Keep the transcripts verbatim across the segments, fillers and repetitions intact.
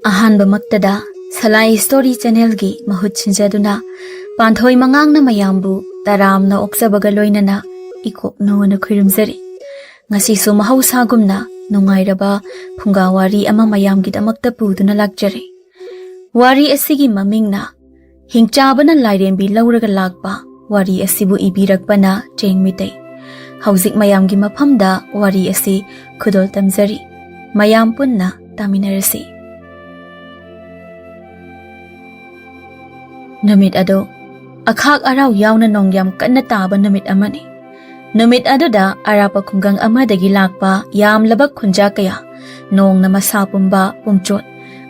ꯑꯍꯥꯟꯕꯃꯛꯇꯗ ꯁꯂꯥꯏ story ꯆꯦꯅꯦꯜꯒꯤ ꯃꯍꯨꯠ ꯁꯤꯟꯖꯗꯨꯅ ꯄꯥꯟꯊꯣꯏ ꯃꯉꯥꯡꯅ ꯃꯌꯥꯝꯕꯨ ꯇꯔꯥꯝꯅ ꯑꯣꯛꯆꯕꯒ ꯂꯣꯏꯅꯅ ꯏꯀꯣꯛꯅꯣꯅ ꯈꯨꯔꯨꯝꯖꯔꯤ꯫ ꯉꯁꯤꯁꯨ ꯃꯍꯧꯁꯥꯒꯨꯝꯅ ꯅꯨꯡꯉꯥꯏꯔꯕ ꯐꯨꯡꯒꯥ ꯋꯥꯔꯤ ꯑꯃ ꯃꯌꯥꯝꯒꯤꯗꯃꯛꯇ ꯄꯨꯗꯨꯅ ꯂꯥꯛꯆꯔꯤ꯫ ꯋꯥꯔꯤ ꯑꯁꯤꯒꯤ ꯃꯃꯤꯡꯅ ꯍꯤꯡꯆꯥꯕꯅ ꯂꯥꯏꯔꯦꯝꯕꯤ ꯂꯧꯔꯒ ꯂꯥꯛꯄ ꯋꯥꯔꯤ ꯑꯁꯤꯕꯨ ꯏꯕꯤꯔꯛꯄꯅ ꯆꯦꯡ ꯃꯤꯇꯩ꯫ ꯍꯧꯖꯤꯛ ꯃꯌꯥꯝꯒꯤ ꯃꯐꯝꯗ ꯋꯥꯔꯤ ꯑꯁꯤ ꯈꯨꯗꯣꯜ ꯇꯝꯖꯔꯤ꯫ ꯃꯌꯥꯝ ꯄꯨꯟꯅ ꯇꯥꯃꯤꯟꯅꯔꯁꯤ꯫ ꯅꯨꯃꯤꯠ ꯑꯗꯨ ꯑꯈꯥꯛ ꯑꯔꯥꯎ ꯌꯥꯎꯅ ꯅꯣꯡ ꯌꯥꯝ ꯀꯟꯅ ꯇꯥꯕ ꯅꯨꯃꯤꯠ ꯑꯃꯅꯤ꯫ ꯅꯨꯃꯤꯠ ꯑꯗꯨꯗ ꯑꯔꯥꯞꯄ ꯈꯨꯡꯒꯪ ꯑꯃꯗꯒꯤ ꯂꯥꯛꯄ ꯌꯥꯝꯂꯕ ꯈꯨꯟꯖꯥ ꯀꯌꯥ, ꯅꯣꯡꯅ ꯃꯁꯥ ꯄꯨꯝꯕ ꯄꯨꯝꯆꯣꯠ,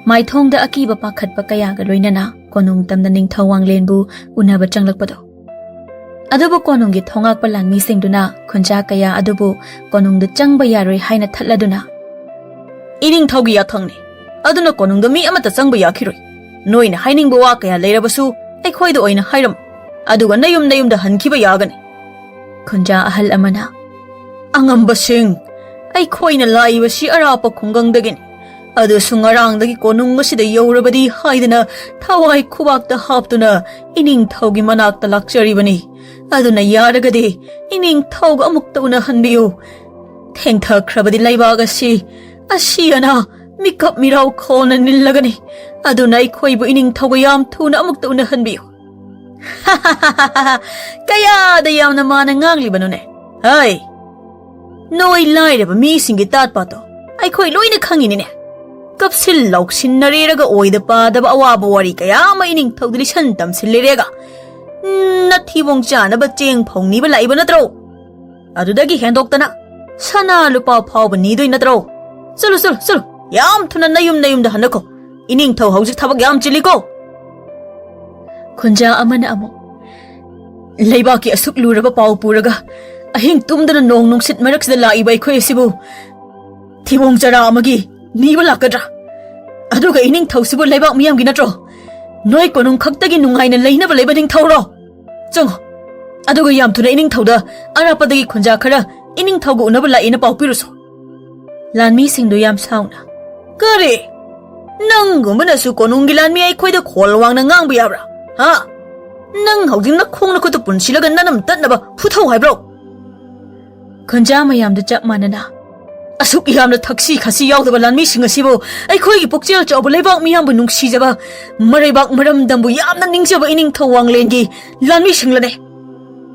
ꯃꯥꯏꯊꯣꯡꯗ ꯑꯀꯤꯕ ꯄꯥꯈꯠꯄ ꯀꯌꯥꯒ ꯂꯣꯏꯅꯅ ꯀꯣꯅꯨꯡ ꯇꯝꯅ ꯅꯤꯡꯊꯧ ꯋꯥꯡꯂꯦꯟꯕꯨ ꯎꯅꯕ ꯆꯪꯂꯛꯄꯗꯣ꯫ ꯑꯗꯨꯕꯨ ꯀꯣꯅꯨꯡꯒꯤ ꯊꯣꯉꯥꯛꯄ ꯂꯥꯟꯃꯤꯁꯤꯡꯗꯨꯅ ꯈꯨꯟꯖꯥ ꯀꯌꯥ ꯑꯗꯨꯕꯨ ꯀꯣꯅꯨꯡꯗ ꯆꯪꯕ ꯌꯥꯔꯣꯏ ꯍꯥꯏꯅ ꯊꯠꯂꯗꯨꯅ, "ꯏꯅꯤꯡꯊꯧꯒꯤ ꯌꯥꯊꯪꯅꯤ, ꯑꯗꯨꯅ ꯀꯣꯅꯨꯡꯗ ꯃꯤ ꯑꯃꯠꯇ ꯆꯪꯕ ꯌꯥꯈꯤꯔꯣꯏ꯫ ꯅꯣꯏꯅ ꯍꯥꯏꯅꯤꯡꯕ ꯋꯥ ꯀꯌꯥ ꯂꯩꯔꯕꯁꯨ ꯑꯩꯈꯣꯏꯗ ꯑꯣꯏꯅ ꯍꯥꯏꯔꯝꯃꯨ, ꯑꯗꯨꯒ ꯅꯌꯨꯝ ꯅꯌꯨꯝꯗ ꯍꯟꯈꯤꯕ ꯌꯥꯒꯅꯤ꯫" ꯈꯨꯟꯖꯥ ꯑꯍꯜ ꯑꯃꯅ, "ꯑꯉꯝꯕꯁꯤꯡ, ꯑꯩꯈꯣꯏꯅ ꯂꯥꯛꯏꯕꯁꯤ ꯑꯔꯥꯞꯄ ꯈꯨꯡꯒꯪꯗꯒꯤꯅꯤ꯫ ꯑꯗꯨꯁꯨ ꯉꯔꯥꯡꯗꯒꯤ ꯀꯣꯅꯨꯡ ꯑꯁꯤꯗ ꯌꯧꯔꯕꯗꯤ ꯍꯥꯏꯗꯅ ꯊꯋꯥꯏ ꯈꯨꯕꯥꯛꯇ ꯍꯥꯞꯇꯨꯅ ꯏꯅꯤꯡꯊꯧꯒꯤ ꯃꯅꯥꯛꯇ ꯂꯥꯛꯆꯔꯤꯕꯅꯤ꯫ ꯑꯗꯨꯅ ꯌꯥꯔꯒꯗꯤ ꯏꯅꯤꯡꯊꯧꯒ ꯑꯃꯨꯛꯇ ꯎꯅꯍꯟꯕꯤꯌꯨ꯫ ꯊꯦꯡꯊꯈ꯭ꯔꯕꯗꯤ ꯂꯩꯕꯥꯛ ꯑꯁꯤ ꯑꯁꯤ ꯑꯅꯥ, ꯃꯤꯀꯞ ꯃꯤꯔꯥꯎ ꯈꯣꯜꯅ ꯅꯤꯜꯂꯒꯅꯤ꯫ ꯑꯗꯨꯅ ꯑꯩꯈꯣꯏꯕꯨ ꯏꯅꯤꯡꯊꯧꯒ ꯌꯥꯝ ꯊꯨꯅ ꯑꯃꯨꯛꯇ ꯎꯅꯍꯟꯕꯤꯌꯨ꯫" "ꯀꯌꯥꯗ ꯌꯥꯝꯅ ꯃꯥꯅ ꯉꯥꯡꯂꯤꯕꯅꯣꯅꯦ? ꯍꯩ, ꯅꯣꯏ ꯂꯥꯏꯔꯕ ꯃꯤꯁꯤꯡꯒꯤ ꯇꯥꯠ ꯄꯥꯠꯇꯣ ꯑꯩꯈꯣꯏ ꯂꯣꯏꯅ ꯈꯪꯉꯤꯅꯤꯅꯦ꯫ ꯀꯞꯁꯤꯟ ꯂꯥꯎꯁꯤꯟꯅꯔꯦꯔꯒ ꯑꯣꯏꯗ ꯄꯥꯗꯕ ꯑꯋꯥꯕ ꯋꯥꯔꯤ ꯀꯌꯥ ꯑꯃ ꯏꯅꯤꯡꯊꯧꯗ ꯂꯤꯁꯟ ꯇꯝꯁꯤꯜꯂꯦꯔꯦꯒ, ꯅꯊꯤꯕꯣꯡ ꯆꯥꯅꯕ ꯆꯦꯡ ꯐꯧ ꯅꯤꯕ ꯂꯥꯛꯏꯕ ꯅꯠꯇ꯭ꯔꯣ? ꯑꯗꯨꯗꯒꯤ ꯍꯦꯟꯗꯣꯛꯇꯅ ꯁꯅꯥ ꯂꯨꯄꯥ ꯐꯥꯎꯕ ꯅꯤꯗꯣꯏ ꯅꯠꯇ꯭ꯔꯣ? ꯆꯠꯂꯨ, ꯆꯠꯂꯨ, ꯆꯠꯂꯨ, ꯌꯥꯝ ꯊꯨꯅ ꯅꯌꯨꯝ ꯅꯌꯨꯝꯗ ꯍꯟꯅꯈꯣ꯫ ꯏꯅꯤꯡꯊꯧ ꯍꯧꯖꯤꯛ ꯊꯕꯛ ꯌꯥꯝ ꯆꯤꯜꯂꯤꯀꯣ꯫" ꯈꯨꯟꯖꯥ ꯑꯃꯅ ꯑꯃꯨꯛ, "ꯂꯩꯕꯥꯛꯀꯤ ꯑꯁꯨꯛ ꯂꯨꯔꯕ ꯄꯥꯎ ꯄꯨꯔꯒ ꯑꯍꯤꯡ ꯇꯨꯝꯗꯅ ꯅꯣꯡ ꯅꯨꯡꯁꯤꯠ ꯃꯔꯛꯁꯤꯗ ꯂꯥꯛꯏꯕ ꯑꯩꯈꯣꯏ ꯑꯁꯤꯕꯨ ꯊꯤꯕꯣꯡ ꯆꯔꯥ ꯑꯃꯒꯤ ꯅꯤꯕ ꯂꯥꯛꯀꯗ꯭ꯔꯥ? ꯑꯗꯨꯒ ꯏꯅꯤꯡꯊꯧꯁꯤꯕꯨ ꯂꯩꯕꯥꯛ ꯃꯤꯌꯥꯝꯒꯤ ꯅꯠꯇ꯭ꯔꯣ? ꯅꯣꯏ ꯀꯣꯅꯨꯡ ꯈꯛꯇꯒꯤ ꯅꯨꯡꯉꯥꯏꯅ ꯂꯩꯅꯕ ꯂꯩꯕ ꯅꯤꯡꯊꯧꯔꯣ? ꯆꯪꯉꯣ꯫ ꯑꯗꯨꯒ ꯌꯥꯝ ꯊꯨꯅ ꯏꯅꯤꯡꯊꯧꯗ ꯑꯔꯥꯞꯄꯗꯒꯤ ꯈꯨꯟꯖꯥ ꯈꯔ ꯏꯅꯤꯡꯊꯧꯒ ꯎꯅꯕ ꯂꯥꯛꯏꯅ ꯄꯥꯎ ꯄꯤꯔꯨꯁꯣ꯫" ꯂꯥꯟꯃꯤꯁꯤꯡꯗꯨ ꯌꯥꯝ ꯁꯥꯎꯅ, "ꯀꯔꯤ? ꯅꯪꯒꯨꯝꯕꯅꯁꯨ ꯀꯣꯅꯨꯡꯒꯤ ꯂꯥꯟꯃꯤ ꯑꯩꯈꯣꯏꯗ ꯈꯣꯜ ꯋꯥꯡꯅ ꯉꯥꯡꯕ ꯌꯥꯕ꯭ꯔꯥ? ꯍꯥ? ꯅꯪ ꯍꯧꯖꯤꯛ ꯅꯈꯣꯡ ꯅꯈꯨꯠꯇ ꯄꯨꯟꯁꯤꯜꯂꯒ ꯅꯅꯝ ꯇꯠꯅꯕ ꯐꯨꯊꯧ ꯍꯥꯏꯕ꯭ꯔꯣ? ꯈꯨꯟꯖꯥ ꯃꯌꯥꯝꯗ ꯆꯞ ꯃꯥꯟꯅꯅ, ꯑꯁꯨꯛ ꯌꯥꯝꯅ ꯊꯛꯁꯤ ꯈꯥꯁꯤ ꯌꯥꯎꯗꯕ ꯂꯥꯟꯃꯤꯁꯤꯡ ꯑꯁꯤꯕꯨ, ꯑꯩꯈꯣꯏꯒꯤ ꯄꯨꯛꯆꯦꯜ ꯆꯥꯎꯕ ꯂꯩꯕꯥꯛ ꯃꯤꯌꯥꯝꯕꯨ ꯅꯨꯡꯁꯤꯖꯕ, ꯃꯔꯩꯕꯥꯛ ꯃꯔꯝꯗꯝꯕꯨ ꯌꯥꯝꯅ ꯅꯤꯡꯖꯕ ꯏꯅꯤꯡꯊꯧ ꯋꯥꯡꯂꯦꯟꯒꯤ ꯂꯥꯟꯃꯤꯁꯤꯡꯂꯅꯦ꯫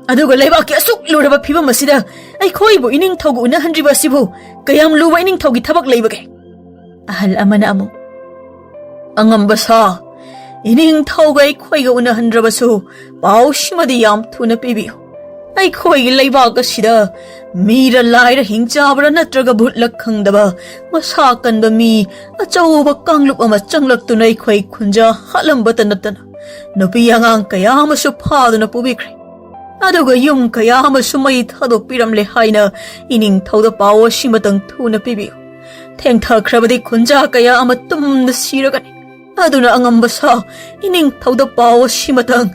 ꯑꯗꯨꯒ ꯂꯩꯕꯥꯛꯀꯤ ꯑꯁꯨꯛ ꯂꯨꯔꯕ ꯐꯤꯕꯝ ꯑꯁꯤꯗ ꯑꯩꯈꯣꯏꯕꯨ ꯏꯅꯤꯡꯊꯧꯒ ꯎꯅꯍꯟꯗ꯭ꯔꯤꯕ ꯑꯁꯤꯕꯨ ꯀꯌꯥꯝ ꯂꯨꯕ ꯏꯅꯤꯡꯊꯧꯒꯤ ꯊꯕꯛ ꯂꯩꯕꯒꯦ? ꯑꯍꯜ ꯑꯃꯅ ꯑꯃꯨꯛ, "ꯑꯉꯝꯕ ꯁꯥ, ꯏꯅꯤꯡꯊꯧꯒ ꯑꯩꯈꯣꯏꯒ ꯎꯅꯍꯟꯗ꯭ꯔꯕꯁꯨ ꯄꯥꯎꯁꯤꯃꯗꯤ ꯌꯥꯝ ꯊꯨꯅ ꯄꯤꯕꯤꯌꯨ꯫ ꯑꯩꯈꯣꯏꯒꯤ ꯂꯩꯕꯥꯛ ꯑꯁꯤꯗ ꯃꯤꯔ ꯂꯥꯏꯔ, ꯍꯤꯡꯆꯥꯕꯔ ꯅꯠꯇ꯭ꯔꯒ ꯚꯨꯠꯂ ꯈꯪꯗꯕ ꯃꯁꯥ ꯀꯟꯕ ꯃꯤ ꯑꯆꯧꯕ ꯀꯥꯡꯂꯨꯞ ꯑꯃ ꯆꯪꯂꯛꯇꯨꯅ ꯑꯩꯈꯣꯏ ꯈꯨꯟꯖꯥ ꯍꯥꯠꯂꯝꯕꯇ ꯅꯠꯇꯅ ꯅꯨꯄꯤ ꯑꯉꯥꯡ ꯀꯌꯥ ꯑꯃꯁꯨ ꯐꯥꯗꯨꯅ ꯄꯨꯕꯤꯈ꯭ꯔꯦ꯫ ꯑꯗꯨꯒ ꯌꯨꯝ ꯀꯌꯥ ꯑꯃꯁꯨ ꯃꯩ ꯊꯥꯗꯣꯛꯄꯤꯔꯝꯂꯦ ꯍꯥꯏꯅ ꯏꯅꯤꯡꯊꯧꯗ ꯄꯥꯎ ꯑꯁꯤꯃꯇꯪ ꯊꯨꯅ ꯄꯤꯕꯤꯌꯨ꯫ ꯊꯦꯡꯊꯈ꯭ꯔꯕꯗꯤ ꯈꯨꯟꯖꯥ ꯀꯌꯥ ꯑꯃ ꯇꯨꯝꯅ ꯁꯤꯔꯒꯅꯤ꯫ ꯑꯗꯨꯅ ꯑꯉꯝꯕ ꯁꯥ, ꯏꯅꯤꯡꯊꯧꯗ ꯄꯥꯎ ꯑꯁꯤꯃꯇꯪ"꯫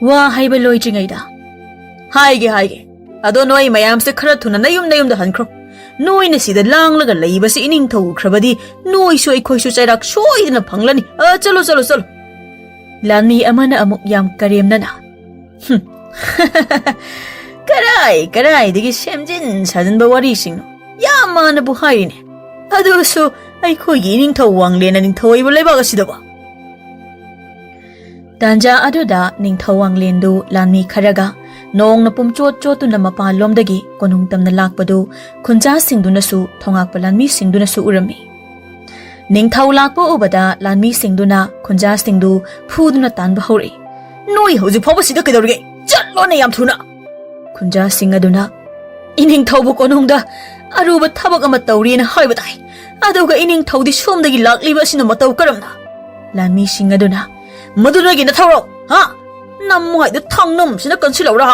ꯋꯥ ꯍꯥꯏꯕ ꯂꯣꯏꯗ꯭ꯔꯤꯉꯩꯗ, "ꯍꯥꯏꯒꯦ, ꯍꯥꯏꯒꯦ꯫ ꯑꯗꯣ ꯅꯣꯏ ꯃꯌꯥꯝꯁꯦ ꯈꯔ ꯊꯨꯅ ꯅꯌꯨꯝ ꯅꯌꯨꯝꯗ ꯍꯟꯈ꯭ꯔꯣ꯫ ꯅꯣꯏꯅ ꯁꯤꯗ ꯂꯥꯡꯂꯒ ꯂꯩꯕꯁꯤ ꯏꯅꯤꯡꯊꯧ ꯎꯈ꯭ꯔꯕꯗꯤ ꯅꯣꯏꯁꯨ ꯑꯩꯈꯣꯏꯁꯨ ꯆꯩꯔꯥꯛ ꯁꯣꯏꯗꯅ ꯐꯪꯂꯅꯤ꯫ ꯑ, ꯆꯠꯂꯣ, ꯆꯠꯂꯣ, ꯆꯠꯂꯣ"꯫ ꯂꯥꯟꯃꯤ ꯑꯃꯅ ꯑꯃꯨꯛ ꯌꯥꯝ ꯀꯔꯦꯝꯅꯅ, "ꯍꯨꯝ, ꯀꯔꯥꯏ ꯀꯔꯥꯏꯗꯒꯤ ꯁꯦꯝꯖꯤꯟ ꯁꯥꯖꯤꯟꯕ ꯋꯥꯔꯤꯁꯤꯡꯅꯣ? ꯌꯥꯝ ꯃꯥꯟꯅꯕꯨ ꯍꯥꯏꯔꯤꯅꯦ꯫ ꯑꯗꯨꯁꯨ ꯑꯩꯈꯣꯏꯒꯤ ꯏꯅꯤꯡꯊꯧ ꯋꯥꯡꯂꯦꯟꯅ ꯅꯤꯡꯊꯧ ꯑꯣꯏꯕ ꯂꯩꯕꯥꯛ ꯑꯁꯤꯗꯕꯨ"꯫ ꯇꯥꯟꯖꯥ ꯑꯗꯨꯗ ꯅꯤꯡꯊꯧ ꯋꯥꯡꯂꯦꯟꯗꯨ ꯂꯥꯟꯃꯤ ꯈꯔꯒ ꯅꯣꯡꯅ ꯄꯨꯝꯆꯣꯠ ꯆꯣꯠꯇꯨꯅ ꯃꯄꯥꯟꯂꯣꯝꯗꯒꯤ ꯀꯣꯅꯨꯡ ꯇꯝꯅ ꯂꯥꯛꯄꯗꯨ ꯈꯨꯟꯖꯥꯁꯤꯡꯗꯨꯅꯁꯨ ꯊꯣꯉꯥꯛꯄ ꯂꯥꯟꯃꯤꯁꯤꯡꯗꯨꯅꯁꯨ ꯎꯔꯝꯃꯤ꯫ ꯅꯤꯡꯊꯧ ꯂꯥꯛꯄ ꯎꯕꯗ ꯂꯥꯟꯃꯤꯁꯤꯡꯗꯨꯅ ꯈꯨꯟꯖꯥꯁꯤꯡꯗꯨ ꯐꯨꯗꯨꯅ ꯇꯥꯟꯕ ꯍꯧꯔꯛꯏ꯫ "ꯅꯣꯏ ꯍꯧꯖꯤꯛ ꯐꯥꯎꯕ ꯁꯤꯗ ꯀꯩꯗꯧꯔꯤꯒꯦ? ꯆꯠꯂꯣꯅꯦ ꯌꯥꯝ ꯊꯨꯅ!" ꯈꯨꯟꯖꯥꯁꯤꯡ ꯑꯗꯨꯅ, "ꯏꯅꯤꯡꯊꯧꯕꯨ ꯀꯣꯅꯨꯡꯗ ꯑꯔꯨꯕ ꯊꯕꯛ ꯑꯃ ꯇꯧꯔꯤꯅ ꯍꯥꯏꯕ ꯇꯥꯏ꯫ ꯑꯗꯨꯒ ꯏꯅꯤꯡꯊꯧꯗꯤ ꯁꯣꯝꯗꯒꯤ ꯂꯥꯛꯂꯤꯕ ꯑꯁꯤꯅ ꯃꯇꯧ ꯀꯔꯝꯅ?" ꯂꯥꯟꯃꯤꯁꯤꯡ ꯑꯗꯨꯅ, "ꯃꯗꯨ ꯅꯣꯏꯒꯤ ꯅꯊꯧꯔꯣ? ꯍꯥ? ꯅꯝꯃꯨ ꯍꯥꯏꯗꯨ ꯊꯥꯡꯅꯝꯁꯤꯅ ꯀꯟꯁꯤꯜꯂꯧꯔꯥ?"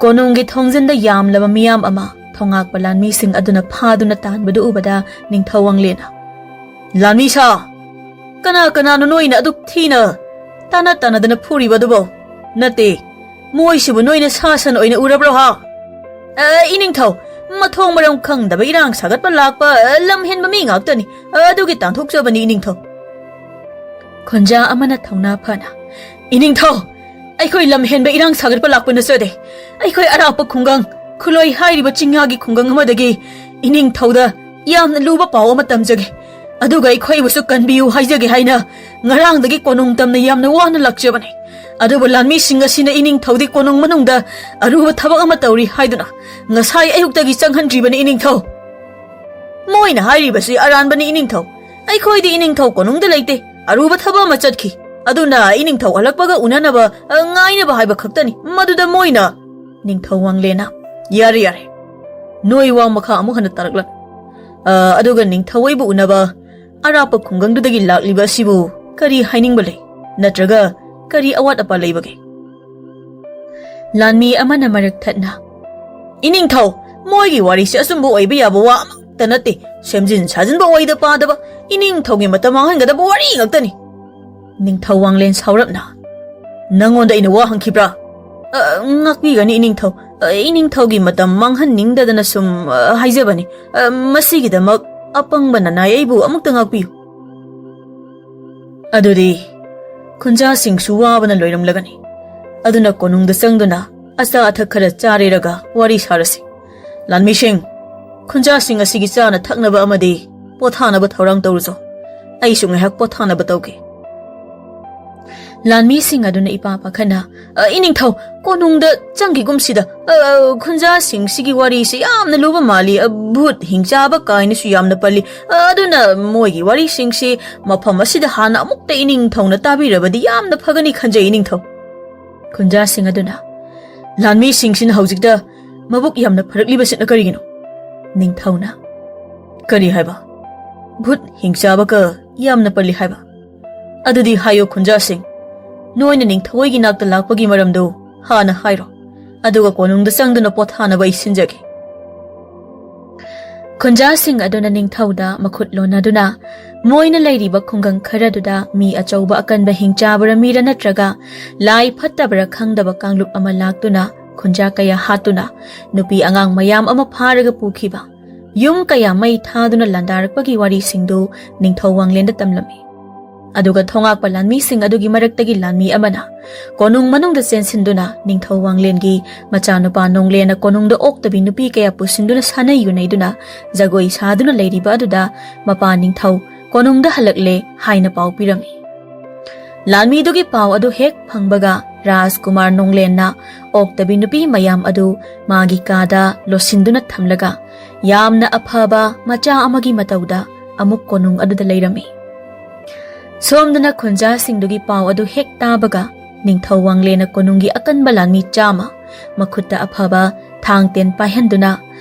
ꯀꯣꯅꯨꯡꯒꯤ ꯊꯣꯡꯖꯤꯟꯗ ꯌꯥꯝꯂꯕ ꯃꯤꯌꯥꯝ ꯑꯃ ꯊꯣꯉꯥꯛꯄ ꯂꯥꯟꯃꯤꯁꯤꯡ ꯑꯗꯨꯅ ꯐꯥꯗꯨꯅ ꯇꯥꯟꯕꯗꯨ ꯎꯕꯗ ꯅꯤꯡꯊꯧ ꯋꯥꯡꯂꯦꯟꯅ, "ꯂꯥꯟꯃꯤ ꯁꯥ, ꯀꯅꯥ ꯀꯅꯥꯅꯣ ꯅꯣꯏꯅ ꯑꯗꯨꯛ ꯊꯤꯅ ꯇꯥꯟꯅ ꯇꯥꯟꯅꯗꯅ ꯐꯨꯔꯤꯕ ꯑꯗꯨꯕꯣ? ꯅꯠꯇꯦ, ꯃꯣꯏꯁꯤꯕꯨ ꯅꯣꯏꯅ ꯁꯥ ꯁꯟ ꯑꯣꯏꯅ ꯎꯔꯕ꯭ꯔꯣ ꯍꯥ?" "ꯑ, ꯏꯅꯤꯡꯊꯧ, ꯃꯊꯣꯡ ꯃꯔꯝ ꯈꯪꯗꯕ ꯏꯔꯥꯡ ꯁꯥꯒꯠꯄ ꯂꯥꯛꯄ, ꯑ, ꯂꯝ ꯍꯦꯟꯕ ꯃꯤ ꯉꯥꯛꯇꯅꯤ꯫ ꯑ, ꯑꯗꯨꯒꯤ ꯇꯥꯟꯊꯣꯛꯆꯕꯅꯤ, ꯏꯅꯤꯡꯊꯧ꯫ ꯈꯨꯟꯖꯥ ꯑꯃꯅ ꯊꯧꯅꯥ ꯐꯅ, "ꯏꯅꯤꯡꯊꯧ, ꯑꯩꯈꯣꯏ ꯂꯝ ꯍꯦꯟꯕ ꯏꯔꯥꯡ ꯁꯥꯒꯠꯄ ꯂꯥꯛꯄ ꯅꯠꯆꯗꯦ꯫ ꯑꯩꯈꯣꯏ ꯑꯔꯥꯞꯄ ꯈꯨꯡꯒꯪ, ꯈꯨꯂꯣꯏ ꯍꯥꯏꯔꯤꯕ ꯆꯤꯡꯌꯥꯒꯤ ꯈꯨꯡꯒꯪ ꯑꯃꯗꯒꯤ ꯏꯅꯤꯡꯊꯧꯗ ꯌꯥꯝꯅ ꯂꯨꯕ ꯄꯥꯎ ꯑꯃ ꯇꯝꯖꯒꯦ꯫ ꯑꯗꯨꯒ ꯑꯩꯈꯣꯏꯕꯨꯁꯨ ꯀꯟꯕꯤꯌꯨ ꯍꯥꯏꯖꯒꯦ ꯍꯥꯏꯅ ꯉꯔꯥꯡꯗꯒꯤ ꯀꯣꯅꯨꯡ ꯇꯝꯅ ꯌꯥꯝꯅ ꯋꯥꯅ ꯂꯥꯛꯆꯕꯅꯤ꯫ ꯑꯗꯨꯕꯨ ꯂꯥꯟꯃꯤꯁꯤꯡ ꯑꯁꯤꯅ ꯏꯅꯤꯡꯊꯧꯗꯤ ꯀꯣꯅꯨꯡ ꯃꯅꯨꯡꯗ ꯑꯔꯨꯕ ꯊꯕꯛ ꯑꯃ ꯇꯧꯔꯤ ꯍꯥꯏꯗꯨꯅ ꯉꯁꯥꯏ ꯑꯌꯨꯛꯇꯒꯤ ꯆꯪꯍꯟꯗ꯭ꯔꯤꯕꯅꯤ, ꯏꯅꯤꯡꯊꯧ꯫ ꯃꯣꯏꯅ ꯍꯥꯏꯔꯤꯕꯁꯤ ꯑꯔꯥꯟꯕꯅꯤ, ꯏꯅꯤꯡꯊꯧ꯫ ꯑꯩꯈꯣꯏꯗꯤ ꯏꯅꯤꯡꯊꯧ ꯀꯣꯅꯨꯡꯗ ꯂꯩꯇꯦ꯫ ꯑꯔꯨꯕ ꯊꯕꯛ ꯑꯃ ꯆꯠꯈꯤ꯫ ꯑꯗꯨꯅ ꯏꯅꯤꯡꯊꯧ ꯍꯜꯂꯛꯄꯒ ꯎꯅꯅꯕ, ꯑ, ꯉꯥꯏꯅꯕ ꯍꯥꯏꯕ ꯈꯛꯇꯅꯤ꯫ ꯃꯗꯨꯗ ꯃꯣꯏꯅ" ꯅꯤꯡꯊꯧ ꯋꯥꯡꯂꯦꯟꯅ, "ꯌꯥꯔꯦ, ꯌꯥꯔꯦ꯫ ꯅꯣꯏ ꯋꯥ ꯃꯈꯥ ꯑꯃꯨꯛ ꯍꯟꯅ ꯇꯥꯔꯛꯂꯅꯨ꯫ ꯑ, ꯑꯗꯨꯒ ꯅꯤꯡꯊꯧ ꯑꯩꯕꯨ ꯎꯅꯕ ꯑꯔꯥꯞꯄ ꯈꯨꯡꯒꯪꯗꯨꯗꯒꯤ ꯂꯥꯛꯂꯤꯕ ꯑꯁꯤꯕꯨ ꯀꯔꯤ ꯍꯥꯏꯅꯤꯡꯕ ꯂꯩ? ꯅꯠꯇ꯭ꯔꯒ ꯀꯔꯤ ꯑꯋꯥꯠ ꯑꯄꯥ ꯂꯩꯕꯒꯦ?" ꯂꯥꯟꯃꯤ ꯑꯃꯅ ꯃꯔꯛ ꯊꯠꯅ, "ꯏꯅꯤꯡꯊꯧ, ꯃꯣꯏꯒꯤ ꯋꯥꯔꯤꯁꯦ ꯑꯆꯨꯝꯕ ꯑꯣꯏꯕ ꯌꯥꯕ ꯋꯥ ꯑꯃꯠꯇ ꯅꯠꯇꯦ꯫ ꯁꯦꯝꯖꯤꯟ ꯁꯥꯖꯤꯟꯕ ꯑꯣꯏꯗ ꯄꯥꯗꯕ, ꯏꯅꯤꯡꯊꯧꯒꯤ ꯃꯇꯝ ꯃꯥꯡꯍꯟꯒꯗꯕ ꯋꯥꯔꯤ ꯉꯥꯛꯇꯅꯤ꯫" ꯅꯤꯡꯊꯧ ꯋꯥꯡꯂꯦꯟ ꯁꯥꯎꯔꯞꯅ, "ꯅꯪꯉꯣꯟꯗ ꯑꯩꯅ ꯋꯥ ꯍꯪꯈꯤꯕ꯭ꯔꯥ?" "ꯑ, ꯉꯥꯛꯄꯤꯒꯅꯤ, ꯏꯅꯤꯡꯊꯧ꯫ ꯑ, ꯏꯅꯤꯡꯊꯧꯒꯤ ꯃꯇꯝ ꯃꯥꯡꯍꯟꯅꯤꯡꯗꯗꯅ ꯁꯨꯝ, ꯑ, ꯍꯥꯏꯖꯕꯅꯤ꯫ ꯑ, ꯃꯁꯤꯒꯤꯗꯃꯛ ꯑꯄꯪꯕ ꯅꯅꯥꯏ ꯑꯩꯕꯨ ꯑꯃꯨꯛꯇ ꯉꯥꯛꯄꯤꯌꯨ꯫" ꯑꯗꯨꯗꯤ ꯈꯨꯟꯖꯥꯁꯤꯡꯁꯨ ꯋꯥꯕꯅ ꯂꯣꯏꯔꯝꯂꯒꯅꯤ꯫ ꯑꯗꯨꯅ ꯀꯣꯅꯨꯡꯗ ꯆꯪꯗꯨꯅ ꯑꯆꯥ ꯑꯊꯛ ꯈꯔ ꯆꯥꯔꯦꯔꯒ ꯋꯥꯔꯤ ꯁꯥꯔꯁꯤ꯫ ꯂꯥꯟꯃꯤꯁꯤꯡ, ꯈꯨꯟꯖꯥꯁꯤꯡ ꯑꯁꯤꯒꯤ ꯆꯥꯅ ꯊꯛꯅꯕ ꯑꯃꯗꯤ ꯄꯣꯊꯥꯅꯕ ꯊꯧꯔꯥꯡ ꯇꯧꯔꯨꯆꯣ꯫ ꯑꯩꯁꯨ ꯉꯥꯏꯍꯥꯛ ꯄꯣꯊꯥꯅꯕ ꯇꯧꯒꯦ꯫ ꯂꯥꯟꯃꯤꯁꯤꯡ ꯑꯗꯨꯅ ꯏꯄꯥ ꯄꯥꯈꯠꯅ, "ꯑ, ꯏꯅꯤꯡꯊꯧ, ꯀꯣꯅꯨꯡꯗ ꯆꯪꯈꯤꯒꯨꯝꯁꯤꯗ꯫ ꯑ, ꯑ, ꯈꯨꯟꯖꯥꯁꯤꯡꯁꯤꯒꯤ ꯋꯥꯔꯤꯁꯤ ꯌꯥꯝꯅ ꯂꯨꯕ ꯃꯥꯜꯂꯤ꯫ ꯑ, ꯚꯨꯠ ꯍꯤꯡꯆꯥꯕ ꯀꯥꯏꯅꯁꯨ ꯌꯥꯝꯅ ꯄꯜꯂꯤ꯫ ꯑ, ꯑꯗꯨꯅ ꯃꯣꯏꯒꯤ ꯋꯥꯔꯤꯁꯤꯡꯁꯤ ꯃꯐꯝ ꯑꯁꯤꯗ ꯍꯥꯟꯅ ꯑꯃꯨꯛꯇ ꯏꯅꯤꯡꯊꯧꯅ ꯇꯥꯕꯤꯔꯕꯗꯤ ꯌꯥꯝꯅ ꯐꯒꯅꯤ ꯈꯟꯖꯩ, ꯏꯅꯤꯡꯊꯧ꯫" ꯈꯨꯟꯖꯥꯁꯤꯡ ꯑꯗꯨꯅ, "ꯂꯥꯟꯃꯤꯁꯤꯡꯁꯤꯅ ꯍꯧꯖꯤꯛꯇ ꯃꯕꯨꯛ ꯌꯥꯝꯅ ꯐꯔꯛꯂꯤꯕꯁꯤꯅ ꯀꯔꯤꯒꯤꯅꯣ?" ꯅꯤꯡꯊꯧꯅ, "ꯀꯔꯤ ꯍꯥꯏꯕ? ꯚꯨꯠ ꯍꯤꯡꯆꯥꯕꯒ ꯌꯥꯝꯅ ꯄꯜꯂꯤ ꯍꯥꯏꯕ? ꯑꯗꯨꯗꯤ ꯍꯥꯏꯌꯣ ꯈꯨꯟꯖꯥꯁꯤꯡ, ꯅꯣꯏꯅ ꯅꯤꯡꯊꯧꯒꯤ ꯅꯥꯛꯇ ꯂꯥꯛꯄꯒꯤ ꯃꯔꯝꯗꯨ ꯍꯥꯟꯅ ꯍꯥꯏꯔꯣ꯫ ꯑꯗꯨꯒ ꯀꯣꯅꯨꯡꯗ ꯆꯪꯗꯨꯅ ꯄꯣꯊꯥꯅꯕ ꯑꯩ ꯁꯤꯟꯖꯒꯦ꯫" ꯈꯨꯟꯖꯥꯁꯤꯡ ꯑꯗꯨꯅ ꯅꯤꯡꯊꯧꯗ ꯃꯈꯨꯠ ꯂꯣꯟꯅꯗꯨꯅ ꯃꯣꯏꯅ ꯂꯩꯔꯤꯕ ꯈꯨꯡꯒꯪ ꯈꯔꯗꯨꯗ ꯃꯤ ꯑꯆꯧꯕ ꯑꯀꯟꯕ ꯍꯤꯡꯆꯥꯕꯔ ꯃꯤꯔ ꯅꯠꯇ꯭ꯔꯒ ꯂꯥꯏ ꯐꯠꯇꯕꯔ ꯈꯪꯗꯕ ꯀꯥꯡꯂꯨꯞ ꯑꯃ ꯂꯥꯛꯇꯨꯅ ꯈꯨꯟꯖꯥ ꯀꯌꯥ ꯍꯥꯠꯇꯨꯅ ꯅꯨꯄꯤ ꯑꯉꯥꯡ ꯃꯌꯥꯝ ꯑꯃ ꯐꯥꯔꯒ ꯄꯨꯈꯤꯕ, ꯌꯨꯝ ꯀꯌꯥ ꯃꯩ ꯊꯥꯗꯨꯅ ꯂꯥꯟꯗꯥꯔꯛꯄꯒꯤ ꯋꯥꯔꯤꯁꯤꯡꯗꯨ ꯅꯤꯡꯊꯧ ꯋꯥꯡꯂꯦꯟꯗ ꯇꯝꯂꯝꯃꯤ꯫ ꯑꯗꯨꯒ ꯊꯣꯉꯥꯛꯄ ꯂꯥꯟꯃꯤꯁꯤꯡ ꯑꯗꯨꯒꯤ ꯃꯔꯛꯇꯒꯤ ꯂꯥꯟꯃꯤ ꯑꯃꯅ ꯀꯣꯅꯨꯡ ꯃꯅꯨꯡꯗ ꯆꯦꯟꯁꯤꯟꯗꯨꯅ ꯅꯤꯡꯊꯧ ꯋꯥꯡꯂꯦꯟꯒꯤ ꯃꯆꯥꯅꯨꯄꯥ ꯅꯣꯡꯂꯦꯟꯅ ꯀꯣꯅꯨꯡꯗ ꯑꯣꯛꯇꯕꯤ ꯅꯨꯄꯤ ꯀꯌꯥ ꯄꯨꯁꯤꯟꯗꯨꯅ ꯁꯥꯟꯅ ꯌꯨꯅꯩꯗꯨꯅ ꯖꯒꯣꯏ ꯁꯥꯗꯨꯅ ꯂꯩꯔꯤꯕ ꯑꯗꯨꯗ ꯃꯄꯥ ꯅꯤꯡꯊꯧ ꯀꯣꯅꯨꯡꯗ ꯍꯜꯂꯛꯂꯦ ꯍꯥꯏꯅ ꯄꯥꯎ ꯄꯤꯔꯝꯃꯤ꯫ ꯂꯥꯟꯃꯤꯗꯨꯒꯤ ꯄꯥꯎ ꯑꯗꯨ ꯍꯦꯛ ꯐꯪꯕꯒ ꯔꯥꯖꯀꯨꯃꯥꯔ ꯅꯣꯡꯂꯦꯟꯅ ꯑꯣꯛꯇꯕꯤ ꯅꯨꯄꯤ ꯃꯌꯥꯝ ꯑꯗꯨ ꯃꯥꯒꯤ ꯀꯥꯗ ꯂꯣꯠꯁꯤꯟꯗꯨꯅ ꯊꯝꯂꯒ ꯌꯥꯝꯅ ꯑꯐꯕ ꯃꯆꯥ ꯑꯃꯒꯤ ꯃꯇꯧꯗ ꯑꯃꯨꯛ ꯀꯣꯅꯨꯡ ꯑꯗꯨꯗ ꯂꯩꯔꯝꯃꯤ꯫ ꯁꯣꯝꯗꯅ ꯈꯨꯟꯖꯥꯁꯤꯡꯗꯨꯒꯤ ꯄꯥꯎ ꯑꯗꯨ ꯍꯦꯛ ꯇꯥꯕꯒ ꯅꯤꯡꯊꯧ ꯋꯥꯡꯂꯦꯟꯅ ꯀꯣꯅꯨꯡꯒꯤ ꯑꯀꯟꯕ ꯂꯥꯟꯃꯤ ꯆꯥꯝꯃ ꯃꯈꯨꯠꯇ ꯑꯐꯕ ꯊꯥꯡ ꯇꯦꯟ ꯄꯥꯏꯍꯟꯗꯨꯅ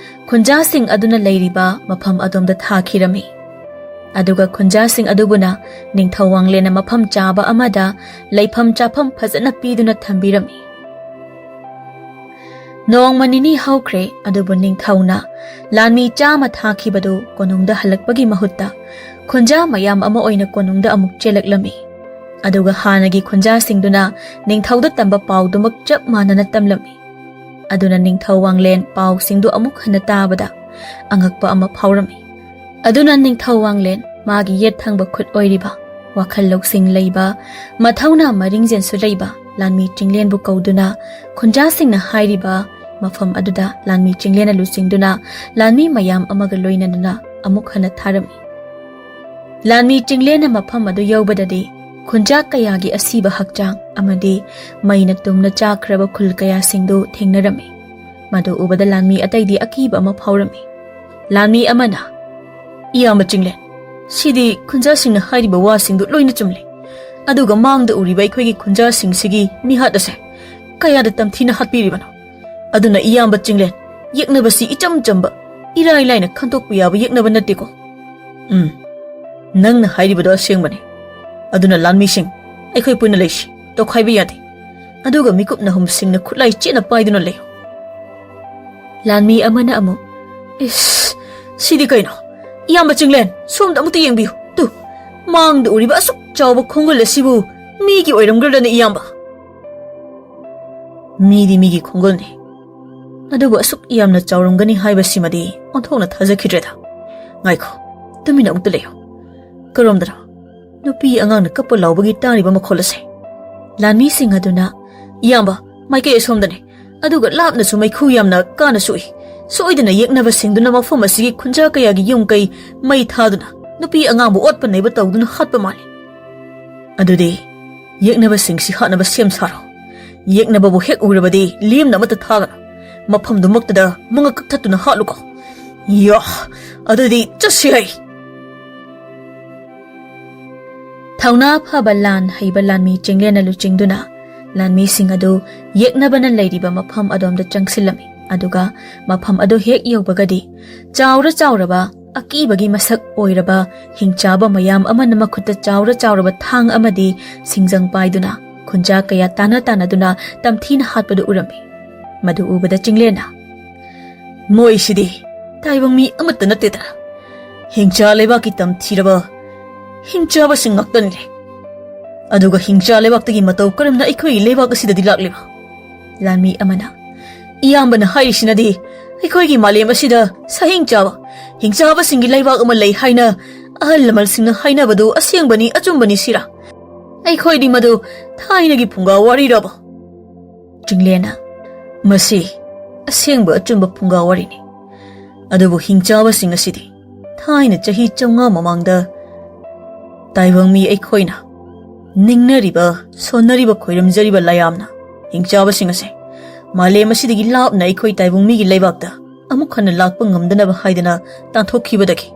ꯈꯨꯟꯖꯥꯁꯤꯡ ꯑꯗꯨꯅ ꯂꯩꯔꯤꯕ ꯃꯐꯝ ꯑꯗꯣꯝꯗ ꯊꯥꯈꯤꯔꯝꯃꯤ꯫ ꯑꯗꯨꯒ ꯈꯨꯟꯖꯥꯁꯤꯡ ꯑꯗꯨꯕꯨꯅ ꯅꯤꯡꯊꯧ ꯋꯥꯡꯂꯦꯟꯅ ꯃꯐꯝ ꯆꯥꯕ ꯑꯃꯗ ꯂꯩꯐꯝ ꯆꯥꯐꯝ ꯐꯖꯅ ꯄꯤꯗꯨꯅ ꯊꯝꯕꯤꯔꯝꯃꯤ꯫ ꯅꯣꯡꯃ ꯅꯤꯅꯤ ꯍꯧꯈ꯭ꯔꯦ, ꯑꯗꯨꯕꯨ ꯅꯤꯡꯊꯧꯅ ꯂꯥꯟꯃꯤ ꯆꯥꯝꯃ ꯊꯥꯈꯤꯕꯗꯨ ꯀꯣꯅꯨꯡꯗ ꯍꯜꯂꯛꯄꯒꯤ ꯃꯍꯨꯠꯇ ꯈꯨꯟꯖꯥ ꯃꯌꯥꯝ ꯑꯃ ꯑꯣꯏꯅ ꯀꯣꯅꯨꯡꯗ ꯑꯃꯨꯛ ꯆꯦꯜꯂꯛꯂꯝꯃꯤ꯫ ꯑꯗꯨꯒ ꯍꯥꯟꯅꯒꯤ ꯈꯨꯟꯖꯥꯁꯤꯡꯗꯨꯅ ꯅꯤꯡꯊꯧꯗ ꯇꯝꯕ ꯄꯥꯎꯗꯨꯃꯛ ꯆꯞ ꯃꯥꯟꯅꯅ ꯇꯝꯂꯝꯃꯤ꯫ ꯑꯗꯨꯅ ꯅꯤꯡꯊꯧ ꯋꯥꯡꯂꯦꯟ ꯄꯥꯎꯁꯤꯡꯗꯨ ꯑꯃꯨꯛ ꯍꯟꯅ ꯇꯥꯕꯗ ꯑꯉꯛꯄ ꯑꯃ ꯐꯥꯎꯔꯝꯃꯤ꯫ ꯑꯗꯨꯅ ꯅꯤꯡꯊꯧ ꯋꯥꯡꯂꯦꯟ ꯃꯥꯒꯤ ꯌꯦꯠ ꯊꯪꯕ ꯈꯨꯠ ꯑꯣꯏꯔꯤꯕ, ꯋꯥꯈꯜ ꯂꯧꯁꯤꯡ ꯂꯩꯕ, ꯃꯊꯧꯅꯥ ꯃꯔꯤꯡꯖꯦꯟꯁꯨ ꯂꯩꯕ ꯂꯥꯟꯃꯤ ꯆꯤꯡꯂꯦꯟꯕꯨ ꯀꯧꯗꯨꯅ ꯈꯨꯟꯖꯥꯁꯤꯡꯅ ꯍꯥꯏꯔꯤꯕ ꯃꯐꯝ ꯑꯗꯨꯗ ꯂꯥꯟꯃꯤ ꯆꯤꯡꯂꯦꯟꯅ ꯂꯨꯆꯤꯡꯗꯨꯅ ꯂꯥꯟꯃꯤ ꯃꯌꯥꯝ ꯑꯃꯒ ꯂꯣꯏꯅꯗꯨꯅ ꯑꯃꯨꯛ ꯍꯟꯅ ꯊꯥꯔꯝꯃꯤ꯫ ꯂꯥꯟꯃꯤ ꯆꯤꯡꯂꯦꯟꯅ ꯃꯐꯝ ꯑꯗꯨ ꯌꯧꯕꯗꯗꯤ ꯈꯨꯟꯖꯥ ꯀꯌꯥꯒꯤ ꯑꯁꯤꯕ ꯍꯛꯆꯥꯡ ꯑꯃꯗꯤ ꯃꯩꯅ ꯇꯨꯝꯅ ꯆꯥꯈ꯭ꯔꯕ ꯈꯨꯜ ꯀꯌꯥꯁꯤꯡꯗꯨ ꯊꯦꯡꯅꯔꯝꯃꯤ꯫ ꯃꯗꯨ ꯎꯕꯗ ꯂꯥꯟꯃꯤ ꯑꯇꯩꯗꯤ ꯑꯀꯤꯕ ꯑꯃ ꯐꯥꯎꯔꯝꯃꯤ꯫ ꯂꯥꯟꯃꯤ ꯑꯃꯅ, "ꯏꯌꯥꯝꯕ ꯆꯤꯡꯂꯦꯟ, ꯁꯤꯗꯤ ꯈꯨꯟꯖꯥꯁꯤꯡꯅ ꯍꯥꯏꯔꯤꯕ ꯋꯥꯁꯤꯡꯗꯨ ꯂꯣꯏꯅ ꯆꯨꯝꯂꯦ꯫ ꯑꯗꯨꯒ ꯃꯥꯡꯗ ꯎꯔꯤꯕ ꯑꯩꯈꯣꯏꯒꯤ ꯈꯨꯟꯖꯥꯁꯤꯡꯁꯤꯒꯤ ꯃꯤꯍꯥꯠ ꯑꯁꯦ ꯀꯌꯥꯗ ꯇꯝꯊꯤꯅ ꯍꯥꯠꯄꯤꯔꯤꯕꯅꯣ? ꯑꯗꯨꯅ ꯏꯌꯥꯝꯕ ꯆꯤꯡꯂꯦꯟ, ꯌꯦꯛꯅꯕꯁꯤ ꯏꯆꯝ ꯆꯝꯕ, ꯏꯔꯥꯏ ꯂꯥꯏꯅ ꯈꯟꯗꯣꯛꯄ ꯌꯥꯕ ꯌꯦꯛꯅꯕ ꯅꯠꯇꯦꯀꯣ꯫" "ꯎꯝ, ꯅꯪꯅ ꯍꯥꯏꯔꯤꯕꯗꯣ ꯑꯁꯦꯡꯕꯅꯤ꯫ ꯑꯗꯨꯅ ꯂꯥꯟꯃꯤꯁꯤꯡ, ꯑꯩꯈꯣꯏ ꯄꯨꯟꯅ ꯂꯩꯁꯤ, ꯇꯧꯈꯥꯏꯕ ꯌꯥꯗꯦ꯫ ꯑꯗꯨꯒ ꯃꯤꯀꯨꯞ ꯅꯍꯨꯝꯁꯤꯡꯅ ꯈꯨꯠꯂꯥꯏ ꯆꯦꯠꯅ ꯄꯥꯏꯗꯨꯅ ꯂꯩꯌꯨ꯫" ꯂꯥꯟꯃꯤ ꯑꯃꯅ ꯑꯃꯨꯛ, "ꯏꯁ, ꯁꯤꯗꯤ ꯀꯩꯅꯣ? ꯏꯌꯥꯝꯕ ꯆꯤꯡꯂꯦꯟ, ꯁꯣꯝꯗ ꯑꯃꯨꯛꯇ ꯌꯦꯡꯕꯤꯌꯨ꯫ ꯇꯨ, ꯃꯥꯡꯗ ꯎꯔꯤꯕ ꯑꯁꯨꯛ ꯆꯥꯎꯕ ꯈꯣꯡꯒꯨꯜ ꯑꯁꯤꯕꯨ ꯃꯤꯒꯤ ꯑꯣꯏꯔꯝꯒꯗ꯭ꯔꯅꯦ, ꯏꯌꯥꯝꯕ?" ꯃꯤꯗꯤ ꯃꯤꯒꯤ ꯈꯣꯡꯒꯨꯜꯅꯤ, ꯑꯗꯨꯕꯨ ꯑꯁꯨꯛ ꯌꯥꯝꯅ ꯆꯥꯎꯔꯝꯒꯅꯤ ꯍꯥꯏꯕꯁꯤꯃꯗꯤ ꯑꯣꯟꯊꯣꯛꯅ ꯊꯥꯖꯈꯤꯗ꯭ꯔꯦꯗ꯫ ꯉꯥꯏꯈꯣ, ꯇꯨꯃꯤꯟꯅ ꯑꯃꯨꯛꯇ ꯂꯩꯌꯨ꯫ ꯀꯔꯣꯝꯗꯅꯣ? ꯅꯨꯄꯤ ꯑꯉꯥꯡꯅ ꯀꯞꯄ ꯂꯥꯎꯕꯒꯤ ꯇꯥꯔꯤꯕ ꯃꯈꯣꯜ ꯑꯁꯦ꯫ ꯂꯥꯟꯃꯤꯁꯤꯡ ꯑꯗꯨꯅ, "ꯏꯌꯥꯝꯕ, ꯃꯥꯏꯀꯩ ꯑꯁꯣꯝꯗꯅꯤ, ꯑꯗꯨꯒ ꯂꯥꯞꯅꯁꯨ ꯃꯩꯈꯨ ꯌꯥꯝꯅ ꯀꯥꯅ ꯁꯣꯛꯏ꯫ ꯁꯣꯏꯗꯅ ꯌꯦꯛꯅꯕꯁꯤꯡꯗꯨꯅ ꯃꯐꯝ ꯑꯁꯤꯒꯤ ꯈꯨꯟꯖꯥ ꯀꯌꯥꯒꯤ ꯌꯨꯝ ꯀꯩ ꯃꯩ ꯊꯥꯗꯨꯅ ꯅꯨꯄꯤ ꯑꯉꯥꯡꯕꯨ ꯑꯣꯠꯄ ꯅꯩꯕ ꯇꯧꯗꯨꯅ ꯍꯥꯠꯄ ꯃꯥꯜꯂꯤ꯫ ꯑꯗꯨꯗꯤ ꯌꯦꯛꯅꯕꯁꯤꯡꯁꯤ ꯍꯥꯠꯅꯕ ꯁꯦꯝ ꯁꯥꯔꯣ꯫ ꯌꯦꯛꯅꯕꯕꯨ ꯍꯦꯛ ꯎꯔꯕꯗꯤ ꯂꯦꯝꯅ ꯑꯃꯠꯇ ꯊꯥꯒꯅꯨ꯫ ꯃꯐꯝꯗꯨꯃꯛꯇꯗ ꯃꯉꯛ ꯀꯛꯊꯠꯇꯨꯅ ꯍꯥꯠꯂꯨꯀꯣ꯫ ꯌꯥ, ꯑꯗꯨꯗꯤ ꯆꯠꯁꯤ ꯍꯩ!" ꯊꯧꯅꯥ ꯐꯕ ꯂꯥꯟ ꯍꯩꯕ ꯂꯥꯟꯃꯤ ꯆꯤꯡꯂꯦꯟꯅ ꯂꯨꯆꯤꯡꯗꯨꯅ ꯂꯥꯟꯃꯤꯁꯤꯡ ꯑꯗꯨ ꯌꯦꯛꯅꯕꯅ ꯂꯩꯔꯤꯕ ꯃꯐꯝ ꯑꯗꯣꯝꯗ ꯆꯪꯁꯤꯜꯂꯝꯃꯤ꯫ ꯑꯗꯨꯒ ꯃꯐꯝ ꯑꯗꯨ ꯍꯦꯛ ꯌꯧꯕꯒꯗꯤ ꯆꯥꯎꯔ ꯆꯥꯎꯔꯕ ꯑꯀꯤꯕꯒꯤ ꯃꯁꯛ ꯑꯣꯏꯔꯕ ꯍꯤꯡꯆꯥꯕ ꯃꯌꯥꯝ ꯑꯃꯅ ꯃꯈꯨꯠꯇ ꯆꯥꯎꯔ ꯆꯥꯎꯔꯕ ꯊꯥꯡ ꯑꯃꯗꯤ ꯁꯤꯡꯖꯪ ꯄꯥꯏꯗꯨꯅ ꯈꯨꯟꯖꯥ ꯀꯌꯥ ꯇꯥꯅ ꯇꯥꯅꯗꯨꯅ ꯇꯝꯊꯤꯅ ꯍꯥꯠꯄꯗꯨ ꯎꯔꯝꯃꯤ꯫ ꯃꯗꯨ ꯎꯕꯗ ꯆꯤꯡꯂꯦꯟꯅ, "ꯃꯣꯏꯁꯤꯗꯤ ꯇꯥꯏꯕꯪ ꯃꯤ ꯑꯃꯠꯇ ꯅꯠꯇꯦꯗꯅ, ꯍꯤꯡꯆꯥ ꯂꯩꯕꯥꯛꯀꯤ ꯇꯝꯊꯤꯔꯕ ꯍꯤꯡꯆꯥꯕꯁꯤꯡ ꯉꯥꯛꯇꯅꯤ꯫ ꯑꯗꯨꯒ ꯍꯤꯡꯆꯥ ꯂꯩꯕꯥꯛꯇꯒꯤ ꯃꯇꯧ ꯀꯔꯝꯅ ꯑꯩꯈꯣꯏꯒꯤ ꯂꯩꯕꯥꯛ ꯑꯁꯤꯗꯗꯤ ꯂꯥꯛꯂꯤꯕ?" ꯂꯥꯟꯃꯤ ꯑꯃꯅ, "ꯏꯌꯥꯝꯕꯅ ꯍꯥꯏꯔꯤꯁꯤꯅꯗꯤ ꯑꯩꯈꯣꯏꯒꯤ ꯃꯥꯂꯦꯝ ꯑꯁꯤꯗ ꯁꯥꯍꯤꯡ ꯆꯥꯕ, ꯍꯤꯡꯆꯥꯕꯁꯤꯡꯒꯤ ꯂꯩꯕꯥꯛ ꯑꯃ ꯂꯩ ꯍꯥꯏꯅ ꯑꯍꯜ ꯂꯃꯟꯁꯤꯡꯅ ꯍꯥꯏꯅꯕꯗꯨ ꯑꯁꯦꯡꯕꯅꯤ ꯑꯆꯨꯝꯕꯅꯤ ꯁꯤꯔꯥ? ꯑꯩꯈꯣꯏꯗꯤ ꯃꯗꯨ ꯊꯥꯏꯅꯒꯤ ꯐꯨꯡꯒꯥ ꯋꯥꯔꯤꯔꯕ?" ꯆꯤꯡꯂꯦꯟꯅ, "ꯃꯁꯤ ꯑꯁꯦꯡꯕ ꯑꯆꯨꯝꯕ ꯐꯨꯡꯒꯥ ꯋꯥꯔꯤꯅꯤ꯫ ꯑꯗꯨꯕꯨ ꯍꯤꯡꯆꯥꯕꯁꯤꯡ ꯑꯁꯤꯗꯤ ꯊꯥꯏꯅ ꯆꯍꯤ ꯆꯥꯝꯃꯉꯥ ꯃꯃꯥꯡꯗ ꯇꯥꯏꯕꯪ ꯃꯤ ꯑꯩꯈꯣꯏꯅ ꯅꯤꯡꯅꯔꯤꯕ, ꯁꯣꯟꯅꯔꯤꯕ, ꯈꯣꯏꯔꯝꯖꯔꯤꯕ ꯂꯥꯏꯌꯥꯝꯅ ꯍꯤꯡꯆꯥꯕꯁꯤꯡ ꯑꯁꯦ ꯃꯥꯂꯦꯝ ꯑꯁꯤꯗꯒꯤ ꯂꯥꯞꯅ ꯑꯩꯈꯣꯏ ꯇꯥꯏꯕꯪ ꯃꯤꯒꯤ ꯂꯩꯕꯥꯛꯇ ꯑꯃꯨꯛ ꯍꯟꯅ ꯂꯥꯛꯄ ꯉꯝꯗꯅꯕ ꯍꯥꯏꯗꯅ ꯇꯥꯟꯊꯣꯛꯈꯤꯕꯗꯒꯤ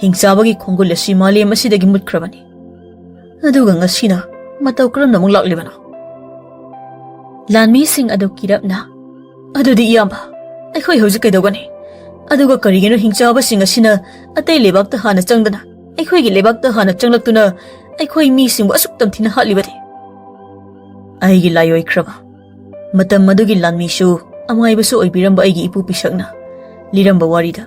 ꯍꯤꯡꯆꯥꯕꯒꯤ ꯈꯣꯡꯒꯨꯜ ꯑꯁꯤ ꯃꯥꯂꯦꯝ ꯑꯁꯤꯗꯒꯤ ꯃꯨꯠꯈ꯭ꯔꯕꯅꯤ꯫ ꯑꯗꯨꯒ ꯉꯁꯤꯅ ꯃꯇꯧ ꯀꯔꯝꯅ ꯑꯃꯨꯛ ꯂꯥꯛꯂꯤꯕꯅꯣ?" ꯂꯥꯟꯃꯤꯁꯤꯡ ꯑꯗꯨ ꯀꯤꯔꯞꯅ, "ꯑꯗꯨꯗꯤ ꯏꯌꯥꯝꯕ, ꯑꯩꯈꯣꯏ ꯍꯧꯖꯤꯛ ꯀꯩꯗꯧꯒꯅꯤ? ꯑꯗꯨꯒ ꯀꯔꯤꯒꯤꯅꯣ ꯍꯤꯡꯆꯥꯕꯁꯤꯡ ꯑꯁꯤꯅ ꯑꯇꯩ ꯂꯩꯕꯥꯛꯇ ꯍꯥꯟꯅ ꯆꯪꯗꯅ ꯑꯩꯈꯣꯏꯒꯤ ꯂꯩꯕꯥꯛꯇ ꯍꯥꯟꯅ ꯆꯪꯂꯛꯇꯨꯅ ꯑꯩꯈꯣꯏ ꯃꯤꯁꯤꯡꯕꯨ ꯑꯁꯨꯛ ꯇꯝꯊꯤꯅ ꯍꯥꯠꯂꯤꯕꯗꯤ?" ꯑꯩꯒꯤ ꯂꯥꯏꯑꯣꯏꯈ꯭ꯔꯕ ꯃꯇꯝ ꯑꯗꯨꯒꯤ ꯂꯥꯟꯃꯤꯁꯨ ꯑꯃꯥꯏꯕꯁꯨ ꯑꯣꯏꯕꯤꯔꯝꯕ ꯑꯩꯒꯤ ꯏꯄꯨ ꯄꯤꯁꯛꯅ ꯂꯤꯔꯝꯕ ꯋꯥꯔꯤꯗ,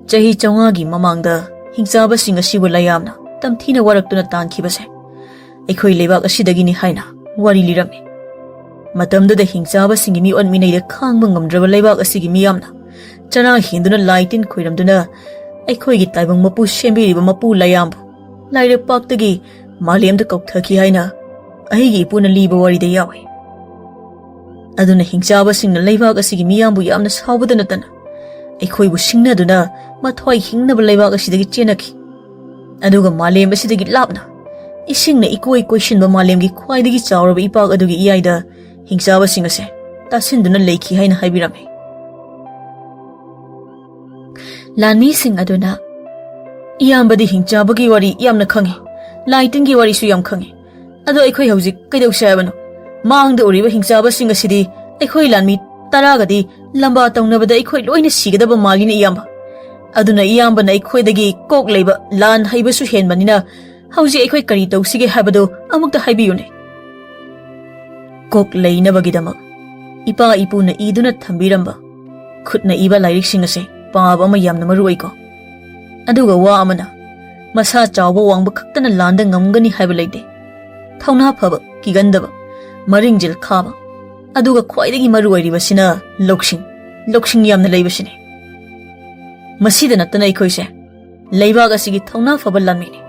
ꯆꯍꯤ ꯆꯥꯝꯃꯉꯥꯒꯤ ꯃꯃꯥꯡꯗ ꯍꯤꯡꯆꯥꯕꯁꯤꯡ ꯑꯁꯤꯕꯨ ꯂꯥꯏꯌꯥꯝꯅ ꯇꯝꯊꯤꯅ ꯋꯥꯔꯛꯇꯨꯅ ꯇꯥꯟꯈꯤꯕꯁꯦ ꯑꯩꯈꯣꯏ ꯂꯩꯕꯥꯛ ꯑꯁꯤꯗꯒꯤꯅꯤ ꯍꯥꯏꯅ ꯋꯥꯔꯤ ꯂꯤꯔꯝꯃꯤ꯫ ꯃꯇꯝꯗꯨꯗ ꯍꯤꯡꯆꯥꯕꯁꯤꯡꯒꯤ ꯃꯤꯑꯣꯠ ꯃꯤꯅꯩꯗ ꯈꯥꯡꯕ ꯉꯝꯗ꯭ꯔꯕ ꯂꯩꯕꯥꯛ ꯑꯁꯤꯒꯤ ꯃꯤꯌꯥꯝꯅ ꯆꯔꯥ ꯍꯦꯟꯗꯨꯅ ꯂꯥꯏ ꯇꯤꯟ ꯈꯣꯏꯔꯝꯗꯨꯅ ꯑꯩꯈꯣꯏꯒꯤ ꯇꯥꯏꯕꯪ ꯃꯄꯨ ꯁꯦꯝꯕꯤꯔꯤꯕ ꯃꯄꯨ ꯂꯥꯏꯌꯥꯝꯕꯨ ꯂꯥꯏꯔꯩꯄꯥꯛꯇꯒꯤ ꯃꯥꯂꯦꯝꯗ ꯀꯧꯊꯈꯤ ꯍꯥꯏꯅ ꯑꯩꯒꯤ ꯏꯄꯨꯅ ꯂꯤꯕ ꯋꯥꯔꯤꯗ ꯌꯥꯎꯏ꯫ ꯑꯗꯨꯅ ꯍꯤꯡꯆꯥꯕꯁꯤꯡꯅ ꯂꯩꯕꯥꯛ ꯑꯁꯤꯒꯤ ꯃꯤꯌꯥꯝꯕꯨ ꯌꯥꯝꯅ ꯁꯥꯎꯕꯗ ꯅꯠꯇꯅ ꯑꯩꯈꯣꯏꯕꯨ ꯁꯤꯡꯅꯗꯨꯅ ꯃꯊ꯭ꯋꯥꯏ ꯍꯤꯡꯅꯕ ꯂꯩꯕꯥꯛ ꯑꯁꯤꯗꯒꯤ ꯆꯦꯟꯅꯈꯤ꯫ ꯑꯗꯨꯒ ꯃꯥꯂꯦꯝ ꯑꯁꯤꯗꯒꯤ ꯂꯥꯞꯅ ꯏꯁꯤꯡꯅ ꯏꯀꯣꯏ ꯀꯣꯏꯁꯤꯟꯕ ꯃꯥꯂꯦꯝꯒꯤ ꯈ꯭ꯋꯥꯏꯗꯒꯤ ꯆꯥꯎꯔꯕ ꯏꯄꯥꯛ ꯑꯗꯨꯒꯤ ꯏꯌꯥꯏꯗ ꯍꯤꯡꯆꯥꯕꯁꯤꯡ ꯑꯁꯦ ꯇꯥꯁꯤꯟꯗꯨꯅ ꯂꯩꯈꯤ ꯍꯥꯏꯅ ꯍꯥꯏꯕꯤꯔꯝꯃꯤ꯫ ꯂꯥꯟꯃꯤꯁꯤꯡ ꯑꯗꯨꯅ, "ꯏꯌꯥꯝꯕꯗꯤ ꯍꯤꯡꯆꯥꯕꯒꯤ ꯋꯥꯔꯤ ꯌꯥꯝꯅ ꯈꯪꯉꯤ, ꯂꯥꯏ ꯇꯤꯟꯒꯤ ꯋꯥꯔꯤꯁꯨ ꯌꯥꯝ ꯈꯪꯉꯤ꯫ ꯑꯗꯣ ꯑꯩꯈꯣꯏ ꯍꯧꯖꯤꯛ ꯀꯩꯗꯧꯁꯦ ꯍꯥꯏꯕꯅꯣ? ꯃꯥꯡꯗ ꯎꯔꯤꯕ ꯍꯤꯡꯆꯥꯕꯁꯤꯡ ꯑꯁꯤꯗꯤ ꯑꯩꯈꯣꯏ ꯂꯥꯟꯃꯤ ꯇꯔꯥꯒꯗꯤ ꯂꯝꯕꯥ ꯇꯧꯅꯕꯗ ꯑꯩꯈꯣꯏ ꯂꯣꯏꯅ ꯁꯤꯒꯗꯕ ꯃꯥꯜꯂꯤꯅꯦ ꯏꯌꯥꯝꯕ꯫ ꯑꯗꯨꯅ ꯏꯌꯥꯝꯕꯅ ꯑꯩꯈꯣꯏꯗꯒꯤ ꯀꯣꯛ ꯂꯩꯕ, ꯂꯥꯟ ꯍꯩꯕꯁꯨ ꯍꯦꯟꯕꯅꯤꯅ ꯍꯧꯖꯤꯛ ꯑꯩꯈꯣꯏ ꯀꯔꯤ ꯇꯧꯁꯤꯒꯦ ꯍꯥꯏꯕꯗꯨ ꯑꯃꯨꯛꯇ ꯍꯥꯏꯕꯤꯌꯨꯅꯦ꯫" ꯀꯣꯛ ꯂꯩꯅꯕꯒꯤꯗꯃꯛ ꯏꯄꯥ ꯏꯄꯨꯅ ꯏꯗꯨꯅ ꯊꯝꯕꯤꯔꯝꯕ ꯈꯨꯠꯅ ꯏꯕ ꯂꯥꯏꯔꯤꯛꯁꯤꯡ ꯑꯁꯦ ꯄꯥꯕ ꯑꯃ ꯌꯥꯝꯅ ꯃꯔꯨ ꯑꯣꯏꯀꯣ꯫ ꯑꯗꯨꯒ ꯋꯥ ꯑꯃꯅ, ꯃꯁꯥ ꯆꯥꯎꯕ ꯋꯥꯡꯕ ꯈꯛꯇꯅ ꯂꯥꯟꯗ ꯉꯝꯒꯅꯤ ꯍꯥꯏꯕ ꯂꯩꯇꯦ꯫ ꯊꯧꯅꯥ ꯐꯕ, ꯀꯤꯒꯟꯗꯕ, ꯃꯔꯤꯡꯖꯦꯜ ꯈꯥꯕ, ꯑꯗꯨꯒ ꯈ꯭ꯋꯥꯏꯗꯒꯤ ꯃꯔꯨ ꯑꯣꯏꯔꯤꯕꯁꯤꯅ ꯂꯧꯁꯤꯡ, ꯂꯧꯁꯤꯡ ꯌꯥꯝꯅ ꯂꯩꯕꯁꯤꯅꯤ꯫ ꯃꯁꯤꯗ ꯅꯠꯇꯅ ꯑꯩꯈꯣꯏꯁꯦ ꯂꯩꯕꯥꯛ ꯑꯁꯤꯒꯤ ꯊꯧꯅꯥ ꯐꯕ ꯂꯥꯟꯃꯤꯅꯤ꯫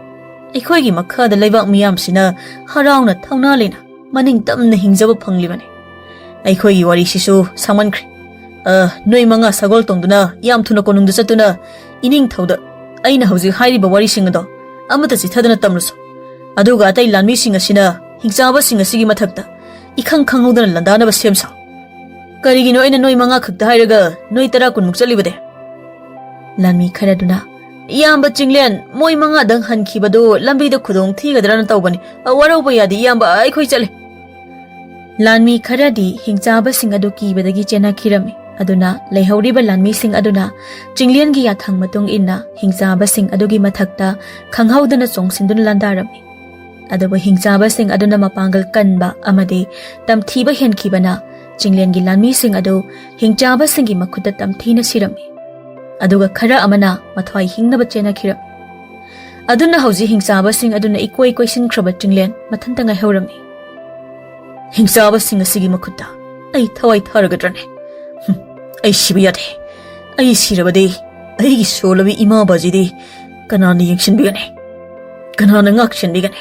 ꯑꯩꯈꯣꯏꯒꯤ ꯃꯈꯥꯗ ꯂꯩꯕꯥꯛ ꯃꯤꯌꯥꯝꯁꯤꯅ ꯍꯔꯥꯎꯅ ꯊꯧꯅꯥ ꯂꯩꯅ ꯃꯅꯤꯡ ꯇꯝꯅ ꯍꯤꯡꯖꯕ ꯐꯪꯂꯤꯕꯅꯤ꯫ ꯑꯩꯈꯣꯏꯒꯤ ꯋꯥꯔꯤꯁꯤꯁꯨ ꯁꯥꯡꯃꯟꯈ꯭ꯔꯦ꯫ ꯑ, ꯅꯣꯏ ꯃꯉꯥ ꯁꯒꯣꯜ ꯇꯣꯡꯗꯨꯅ ꯌꯥꯝ ꯊꯨꯅ ꯀꯣꯅꯨꯡꯗ ꯆꯠꯇꯨꯅ ꯏꯅꯤꯡꯊꯧꯗ ꯑꯩꯅ ꯍꯧꯖꯤꯛ ꯍꯥꯏꯔꯤꯕ ꯋꯥꯔꯤꯁꯤꯡ ꯑꯗꯣ ꯑꯃꯠꯇ ꯆꯤꯊꯗꯅ ꯇꯝꯂꯨꯁꯣ꯫ ꯑꯗꯨꯒ ꯑꯇꯩ ꯂꯥꯟꯃꯤꯁꯤꯡ ꯑꯁꯤꯅ ꯍꯤꯡꯆꯥꯕꯁꯤꯡ ꯑꯁꯤꯒꯤ ꯃꯊꯛꯇ ꯏꯈꯪ ꯈꯪꯍꯧꯗꯅ ꯂꯥꯟꯗꯥꯅꯕ ꯁꯦꯝ ꯁꯥꯎ꯫ ꯀꯔꯤꯒꯤꯅꯣ ꯑꯩꯅ ꯅꯣꯏ ꯃꯉꯥ ꯈꯛꯇ ꯍꯥꯏꯔꯒ ꯅꯣꯏ ꯇꯔꯥ ꯀꯨꯟꯃꯨꯛ ꯆꯠꯂꯤꯕꯗꯤ? ꯂꯥꯟꯃꯤ ꯈꯔꯗꯨꯅ, "ꯏꯌꯥꯝꯕ ꯆꯤꯡꯂꯦꯟ, ꯃꯣꯏ ꯃꯉꯥꯗꯪ ꯍꯟꯈꯤꯕꯗꯨ ꯂꯝꯕꯤꯗ ꯈꯨꯗꯣꯡ ꯊꯤꯒꯗ꯭ꯔꯅ ꯇꯧꯕꯅꯤ꯫ ꯑ, ꯋꯥꯔꯧꯕ ꯌꯥꯗꯦ ꯏꯌꯥꯝꯕ, ꯑꯩꯈꯣꯏ ꯆꯠꯂꯦ꯫" ꯂꯥꯟꯃꯤ ꯈꯔꯗꯤ ꯍꯤꯡꯆꯥꯕꯁꯤꯡ ꯑꯗꯨ ꯀꯤꯕꯗꯒꯤ ꯆꯦꯟꯅꯈꯤꯔꯝꯃꯤ꯫ ꯑꯗꯨꯅ ꯂꯩꯍꯧꯔꯤꯕ ꯂꯥꯟꯃꯤꯁꯤꯡ ꯑꯗꯨꯅ ꯆꯤꯡꯂꯦꯟꯒꯤ ꯌꯥꯊꯪ ꯃꯇꯨꯡ ꯏꯟꯅ ꯍꯤꯡꯆꯥꯕꯁꯤꯡ ꯑꯗꯨꯒꯤ ꯃꯊꯛꯇ ꯈꯪꯍꯧꯗꯅ ꯆꯣꯡꯁꯤꯟꯗꯨꯅ ꯂꯥꯟꯗꯥꯔꯝꯃꯤ꯫ ꯑꯗꯨꯕꯨ ꯍꯤꯡꯆꯥꯕꯁꯤꯡ ꯑꯗꯨꯅ ꯃꯄꯥꯡꯒꯜ ꯀꯟꯕ ꯑꯃꯗꯤ ꯇꯝꯊꯤꯕ ꯍꯦꯟꯈꯤꯕꯅ ꯆꯤꯡꯂꯦꯟꯒꯤ ꯂꯥꯟꯃꯤꯁꯤꯡ ꯑꯗꯨ ꯍꯤꯡꯆꯥꯕꯁꯤꯡꯒꯤ ꯃꯈꯨꯠꯇ ꯇꯝꯊꯤꯅ ꯁꯤꯔꯝꯃꯤ꯫ ꯑꯗꯨꯒ ꯈꯔ ꯑꯃꯅ ꯃꯊ꯭ꯋꯥꯏ ꯍꯤꯡꯅꯕ ꯆꯦꯟꯅꯈꯤꯔꯝꯃꯤ꯫ ꯑꯗꯨꯅ ꯍꯧꯖꯤꯛ ꯍꯤꯡꯆꯥꯕꯁꯤꯡ ꯑꯗꯨꯅ ꯏꯀꯣꯏ ꯀꯣꯏꯁꯤꯟꯈ꯭ꯔꯕ ꯆꯤꯡꯂꯦꯟ ꯃꯊꯟꯇ ꯉꯥꯏꯍꯧꯔꯝꯃꯤ꯫ ꯍꯤꯡꯆꯥꯕꯁꯤꯡ ꯑꯁꯤꯒꯤ ꯃꯈꯨꯠꯇ ꯑꯩ ꯊꯋꯥꯏ ꯊꯥꯔꯒꯗ꯭ꯔꯅꯦ? ꯍꯨꯝ, ꯑꯩ ꯁꯤꯕ ꯌꯥꯗꯦ꯫ ꯑꯩ ꯁꯤꯔꯕꯗꯤ ꯑꯩꯒꯤ ꯁꯣꯜꯂꯕꯤ ꯏꯃꯥ ꯕꯥꯖꯤꯗꯤ ꯀꯅꯥꯅ ꯌꯦꯡꯁꯤꯟꯕꯤꯒꯅꯤ? ꯀꯅꯥꯅ ꯉꯥꯛ ꯁꯦꯟꯕꯤꯒꯅꯤ?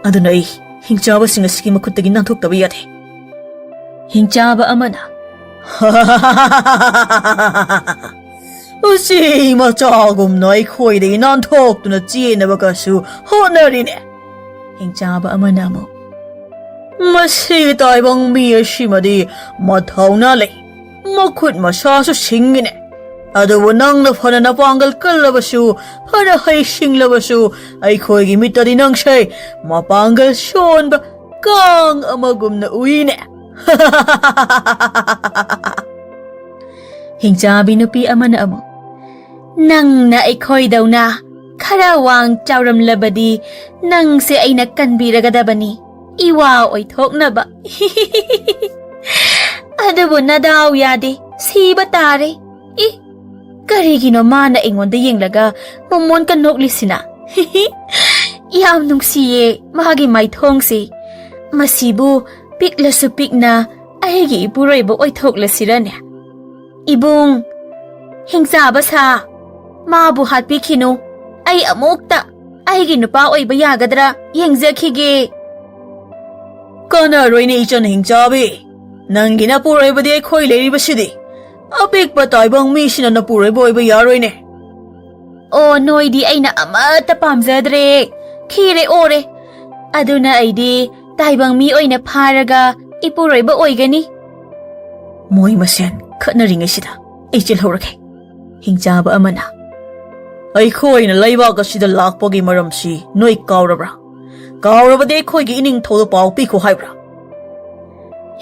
ꯑꯗꯨꯅ ꯑꯩ ꯍꯤꯡꯆꯥꯕꯁꯤꯡ ꯑꯁꯤꯒꯤ ꯃꯈꯨꯠꯇꯒꯤ ꯅꯥꯟꯊꯣꯛꯇꯕ ꯌꯥꯗꯦ꯫ ꯍꯤꯡꯆꯥꯕ ꯑꯃꯅ, "ꯎꯆꯤ ꯃꯆꯥꯒꯨꯝꯅ ꯑꯩꯈꯣꯏꯗꯒꯤ ꯅꯥꯟꯊꯣꯛꯇꯨꯅ ꯆꯦꯟꯅꯕꯒꯁꯨ ꯍꯣꯠꯅꯔꯤꯅꯦ?" ꯍꯤꯡꯆꯥꯕ ꯑꯃꯅ ꯑꯃꯨꯛ, "ꯃꯁꯤ ꯇꯥꯏꯕꯪ ꯃꯤ ꯑꯁꯤꯃꯗꯤ ꯃꯊꯧꯅꯥ ꯂꯩ, ꯃꯈꯨꯠ ꯃꯁꯥꯁꯨ ꯁꯤꯡꯉꯤꯅꯦ꯫ ꯑꯗꯨꯕꯨ ꯅꯪꯅ ꯐꯅ ꯅꯄꯥꯡꯒꯜ ꯀꯜꯂꯕꯁꯨ, ꯐꯅ ꯍꯩꯁꯤꯡꯂꯕꯁꯨ, ꯑꯩꯈꯣꯏꯒꯤ ꯃꯤꯠꯇꯗꯤ ꯅꯪꯁꯦ ꯃꯄꯥꯡꯒꯜ ꯁꯣꯟꯕ ꯀꯥꯡ ꯑꯃꯒꯨꯝꯅ ꯎꯏꯅꯦ꯫" ꯍꯤꯡꯆꯥꯕꯤ ꯅꯨꯄꯤ ꯑꯃꯅ ꯑꯃꯨꯛ, "ꯅꯪꯅ ꯑꯩꯈꯣꯏꯗꯧꯅ ꯈꯔ ꯋꯥꯡ ꯆꯥꯎꯔꯝꯂꯕꯗꯤ ꯅꯪꯁꯦ ꯑꯩꯅ ꯀꯟꯕꯤꯔꯒꯗꯕꯅꯤ, ꯏꯋꯥ ꯑꯣꯏꯊꯣꯛꯅꯕ꯫" "ꯑꯗꯨꯕꯨ ꯅꯗꯥꯎ ꯌꯥꯗꯦ, ꯁꯤꯕ ꯇꯥꯔꯦ꯫" "ꯏ, ꯀꯔꯤꯒꯤꯅꯣ ꯃꯥꯅ ꯑꯩꯉꯣꯟꯗ ꯌꯦꯡꯂꯒ ꯃꯣꯃꯣꯟꯒ ꯅꯣꯛꯂꯤꯁꯤꯅ?" "ꯌꯥꯝ ꯅꯨꯡꯁꯤꯌꯦ ꯃꯥꯒꯤ ꯃꯥꯏꯊꯣꯡꯁꯤ꯫ ꯃꯁꯤꯕꯨ ꯄꯤꯛꯂꯁꯨ ꯄꯤꯛꯅ ꯑꯩꯒꯤ ꯏꯄꯨꯔꯣꯏꯕ ꯑꯣꯏꯊꯣꯛꯂꯁꯤꯔꯅꯦ?" "ꯏꯕꯨꯡ, ꯍꯤꯡꯆꯥꯕ ꯁꯥ, ꯃꯥꯕꯨ ꯍꯥꯠꯄꯤꯈꯤꯅꯨ꯫ ꯑꯩ ꯑꯃꯨꯛꯇ ꯑꯩꯒꯤ ꯅꯨꯄꯥ ꯑꯣꯏꯕ ꯌꯥꯒꯗ꯭ꯔꯥ ꯌꯦꯡꯖꯈꯤꯒꯦ꯫" "ꯀꯥꯟꯅꯔꯣꯏꯅꯦ ꯏꯆꯟ ꯍꯤꯡꯆꯥꯕꯤ, ꯅꯪꯒꯤ ꯅꯄꯨꯔꯣꯏꯕꯗꯤ ꯑꯩꯈꯣꯏ ꯂꯩꯔꯤꯕꯁꯤꯗꯤ꯫ ꯑꯄꯤꯛꯄ ꯇꯥꯏꯕꯪ ꯃꯤꯁꯤꯅ ꯅꯄꯨꯔꯣꯏꯕ ꯑꯣꯏꯕ ꯌꯥꯔꯣꯏꯅꯦ꯫" "ꯑꯣ, ꯅꯣꯏꯗꯤ ꯑꯩꯅ ꯑꯃꯠꯇ ꯄꯥꯝꯖꯗ꯭ꯔꯦ, ꯈꯤꯔꯦ ꯑꯣꯔꯦ꯫ ꯑꯗꯨꯅ ꯑꯩꯗꯤ ꯇꯥꯏꯕꯪ ꯃꯤ ꯑꯣꯏꯅ ꯐꯥꯔꯒ ꯏꯄꯨꯔꯣꯏꯕ ꯑꯣꯏꯒꯅꯤ꯫" "ꯃꯣꯏ ꯃꯁꯦꯟ ꯈꯠꯅꯔꯤꯉꯩꯁꯤꯗ ꯑꯩ ꯆꯦꯜꯍꯧꯔꯒꯦ꯫" ꯍꯤꯡꯆꯥꯕ ꯑꯃꯅ, "ꯑꯩꯈꯣꯏꯅ ꯂꯩꯕꯥꯛ ꯑꯁꯤꯗ ꯂꯥꯛꯄꯒꯤ ꯃꯔꯝꯁꯤ ꯅꯣꯏ ꯀꯥꯎꯔꯕ꯭ꯔꯥ? ꯀꯥꯎꯔꯕꯗꯤ ꯑꯩꯈꯣꯏꯒꯤ ꯏꯅꯤꯡꯊꯧꯗ ꯄꯥꯎ ꯄꯤꯈꯣ ꯍꯥꯏꯕ꯭ꯔꯥ?"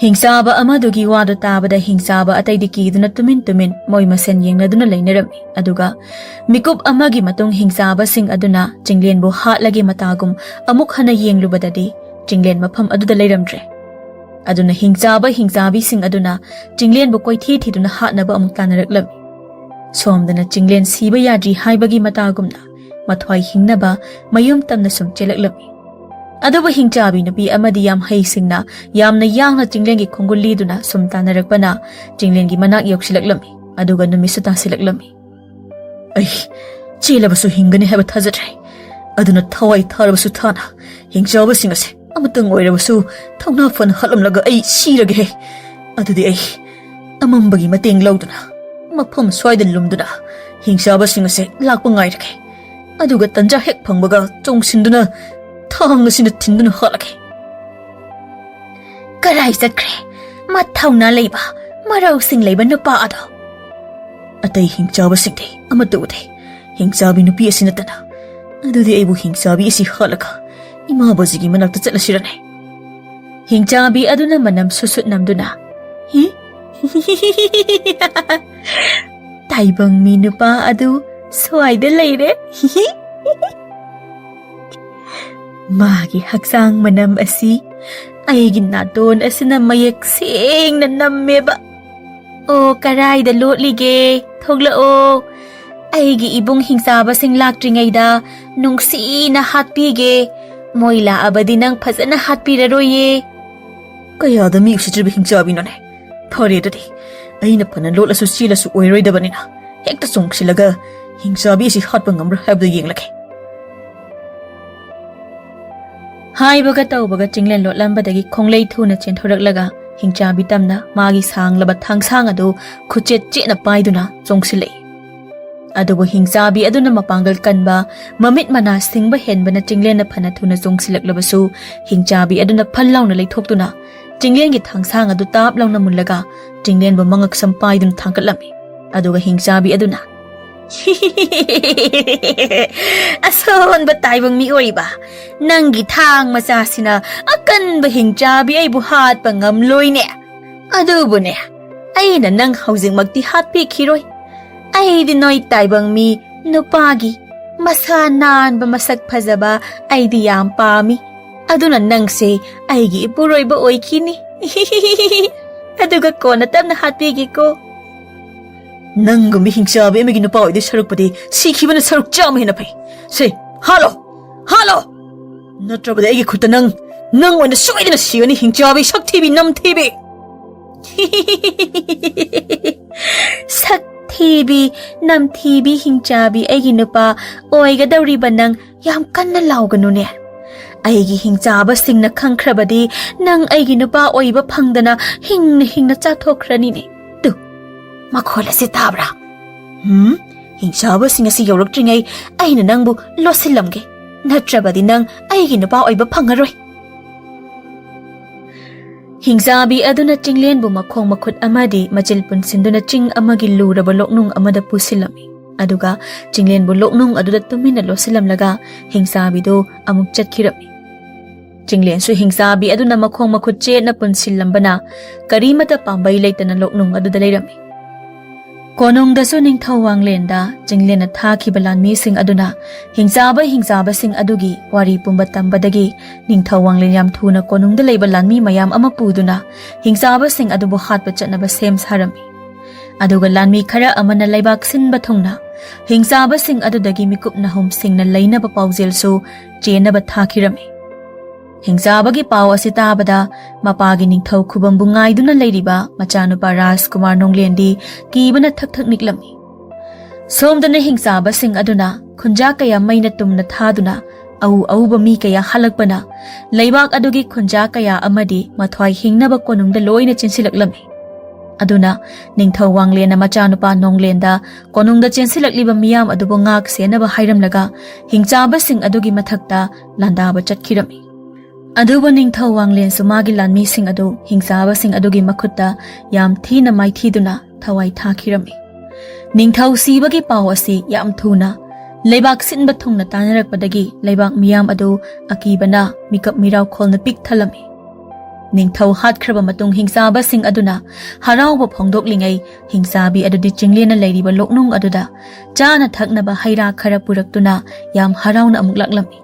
ꯍꯤꯡꯆꯥꯕ ꯑꯃꯗꯨꯒꯤ ꯋꯥꯗꯨ ꯇꯥꯕꯗ ꯍꯤꯡꯆꯥꯕ ꯑꯇꯩꯗꯤ ꯀꯤꯗꯨꯅ ꯇꯨꯃꯤꯟ ꯇꯨꯃꯤꯟ ꯃꯣꯏ ꯃꯁꯦꯟ ꯌꯦꯡꯅꯗꯨꯅ ꯂꯩꯅꯔꯝꯃꯤ꯫ ꯑꯗꯨꯒ ꯃꯤꯀꯨꯞ ꯑꯃꯒꯤ ꯃꯇꯨꯡ ꯍꯤꯡꯆꯥꯕꯁꯤꯡ ꯑꯗꯨꯅ ꯆꯤꯡꯂꯦꯟꯕꯨ ꯍꯥꯠꯂꯒꯦ ꯃꯇꯥꯒꯨꯝ ꯑꯃꯨꯛ ꯍꯟꯅ ꯌꯦꯡꯂꯨꯕꯗꯗꯤ ꯆꯤꯡꯂꯦꯟ ꯃꯐꯝ ꯑꯗꯨꯗ ꯂꯩꯔꯝꯗ꯭ꯔꯦ꯫ ꯑꯗꯨꯅ ꯍꯤꯡꯆꯥꯕ ꯍꯤꯡꯆꯥꯕꯤꯁꯤꯡ ꯑꯗꯨꯅ ꯆꯤꯡꯂꯦꯟꯕꯨ ꯀꯣꯏꯊꯤ ꯊꯤꯗꯨꯅ ꯍꯥꯠꯅꯕ ꯑꯃꯨꯛ ꯇꯥꯟꯅꯔꯛꯂꯝꯃꯤ꯫ ꯁꯣꯝꯗꯅ ꯆꯤꯡꯂꯦꯟ ꯁꯤꯕ ꯌꯥꯗ꯭ꯔꯤ ꯍꯥꯏꯕꯒꯤ ꯃꯇꯥꯒꯨꯝꯅ ꯃꯊ꯭ꯋꯥꯏ ꯍꯤꯡꯅꯕ ꯃꯌꯨꯝ ꯇꯝꯅ ꯁꯨꯝ ꯆꯦꯜꯂꯛꯂꯝꯃꯤ꯫ ꯑꯗꯨꯕꯨ ꯍꯤꯡꯆꯥꯕꯤ ꯅꯨꯄꯤ ꯑꯃꯗꯤ ꯌꯥꯝ ꯍꯩꯁꯤꯡꯅ, ꯌꯥꯝꯅ ꯌꯥꯡꯅ ꯆꯤꯡꯂꯦꯟꯒꯤ ꯈꯣꯡꯒꯨꯜ ꯂꯤꯗꯨꯅ ꯁꯨꯝ ꯇꯥꯟꯅꯔꯛꯄꯅ ꯆꯤꯡꯂꯦꯟꯒꯤ ꯃꯅꯥꯛ ꯌꯧꯁꯤꯜꯂꯛꯂꯝꯃꯤ꯫ ꯑꯗꯨꯒ ꯅꯨꯃꯤꯠꯁꯨ ꯇꯥꯁꯤꯜꯂꯛꯂꯝꯃꯤ꯫ "ꯑꯩ ꯆꯦꯜꯂꯕꯁꯨ ꯍꯤꯡꯒꯅꯤ ꯍꯥꯏꯕ ꯊꯥꯖꯗ꯭ꯔꯦ꯫ ꯑꯗꯨꯅ ꯊꯋꯥꯏ ꯊꯥꯔꯕꯁꯨ ꯊꯥꯅ ꯍꯤꯡꯆꯥꯕꯁꯤꯡ ꯑꯁꯦ ꯑꯃꯇꯪ ꯑꯣꯏꯔꯕꯁꯨ ꯊꯧꯅꯥ ꯐꯅ ꯍꯥꯠꯂꯝꯂꯒ ꯑꯩ ꯁꯤꯔꯒꯦꯍꯦ꯫ ꯑꯗꯨꯗꯤ ꯑꯩ ꯑꯃꯝꯕꯒꯤ ꯃꯇꯦꯡ ꯂꯧꯗꯨꯅ ꯃꯐꯝ ꯁ꯭ꯋꯥꯏꯗ ꯂꯨꯝꯗꯨꯅ ꯍꯤꯡꯆꯥꯕꯁꯤꯡ ꯑꯁꯦ ꯂꯥꯛꯄ ꯉꯥꯏꯔꯒꯦ꯫ ꯑꯗꯨꯒ ꯇꯟꯖꯥ ꯍꯦꯛ ꯐꯪꯕꯒ ꯆꯣꯡꯁꯤꯟꯗꯨꯅ ꯊꯥꯡ ꯑꯁꯤꯅ ꯊꯤꯟꯗꯨꯅ ꯍꯥꯠꯂꯒꯦ꯫" "ꯀꯔꯥꯏ ꯆꯠꯈ꯭ꯔꯦ ꯃꯊꯧꯅꯥ ꯂꯩꯕ, ꯃꯔꯧꯁꯤꯡ ꯂꯩꯕ ꯅꯨꯄꯥ ꯑꯗꯣ?" "ꯑꯇꯩ ꯍꯤꯡꯆꯥꯕꯁꯤꯡꯗꯤ ꯑꯃꯠꯇ ꯎꯗꯦ, ꯍꯤꯡꯆꯥꯕꯤ ꯅꯨꯄꯤ ꯑꯁꯤ ꯅꯠꯇꯅ꯫ ꯑꯗꯨꯗꯤ ꯑꯩꯕꯨ ꯍꯤꯡꯆꯥꯕꯤ ꯑꯁꯤ ꯍꯥꯠꯂꯒ ꯏꯃꯥ ꯕꯖꯤꯒꯤ ꯃꯅꯥꯛꯇ ꯆꯠꯂꯁꯤꯔꯅꯦ?" ꯍꯤꯡꯆꯥꯕꯤ ꯑꯗꯨꯅ ꯃꯅꯝ ꯁꯨꯠ ꯁꯨꯠ ꯅꯝꯗꯨꯅ, "ꯍꯤ, ꯇꯥꯏꯕꯪ ꯃꯤ ꯅꯨꯄꯥ ꯑꯗꯨ ꯁ꯭ꯋꯥꯏꯗ ꯂꯩꯔꯦ꯫ ꯃꯥꯒꯤ ꯍꯛꯆꯥꯡ ꯃꯅꯝ ꯑꯁꯤ ꯑꯩꯒꯤ ꯅꯥꯇꯣꯟ ꯑꯁꯤꯅ ꯃꯌꯦꯛ ꯁꯦꯡꯅ ꯅꯝꯃꯦꯕ꯫ ꯑꯣ, ꯀꯔꯥꯏꯗ ꯂꯣꯠꯂꯤꯒꯦ? ꯊꯣꯛꯂꯛꯑꯣ꯫ ꯑꯩꯒꯤ ꯏꯕꯨꯡ ꯍꯤꯡꯆꯥꯕꯁꯤꯡ ꯂꯥꯛꯇ꯭ꯔꯤꯉꯩꯗ ꯅꯨꯡꯁꯤꯅ ꯍꯥꯠꯄꯤꯒꯦ꯫ ꯃꯣꯏ ꯂꯥꯛꯑꯕꯗꯤ ꯅꯪ ꯐꯖꯅ ꯍꯥꯠꯄꯤꯔꯔꯣꯏꯌꯦ꯫" "ꯀꯌꯥꯗ ꯃꯤ ꯎꯁꯤꯠꯇ꯭ꯔꯤꯕ ꯍꯤꯡꯆꯥꯕꯤꯅꯣꯅꯦ! ꯐꯔꯦ ꯑꯗꯨꯗꯤ, ꯑꯩꯅ ꯐꯅ ꯂꯣꯠꯂꯁꯨ ꯆꯦꯜꯂꯁꯨ ꯑꯣꯏꯔꯣꯏꯗꯕꯅꯤꯅ ꯍꯦꯛꯇ ꯆꯣꯡꯁꯤꯜꯂꯒ ꯍꯤꯡꯆꯥꯕꯤ ꯑꯁꯤ ꯍꯥꯠꯄ ꯉꯝꯕ꯭ꯔꯥ ꯍꯥꯏꯕꯗꯨ ꯌꯦꯡꯂꯒꯦ꯫" ꯍꯥꯏꯕꯒ ꯇꯧꯕꯒ ꯆꯤꯡꯂꯦꯟ ꯂꯣꯠꯂꯝꯕꯗꯒꯤ ꯈꯣꯡꯂꯩ ꯊꯨꯅ ꯆꯦꯟꯊꯣꯔꯛꯂꯒ ꯍꯤꯡꯆꯥꯕꯤ ꯇꯝꯅ ꯃꯥꯒꯤ ꯁꯥꯡꯂꯕ ꯊꯥꯡꯁꯥꯡ ꯑꯗꯨ ꯈꯨꯆꯦꯠ ꯆꯦꯠꯅ ꯄꯥꯏꯗꯨꯅ ꯆꯣꯡꯁꯤꯜꯂꯛꯏ꯫ ꯑꯗꯨꯕꯨ ꯍꯤꯡꯆꯥꯕꯤ ꯑꯗꯨꯅ ꯃꯄꯥꯡꯒꯜ ꯀꯟꯕ, ꯃꯃꯤꯠ ꯃꯅꯥ ꯁꯤꯡꯕ ꯍꯦꯟꯕꯅ ꯆꯤꯡꯂꯦꯟꯅ ꯐꯅ ꯊꯨꯅ ꯆꯣꯡꯁꯤꯜꯂꯛꯂꯕꯁꯨ ꯍꯤꯡꯆꯥꯕꯤ ꯑꯗꯨꯅ ꯐꯜ ꯂꯥꯎꯅ ꯂꯩꯊꯣꯛꯇꯨꯅ ꯆꯤꯡꯂꯦꯟꯒꯤ ꯊꯥꯡꯁꯥꯡ ꯑꯗꯨ ꯇꯥꯞ ꯂꯥꯎꯅ ꯃꯨꯜꯂꯒ ꯆꯤꯡꯂꯦꯟꯕꯨ ꯃꯉꯛꯁꯝ ꯄꯥꯏꯗꯨꯅ ꯊꯥꯡꯒꯠꯂꯝꯃꯤ꯫ ꯑꯗꯨꯒ ꯍꯤꯡꯆꯥꯕꯤ ꯑꯗꯨꯅ, "ꯑꯁꯣꯟꯕ ꯇꯥꯏꯕꯪ ꯃꯤꯑꯣꯏꯕ, ꯅꯪꯒꯤ ꯊꯥꯡ ꯃꯆꯥꯁꯤꯅ ꯑꯀꯟꯕ ꯍꯤꯡꯆꯥꯕꯤ ꯑꯩꯕꯨ ꯍꯥꯠꯄ ꯉꯝꯂꯣꯏꯅꯦ꯫ ꯑꯗꯨꯕꯨꯅꯦ, ꯑꯩꯅ ꯅꯪ ꯍꯧꯖꯤꯛꯃꯛꯇꯤ ꯍꯥꯠꯄꯤꯈꯤꯔꯣꯏ꯫ ꯑꯩꯗꯤ ꯅꯣꯏ ꯇꯥꯏꯕꯪ ꯃꯤ ꯅꯨꯄꯥꯒꯤ ꯃꯁꯥ ꯅꯥꯟꯕ, ꯃꯁꯛ ꯐꯖꯕ ꯑꯩꯗꯤ ꯌꯥꯝ ꯄꯥꯝꯃꯤ꯫ ꯑꯗꯨꯅ ꯅꯪꯁꯦ ꯑꯩꯒꯤ ꯏꯄꯨꯔꯣꯏꯕ ꯑꯣꯏꯈꯤꯅꯤ꯫ ꯑꯗꯨꯒ ꯀꯣꯟꯅ ꯇꯞꯅ ꯍꯥꯠꯄꯤꯒꯦꯀꯣ꯫" "ꯅꯪꯒꯨꯝꯕ ꯍꯤꯡꯆꯥꯕꯤ ꯑꯃꯒꯤ ꯅꯨꯄꯥ ꯑꯣꯏꯗꯣꯏ ꯁꯔꯨꯛꯄꯨꯗꯤ ꯁꯤꯈꯤꯕꯅ ꯁꯔꯨꯛ ꯆꯥꯝꯃ ꯍꯦꯟꯅ ꯐꯩ꯫ ꯁꯦ, ꯍꯥꯠꯂꯣ! ꯍꯥꯠꯂꯣ!" ꯅꯠꯇ꯭ꯔꯕꯗꯤ ꯑꯩꯒꯤ ꯈꯨꯠꯇ ꯅꯪ, ꯅꯪ ꯑꯣꯏꯅ ꯁꯣꯏꯗꯅ ꯁꯤꯒꯅꯤ, ꯍꯤꯡꯆꯥꯕꯤ, ꯁꯛꯊꯤꯕꯤ, ꯅꯝꯊꯤꯕꯤ꯫ ꯁꯛꯊꯤꯕꯤ, ꯅꯝꯊꯤꯕꯤ, ꯍꯤꯡꯆꯥꯕꯤ, ꯑꯩꯒꯤ ꯅꯨꯄꯥ ꯑꯣꯏꯒꯗꯧꯔꯤꯕ ꯅꯪ ꯌꯥꯝ ꯀꯟꯅ ꯂꯥꯎꯒꯅꯨꯅꯦ꯫ ꯑꯩꯒꯤ ꯍꯤꯡꯆꯥꯕꯁꯤꯡꯅ ꯈꯪꯈ꯭ꯔꯕꯗꯤ ꯅꯪ ꯑꯩꯒꯤ ꯅꯨꯄꯥ ꯑꯣꯏꯕ ꯐꯪꯗꯅ ꯍꯤꯡꯅ ꯍꯤꯡꯅ ꯆꯥꯊꯣꯛꯈ꯭ꯔꯅꯤꯅꯦ꯫ ꯇꯨ, ꯃꯈꯣꯜ ꯑꯁꯤ ꯇꯥꯕ꯭ꯔꯥ? ꯍꯨꯝ, ꯍꯤꯡꯆꯥꯕꯁꯤꯡ ꯑꯁꯤ ꯌꯧꯔꯛꯇ꯭ꯔꯤꯉꯩ ꯑꯩꯅ ꯅꯪꯕꯨ ꯂꯣꯠꯁꯤꯜꯂꯝꯒꯦ, ꯅꯠꯇ꯭ꯔꯕꯗꯤ ꯅꯪ ꯑꯩꯒꯤ ꯅꯨꯄꯥ ꯑꯣꯏꯕ ꯐꯪꯉꯔꯣꯏ꯫ ꯍꯤꯡꯆꯥꯕꯤ ꯑꯗꯨꯅ ꯆꯤꯡꯂꯦꯟꯕꯨ ꯃꯈꯣꯡ ꯃꯈꯨꯠ ꯑꯃꯗꯤ ꯃꯆꯤꯜ ꯄꯨꯟꯁꯤꯟꯗꯨꯅ ꯆꯤꯡ ꯑꯃꯒꯤ ꯂꯨꯔꯕ ꯂꯣꯛꯅꯨꯡ ꯑꯃꯗ ꯄꯨꯁꯤꯜꯂꯝꯃꯤ꯫ ꯑꯗꯨꯒ ꯆꯤꯡꯂꯦꯟꯕꯨ ꯂꯣꯛꯅꯨꯡ ꯑꯗꯨꯗ ꯇꯨꯃꯤꯟꯅ ꯂꯣꯠꯁꯤꯜꯂꯝꯂꯒ ꯍꯤꯡꯆꯥꯕꯤꯗꯨ ꯑꯃꯨꯛ ꯆꯠꯈꯤꯔꯝꯃꯤ꯫ ꯆꯤꯡꯂꯦꯟꯁꯨ ꯍꯤꯡꯆꯥꯕꯤ ꯑꯗꯨꯅ ꯃꯈꯣꯡ ꯃꯈꯨꯠ ꯆꯦꯠꯅ ꯄꯨꯟꯁꯤꯜꯂꯝꯕꯅ ꯀꯔꯤꯃꯠꯇ ꯄꯥꯝꯕꯩ ꯂꯩꯇꯅ ꯂꯣꯛꯅꯨꯡ ꯑꯗꯨꯗ ꯂꯩꯔꯝꯃꯤ꯫ ꯀꯣꯅꯨꯡꯗꯁꯨ ꯅꯤꯡꯊꯧ ꯋꯥꯡꯂꯦꯟꯗ ꯆꯤꯡꯂꯦꯟꯅ ꯊꯥꯈꯤꯕ ꯂꯥꯟꯃꯤꯁꯤꯡ ꯑꯗꯨꯅ ꯍꯤꯡꯆꯥꯕ ꯍꯤꯡꯆꯥꯕꯁꯤꯡ ꯑꯗꯨꯒꯤ ꯋꯥꯔꯤ ꯄꯨꯝꯕ ꯇꯝꯕꯗꯒꯤ ꯅꯤꯡꯊꯧ ꯋꯥꯡꯂꯦꯟ ꯌꯥꯝ ꯊꯨꯅ ꯀꯣꯅꯨꯡꯗ ꯂꯩꯕ ꯂꯥꯟꯃꯤ ꯃꯌꯥꯝ ꯑꯃ ꯄꯨꯗꯨꯅ ꯍꯤꯡꯆꯥꯕꯁꯤꯡ ꯑꯗꯨꯕꯨ ꯍꯥꯠꯄ ꯆꯠꯅꯕ ꯁꯦꯝ ꯁꯥꯔꯝꯃꯤ꯫ ꯑꯗꯨꯒ ꯂꯥꯟꯃꯤ ꯈꯔ ꯑꯃꯅ ꯂꯩꯕꯥꯛ ꯁꯤꯟꯕ ꯊꯨꯡꯅ ꯍꯤꯡꯆꯥꯕꯁꯤꯡ ꯑꯗꯨꯗꯒꯤ ꯃꯤꯀꯨꯞ ꯅꯍꯨꯝꯁꯤꯡꯅ ꯂꯩꯅꯕ ꯄꯥꯎꯖꯦꯜꯁꯨ ꯆꯦꯟꯅꯕ ꯊꯥꯈꯤꯔꯝꯃꯤ꯫ ꯍꯤꯡꯆꯥꯕꯒꯤ ꯄꯥꯎ ꯑꯁꯤ ꯇꯥꯕꯗ ꯃꯄꯥꯒꯤ ꯅꯤꯡꯊꯧ ꯈꯨꯕꯝꯕꯨ ꯉꯥꯏꯗꯨꯅ ꯂꯩꯔꯤꯕ ꯃꯆꯥꯅꯨꯄꯥ ꯔꯥꯖꯀꯨꯃꯥꯔ ꯅꯣꯡꯂꯦꯟꯗꯤ ꯀꯤꯕꯅ ꯊꯛ ꯊꯛ ꯅꯤꯛꯂꯝꯃꯤ꯫ ꯁꯣꯝꯗꯅ ꯍꯤꯡꯆꯥꯕꯁꯤꯡ ꯑꯗꯨꯅ ꯈꯨꯟꯖꯥ ꯀꯌꯥ ꯃꯩꯅ ꯇꯨꯝꯅ ꯊꯥꯗꯨꯅ ꯑꯎ ꯑꯎꯕ ꯃꯤ ꯀꯌꯥ ꯍꯜꯂꯛꯄꯅ ꯂꯩꯕꯥꯛ ꯑꯗꯨꯒꯤ ꯈꯨꯟꯖꯥ ꯀꯌꯥ ꯑꯃꯗꯤ ꯃꯊ꯭ꯋꯥꯏ ꯍꯤꯡꯅꯕ ꯀꯣꯅꯨꯡꯗ ꯂꯣꯏꯅ ꯆꯦꯟꯁꯤꯜꯂꯛꯂꯝꯃꯤ꯫ ꯑꯗꯨꯅ ꯅꯤꯡꯊꯧ ꯋꯥꯡꯂꯦꯟꯅ ꯃꯆꯥꯅꯨꯄꯥ ꯅꯣꯡꯂꯦꯟꯗ ꯀꯣꯅꯨꯡꯗ ꯆꯦꯟꯁꯤꯜꯂꯛꯂꯤꯕ ꯃꯤꯌꯥꯝ ꯑꯗꯨꯕꯨ ꯉꯥꯛ ꯁꯦꯟꯅꯕ ꯍꯥꯏꯔꯝꯂꯒ ꯍꯤꯡꯆꯥꯕꯁꯤꯡ ꯑꯗꯨꯒꯤ ꯃꯊꯛꯇ ꯂꯥꯟꯗꯥꯕ ꯆꯠꯈꯤꯔꯝꯃꯤ꯫ ꯑꯗꯨꯕꯨ ꯅꯤꯡꯊꯧ ꯋꯥꯡꯂꯦꯟꯁꯨ ꯃꯥꯒꯤ ꯂꯥꯟꯃꯤꯁꯤꯡ ꯑꯗꯨ ꯍꯤꯡꯆꯥꯕꯁꯤꯡ ꯑꯗꯨꯒꯤ ꯃꯈꯨꯠꯇ ꯌꯥꯝ ꯊꯤꯅ ꯃꯥꯏꯊꯤꯗꯨꯅ ꯊꯋꯥꯏ ꯊꯥꯈꯤꯔꯝꯃꯤ꯫ ꯅꯤꯡꯊꯧ ꯁꯤꯕꯒꯤ ꯄꯥꯎ ꯑꯁꯤ ꯌꯥꯝ ꯊꯨꯅ ꯂꯩꯕꯥꯛ ꯁꯤꯟꯕ ꯊꯨꯡꯅ ꯇꯥꯅꯔꯛꯄꯗꯒꯤ ꯂꯩꯕꯥꯛ ꯃꯤꯌꯥꯝ ꯑꯗꯨ ꯑꯀꯤꯕꯅ ꯃꯤꯀꯞ ꯃꯤꯔꯥꯎꯈꯣꯜꯅ ꯄꯤꯛ ꯊꯜꯂꯝꯃꯤ꯫ ꯅꯤꯡꯊꯧ ꯍꯥꯠꯈ꯭ꯔꯕ ꯃꯇꯨꯡ ꯍꯤꯡꯆꯥꯕꯁꯤꯡ ꯑꯗꯨꯅ ꯍꯔꯥꯎꯕ ꯐꯣꯡꯗꯣꯛꯂꯤꯉꯩ ꯍꯤꯡꯆꯥꯕꯤ ꯑꯗꯨꯗꯤ ꯆꯤꯡꯂꯦꯟꯅ ꯂꯩꯔꯤꯕ ꯂꯣꯛꯅꯨꯡ ꯑꯗꯨꯗ ꯆꯥꯅ ꯊꯛꯅꯕ ꯍꯩ ꯔꯥ ꯈꯔ ꯄꯨꯔꯛꯇꯨꯅ ꯌꯥꯝ ꯍꯔꯥꯎꯅ ꯑꯃꯨꯛ ꯂꯥꯛꯂꯝꯃꯤ꯫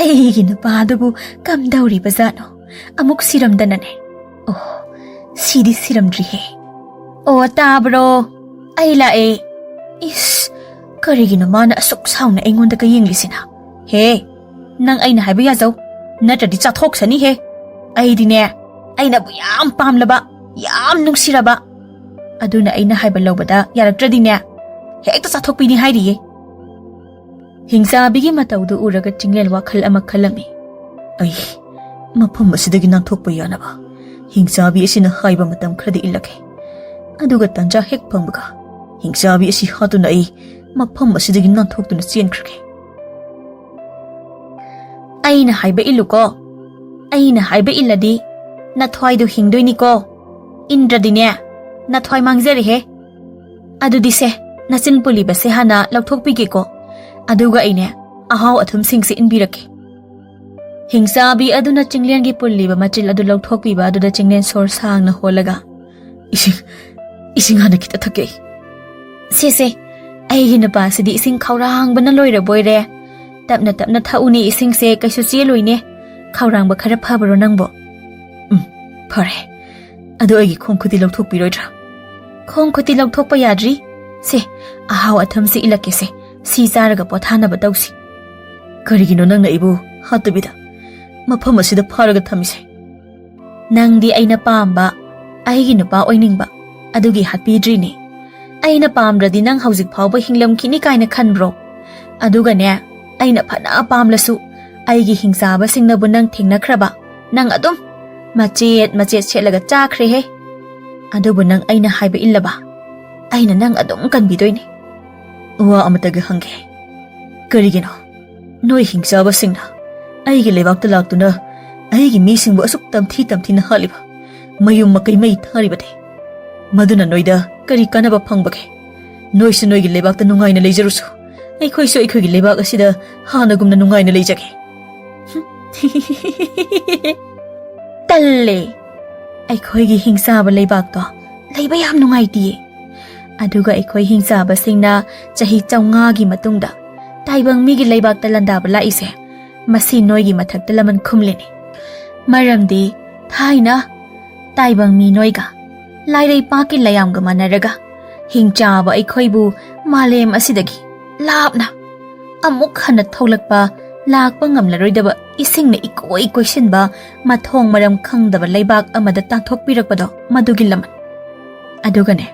ꯑꯩꯒꯤ ꯅꯨꯄꯥꯗꯨꯕꯨ ꯀꯝꯗꯧꯔꯤꯕꯖꯥꯠꯅꯣ? ꯑꯃꯨꯛ ꯁꯤꯔꯝꯗꯅꯅꯦ꯫ ꯑꯣ, ꯁꯤꯗꯤ ꯁꯤꯔꯝꯗ꯭ꯔꯤꯍꯦ꯫ ꯑꯣ, ꯇꯥꯕ꯭ꯔꯣ? ꯑꯩ ꯂꯥꯛꯑꯦ꯫ ꯏꯁ, ꯀꯔꯤꯒꯤꯅꯣ ꯃꯥꯅ ꯑꯁꯨꯛ ꯁꯥꯎꯅ ꯑꯩꯉꯣꯟꯗꯒ ꯌꯦꯡꯂꯤꯁꯤꯅ? ꯍꯦ, ꯅꯪ ꯑꯩꯅ ꯍꯥꯏꯕ ꯌꯥꯖꯧ, ꯅꯠꯇ꯭ꯔꯗꯤ ꯆꯥꯊꯣꯛꯁꯅꯤꯍꯦ꯫ ꯑꯩꯗꯤꯅꯦ, ꯑꯩꯅꯕꯨ ꯌꯥꯝ ꯄꯥꯝꯂꯕ, ꯌꯥꯝ ꯅꯨꯡꯁꯤꯔꯕ, ꯑꯗꯨꯅ ꯑꯩꯅ ꯍꯥꯏꯕ ꯂꯧꯕꯗ ꯌꯥꯔꯛꯇ꯭ꯔꯗꯤꯅꯦ, ꯍꯦꯛꯇ ꯆꯥꯊꯣꯛꯄꯤꯅꯤ ꯍꯥꯏꯔꯤꯌꯦ꯫ ꯍꯤꯡꯆꯥꯕꯤꯒꯤ ꯃꯇꯧꯗꯨ ꯎꯔꯒ ꯆꯤꯡꯂꯦꯟ ꯋꯥꯈꯜ ꯑꯃ ꯈꯜꯂꯝꯃꯤ꯫ ꯑꯩ ꯃꯐꯝ ꯑꯁꯤꯗꯒꯤ ꯅꯥꯟꯊꯣꯛꯄ ꯌꯥꯅꯕ ꯍꯤꯡꯆꯥꯕꯤ ꯑꯁꯤꯅ ꯍꯥꯏꯕ ꯃꯇꯝ ꯈꯔꯗꯤ ꯏꯜꯂꯒꯦ꯫ ꯑꯗꯨꯒ ꯇꯟꯖꯥ ꯍꯦꯛ ꯐꯪꯕꯒ ꯍꯤꯡꯆꯥꯕꯤ ꯑꯁꯤ ꯍꯥꯠꯇꯨꯅ ꯑꯩ ꯃꯐꯝ ꯑꯁꯤꯗꯒꯤ ꯅꯥꯟꯊꯣꯛꯇꯨꯅ ꯆꯦꯟꯈ꯭ꯔꯒꯦ꯫ ꯑꯩꯅ ꯍꯥꯏꯕ ꯏꯜꯂꯨꯀꯣ꯫ ꯑꯩꯅ ꯍꯥꯏꯕ ꯏꯜꯂꯗꯤ ꯅꯊ꯭ꯋꯥꯏꯗꯣ ꯍꯤꯡꯗꯣꯏꯅꯤꯀꯣ꯫ ꯏꯟꯗ꯭ꯔꯗꯤꯅꯦ, ꯅꯊ꯭ꯋꯥꯏ ꯃꯥꯡꯖꯔꯦꯍꯦ꯫ ꯑꯗꯨꯗꯤ ꯁꯦ, ꯅꯆꯤꯟ ꯄꯨꯜꯂꯤꯕꯁꯦ ꯍꯥꯟꯅ ꯂꯧꯊꯣꯛꯄꯤꯒꯦꯀꯣ꯫ ꯑꯗꯨꯒ ꯑꯩꯅꯦ, ꯑꯍꯥꯎ ꯑꯊꯨꯝꯁꯤꯡꯁꯦ ꯏꯟꯕꯤꯔꯛꯀꯦ꯫ ꯍꯤꯡꯆꯥꯕꯤ ꯑꯗꯨꯅ ꯆꯤꯡꯂꯦꯟꯒꯤ ꯄꯨꯜꯂꯤꯕ ꯃꯆꯤꯜ ꯑꯗꯨ ꯂꯧꯊꯣꯛꯄꯤꯕ ꯑꯗꯨꯗ ꯆꯤꯡꯂꯦꯟ ꯁꯣꯔ ꯁꯥꯡꯅ ꯍꯣꯜꯂꯒ, "ꯏꯁꯤꯡ, ꯏꯁꯤꯡ ꯍꯥꯟꯅ ꯈꯤꯇ ꯊꯛꯀꯦ ꯑꯩ꯫" "ꯁꯦ, ꯁꯦ, ꯑꯩꯒꯤ ꯅꯨꯄꯥꯁꯤꯗꯤ ꯏꯁꯤꯡ ꯈꯧꯔꯥꯡꯕꯅ ꯂꯣꯏꯔꯕꯣꯏꯔꯦ꯫ ꯇꯞꯅ ꯇꯞꯅ ꯊꯛꯎꯅꯦ ꯏꯁꯤꯡꯁꯦ, ꯀꯩꯁꯨ ꯆꯦꯜꯂꯣꯏꯅꯦ꯫ ꯈꯧꯔꯥꯡꯕ ꯈꯔ ꯐꯕ꯭ꯔꯣ ꯅꯪꯕꯣ?" "ꯎꯝ, ꯐꯔꯦ꯫ ꯑꯗꯣ ꯑꯩꯒꯤ ꯈꯣꯡ ꯈꯨꯠꯇꯤ ꯂꯧꯊꯣꯛꯄꯤꯔꯣꯏꯗ꯭ꯔꯥ?" "ꯈꯣꯡ ꯈꯨꯠꯇꯤ ꯂꯧꯊꯣꯛꯄ ꯌꯥꯗ꯭ꯔꯤ꯫ ꯁꯦ, ꯑꯍꯥꯎ ꯑꯊꯨꯝꯁꯤ ꯏꯜꯂꯛꯀꯦꯁꯦ, ꯁꯤ ꯆꯥꯔꯒ ꯄꯣꯊꯥꯅꯕ ꯇꯧꯁꯤ꯫" "ꯀꯔꯤꯒꯤꯅꯣ ꯅꯪꯅ ꯑꯩꯕꯨ ꯍꯥꯠꯇꯕꯤꯗ ꯃꯐꯝ ꯑꯁꯤꯗ ꯐꯥꯔꯒ ꯊꯝꯃꯤꯁꯦ?" "ꯅꯪꯗꯤ ꯑꯩꯅ ꯄꯥꯝꯕ, ꯑꯩꯒꯤ ꯅꯨꯄꯥ ꯑꯣꯏꯅꯤꯡꯕ, ꯑꯗꯨꯒꯤ ꯍꯥꯠꯄꯤꯗ꯭ꯔꯤꯅꯦ꯫ ꯑꯩꯅ ꯄꯥꯝꯗ꯭ꯔꯗꯤ ꯅꯪ ꯍꯧꯖꯤꯛ ꯐꯥꯎꯕ ꯍꯤꯡꯂꯝꯈꯤꯅꯤ ꯀꯥꯏꯅ ꯈꯟꯕ꯭ꯔꯣ? ꯑꯗꯨꯒꯅꯦ, ꯑꯩꯅ ꯐꯅ ꯄꯥꯝꯂꯁꯨ, ꯑꯩꯒꯤ ꯍꯤꯡꯆꯥꯕꯁꯤꯡꯅꯕꯨ ꯅꯪ ꯊꯦꯡꯅꯈ꯭ꯔꯕ, ꯅꯪ ꯑꯗꯨꯝ ꯃꯆꯦꯠ ꯃꯆꯦꯠ ꯁꯦꯠꯂꯒ ꯆꯥꯈ꯭ꯔꯦꯍꯦ꯫ ꯑꯗꯨꯕꯨ ꯅꯪ ꯑꯩꯅ ꯍꯥꯏꯕ ꯏꯜꯂꯕ, ꯑꯩꯅ ꯅꯪ ꯑꯗꯨꯝ ꯀꯟꯕꯤꯗꯣꯏꯅꯦ꯫" "ꯋꯥ ꯑꯃꯇꯒ ꯍꯪꯒꯦ꯫ ꯀꯔꯤꯒꯤꯅꯣ ꯅꯣꯏ ꯍꯤꯡꯆꯥꯕꯁꯤꯡꯅ ꯑꯩꯒꯤ ꯂꯩꯕꯥꯛꯇ ꯂꯥꯛꯇꯨꯅ ꯑꯩꯒꯤ ꯃꯤꯁꯤꯡꯕꯨ ꯑꯁꯨꯛ ꯇꯝꯊꯤ ꯇꯝꯊꯤꯅ ꯍꯥꯠꯂꯤꯕ? ꯃꯌꯨꯝ ꯃꯀꯩ ꯃꯩ ꯊꯥꯔꯤꯕꯗꯤ? ꯃꯗꯨꯅ ꯅꯣꯏꯗ ꯀꯔꯤ ꯀꯥꯟꯅꯕ ꯐꯪꯕꯒꯦ? ꯅꯣꯏꯁꯨ ꯅꯣꯏꯒꯤ ꯂꯩꯕꯥꯛꯇ ꯅꯨꯡꯉꯥꯏꯅ ꯂꯩꯖꯔꯨꯁꯨ, ꯑꯩꯈꯣꯏꯁꯨ ꯑꯩꯈꯣꯏꯒꯤ ꯂꯩꯕꯥꯛ ꯑꯁꯤꯗ ꯍꯥꯟꯅꯒꯨꯝꯅ ꯅꯨꯡꯉꯥꯏꯅ ꯂꯩꯖꯒꯦ꯫" "ꯇꯜꯂꯦ꯫ ꯑꯩꯈꯣꯏꯒꯤ ꯍꯤꯡꯆꯥꯕ ꯂꯩꯕꯥꯛꯇꯣ ꯂꯩꯕ ꯌꯥꯝ ꯅꯨꯡꯉꯥꯏꯇꯤꯌꯦ꯫ ꯑꯗꯨꯒ ꯑꯩꯈꯣꯏ ꯍꯤꯡꯆꯥꯕꯁꯤꯡꯅ ꯆꯍꯤ ꯆꯥꯝꯃꯉꯥꯒꯤ ꯃꯇꯨꯡꯗ ꯇꯥꯏꯕꯪ ꯃꯤꯒꯤ ꯂꯩꯕꯥꯛꯇ ꯂꯥꯟꯗꯥꯕ ꯂꯥꯛꯏꯁꯦ, ꯃꯁꯤ ꯅꯣꯏꯒꯤ ꯃꯊꯛꯇ ꯂꯃꯟ ꯈꯨꯝꯂꯤꯅꯤ꯫ ꯃꯔꯝꯗꯤ ꯊꯥꯏꯅ ꯇꯥꯏꯕꯪ ꯃꯤ ꯅꯣꯏꯒ ꯂꯥꯏꯔꯩꯄꯥꯛꯀꯤ ꯂꯩꯌꯥꯝꯒ ꯃꯥꯟꯅꯔꯒ ꯍꯤꯡꯆꯥꯕ ꯑꯩꯈꯣꯏꯕꯨ ꯃꯥꯂꯦꯝ ꯑꯁꯤꯗꯒꯤ ꯂꯥꯞꯅ ꯑꯃꯨꯛ ꯍꯟꯅ ꯊꯣꯛꯂꯛꯄ ꯂꯥꯛꯄ ꯉꯝꯂꯔꯣꯏꯗꯕ ꯏꯁꯤꯡꯅ ꯏꯀꯣꯏ ꯀꯣꯏꯁꯤꯟꯕ ꯃꯊꯣꯡ ꯃꯔꯝ ꯈꯪꯗꯕ ꯂꯩꯕꯥꯛ ꯑꯃꯗ ꯇꯥꯟꯊꯣꯛꯄꯤꯔꯛꯄꯗꯣ ꯃꯗꯨꯒꯤ ꯂꯃꯟ꯫ ꯑꯗꯨꯒꯅꯦ,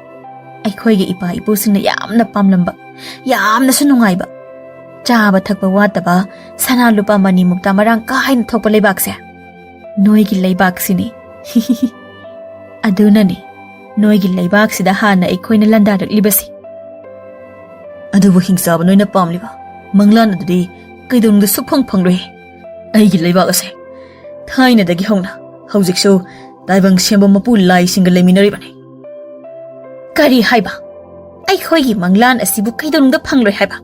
ꯑꯩꯈꯣꯏꯒꯤ ꯏꯄꯥ ꯏꯄꯨꯁꯤꯡꯅ ꯌꯥꯝꯅ ꯄꯥꯝꯂꯝꯕ, ꯌꯥꯝꯅꯁꯨ ꯅꯨꯡꯉꯥꯏꯕ, ꯆꯥꯕ ꯊꯛꯄ ꯋꯥꯠꯇꯕ, ꯁꯅꯥ ꯂꯨꯄꯥ ꯃꯅꯤ ꯃꯨꯛꯇ ꯃꯔꯥꯡ ꯀꯥꯏꯅ ꯊꯣꯛꯄ ꯂꯩꯕꯥꯛꯁꯦ ꯅꯣꯏꯒꯤ ꯂꯩꯕꯥꯛꯁꯤꯅꯤ꯫ ꯑꯗꯨꯅꯅꯤ ꯅꯣꯏꯒꯤ ꯂꯩꯕꯥꯛꯁꯤꯗ ꯍꯥꯟꯅ ꯑꯩꯈꯣꯏꯅ ꯂꯥꯟꯗꯥꯔꯛꯂꯤꯕꯁꯤ꯫ ꯑꯗꯨꯕꯨ ꯍꯤꯡꯆꯥꯕ ꯅꯣꯏꯅ ꯄꯥꯝꯂꯤꯕ ꯃꯪꯂꯥꯟ ꯑꯗꯨꯗꯤ ꯀꯩꯗꯧꯅꯨꯡꯗ ꯁꯨꯛꯐꯪ ꯐꯪꯂꯣꯏ꯫ ꯑꯩꯒꯤ ꯂꯩꯕꯥꯛ ꯑꯁꯦ ꯊꯥꯏꯅꯗꯒꯤ ꯍꯧꯅ ꯍꯧꯖꯤꯛꯁꯨ ꯇꯥꯏꯕꯪ ꯁꯦꯝꯕ ꯃꯄꯨ ꯂꯥꯏꯁꯤꯡꯒ ꯂꯩꯃꯤꯟꯅꯔꯤꯕꯅꯤ꯫ ꯀꯔꯤ ꯍꯥꯏꯕ? ꯑꯩꯈꯣꯏꯒꯤ ꯃꯪꯂꯥꯟ ꯑꯁꯤꯕꯨ ꯀꯩꯗꯧꯅꯨꯡꯗ ꯐꯪꯂꯣꯏ ꯍꯥꯏꯕ?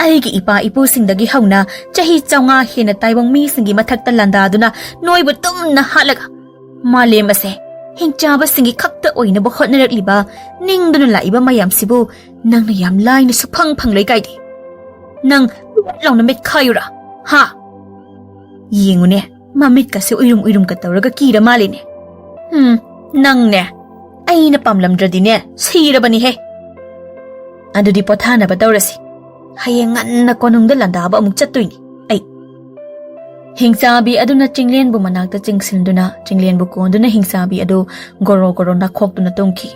ꯑꯩꯒꯤ ꯏꯄꯥ ꯏꯄꯨꯁꯤꯡꯗꯒꯤ ꯍꯧꯅ ꯆꯍꯤ ꯆꯥꯝꯃꯉꯥ ꯍꯦꯟꯅ ꯇꯥꯏꯕꯪ ꯃꯤꯁꯤꯡꯒꯤ ꯃꯊꯛꯇ ꯂꯥꯟꯗꯥꯗꯨꯅ ꯅꯣꯏꯕꯨ ꯇꯨꯝꯅ ꯍꯥꯠꯂꯒ ꯃꯥꯂꯦꯝ ꯑꯁꯦ ꯍꯤꯡꯆꯥꯕꯁꯤꯡꯒꯤ ꯈꯛꯇ ꯑꯣꯏꯅꯕ ꯍꯣꯠꯅꯔꯛꯂꯤꯕ ꯅꯤꯡꯗꯨꯅ ꯂꯥꯛꯏꯕ ꯃꯌꯥꯝꯁꯤꯕꯨ ꯅꯪꯅ ꯌꯥꯝ ꯂꯥꯏꯅ ꯁꯨꯐꯪ ꯐꯪꯂꯣꯏ ꯀꯥꯏꯗꯦ꯫ ꯅꯪ ꯂꯥꯎꯅ ꯃꯤꯠꯈꯥꯏꯌꯨꯔꯥ? ꯍꯥ? ꯌꯦꯡꯉꯨꯅꯦ, ꯃꯃꯤꯠꯀꯁꯦ ꯎꯏꯔꯨꯝ ꯎꯏꯔꯨꯝꯒ ꯇꯧꯔꯒ ꯀꯤꯔ ꯃꯥꯜꯂꯦꯅꯦ꯫ ꯎꯝ, ꯅꯪꯅꯦ, ꯑꯩꯅ ꯄꯥꯝꯂꯝꯗ꯭ꯔꯗꯤꯅꯦ, ꯁꯤꯔꯕꯅꯤꯍꯦ꯫ ꯑꯗꯨꯗꯤ ꯄꯣꯊꯥꯅꯕ ꯇꯧꯔꯁꯤ꯫ ꯍꯌꯦꯡ ꯉꯟꯅ ꯀꯣꯅꯨꯡꯗ ꯂꯥꯟꯗꯥꯕ ꯑꯃꯨꯛ ꯆꯠꯇꯣꯏꯅꯤ ꯑꯩ꯫ ꯍꯤꯡꯆꯥꯕꯤ ꯑꯗꯨꯅ ꯆꯤꯡꯂꯦꯟꯕꯨ ꯃꯅꯥꯛꯇ ꯆꯤꯡꯁꯤꯟꯗꯨꯅ ꯆꯤꯡꯂꯦꯟꯕꯨ ꯀꯣꯟꯗꯨꯅ ꯍꯤꯡꯆꯥꯕꯤ ꯑꯗꯨ ꯒꯣꯔꯣ ꯒꯣꯔꯣ ꯅꯥꯈꯣꯛꯇꯨꯅ ꯇꯨꯝꯈꯤ꯫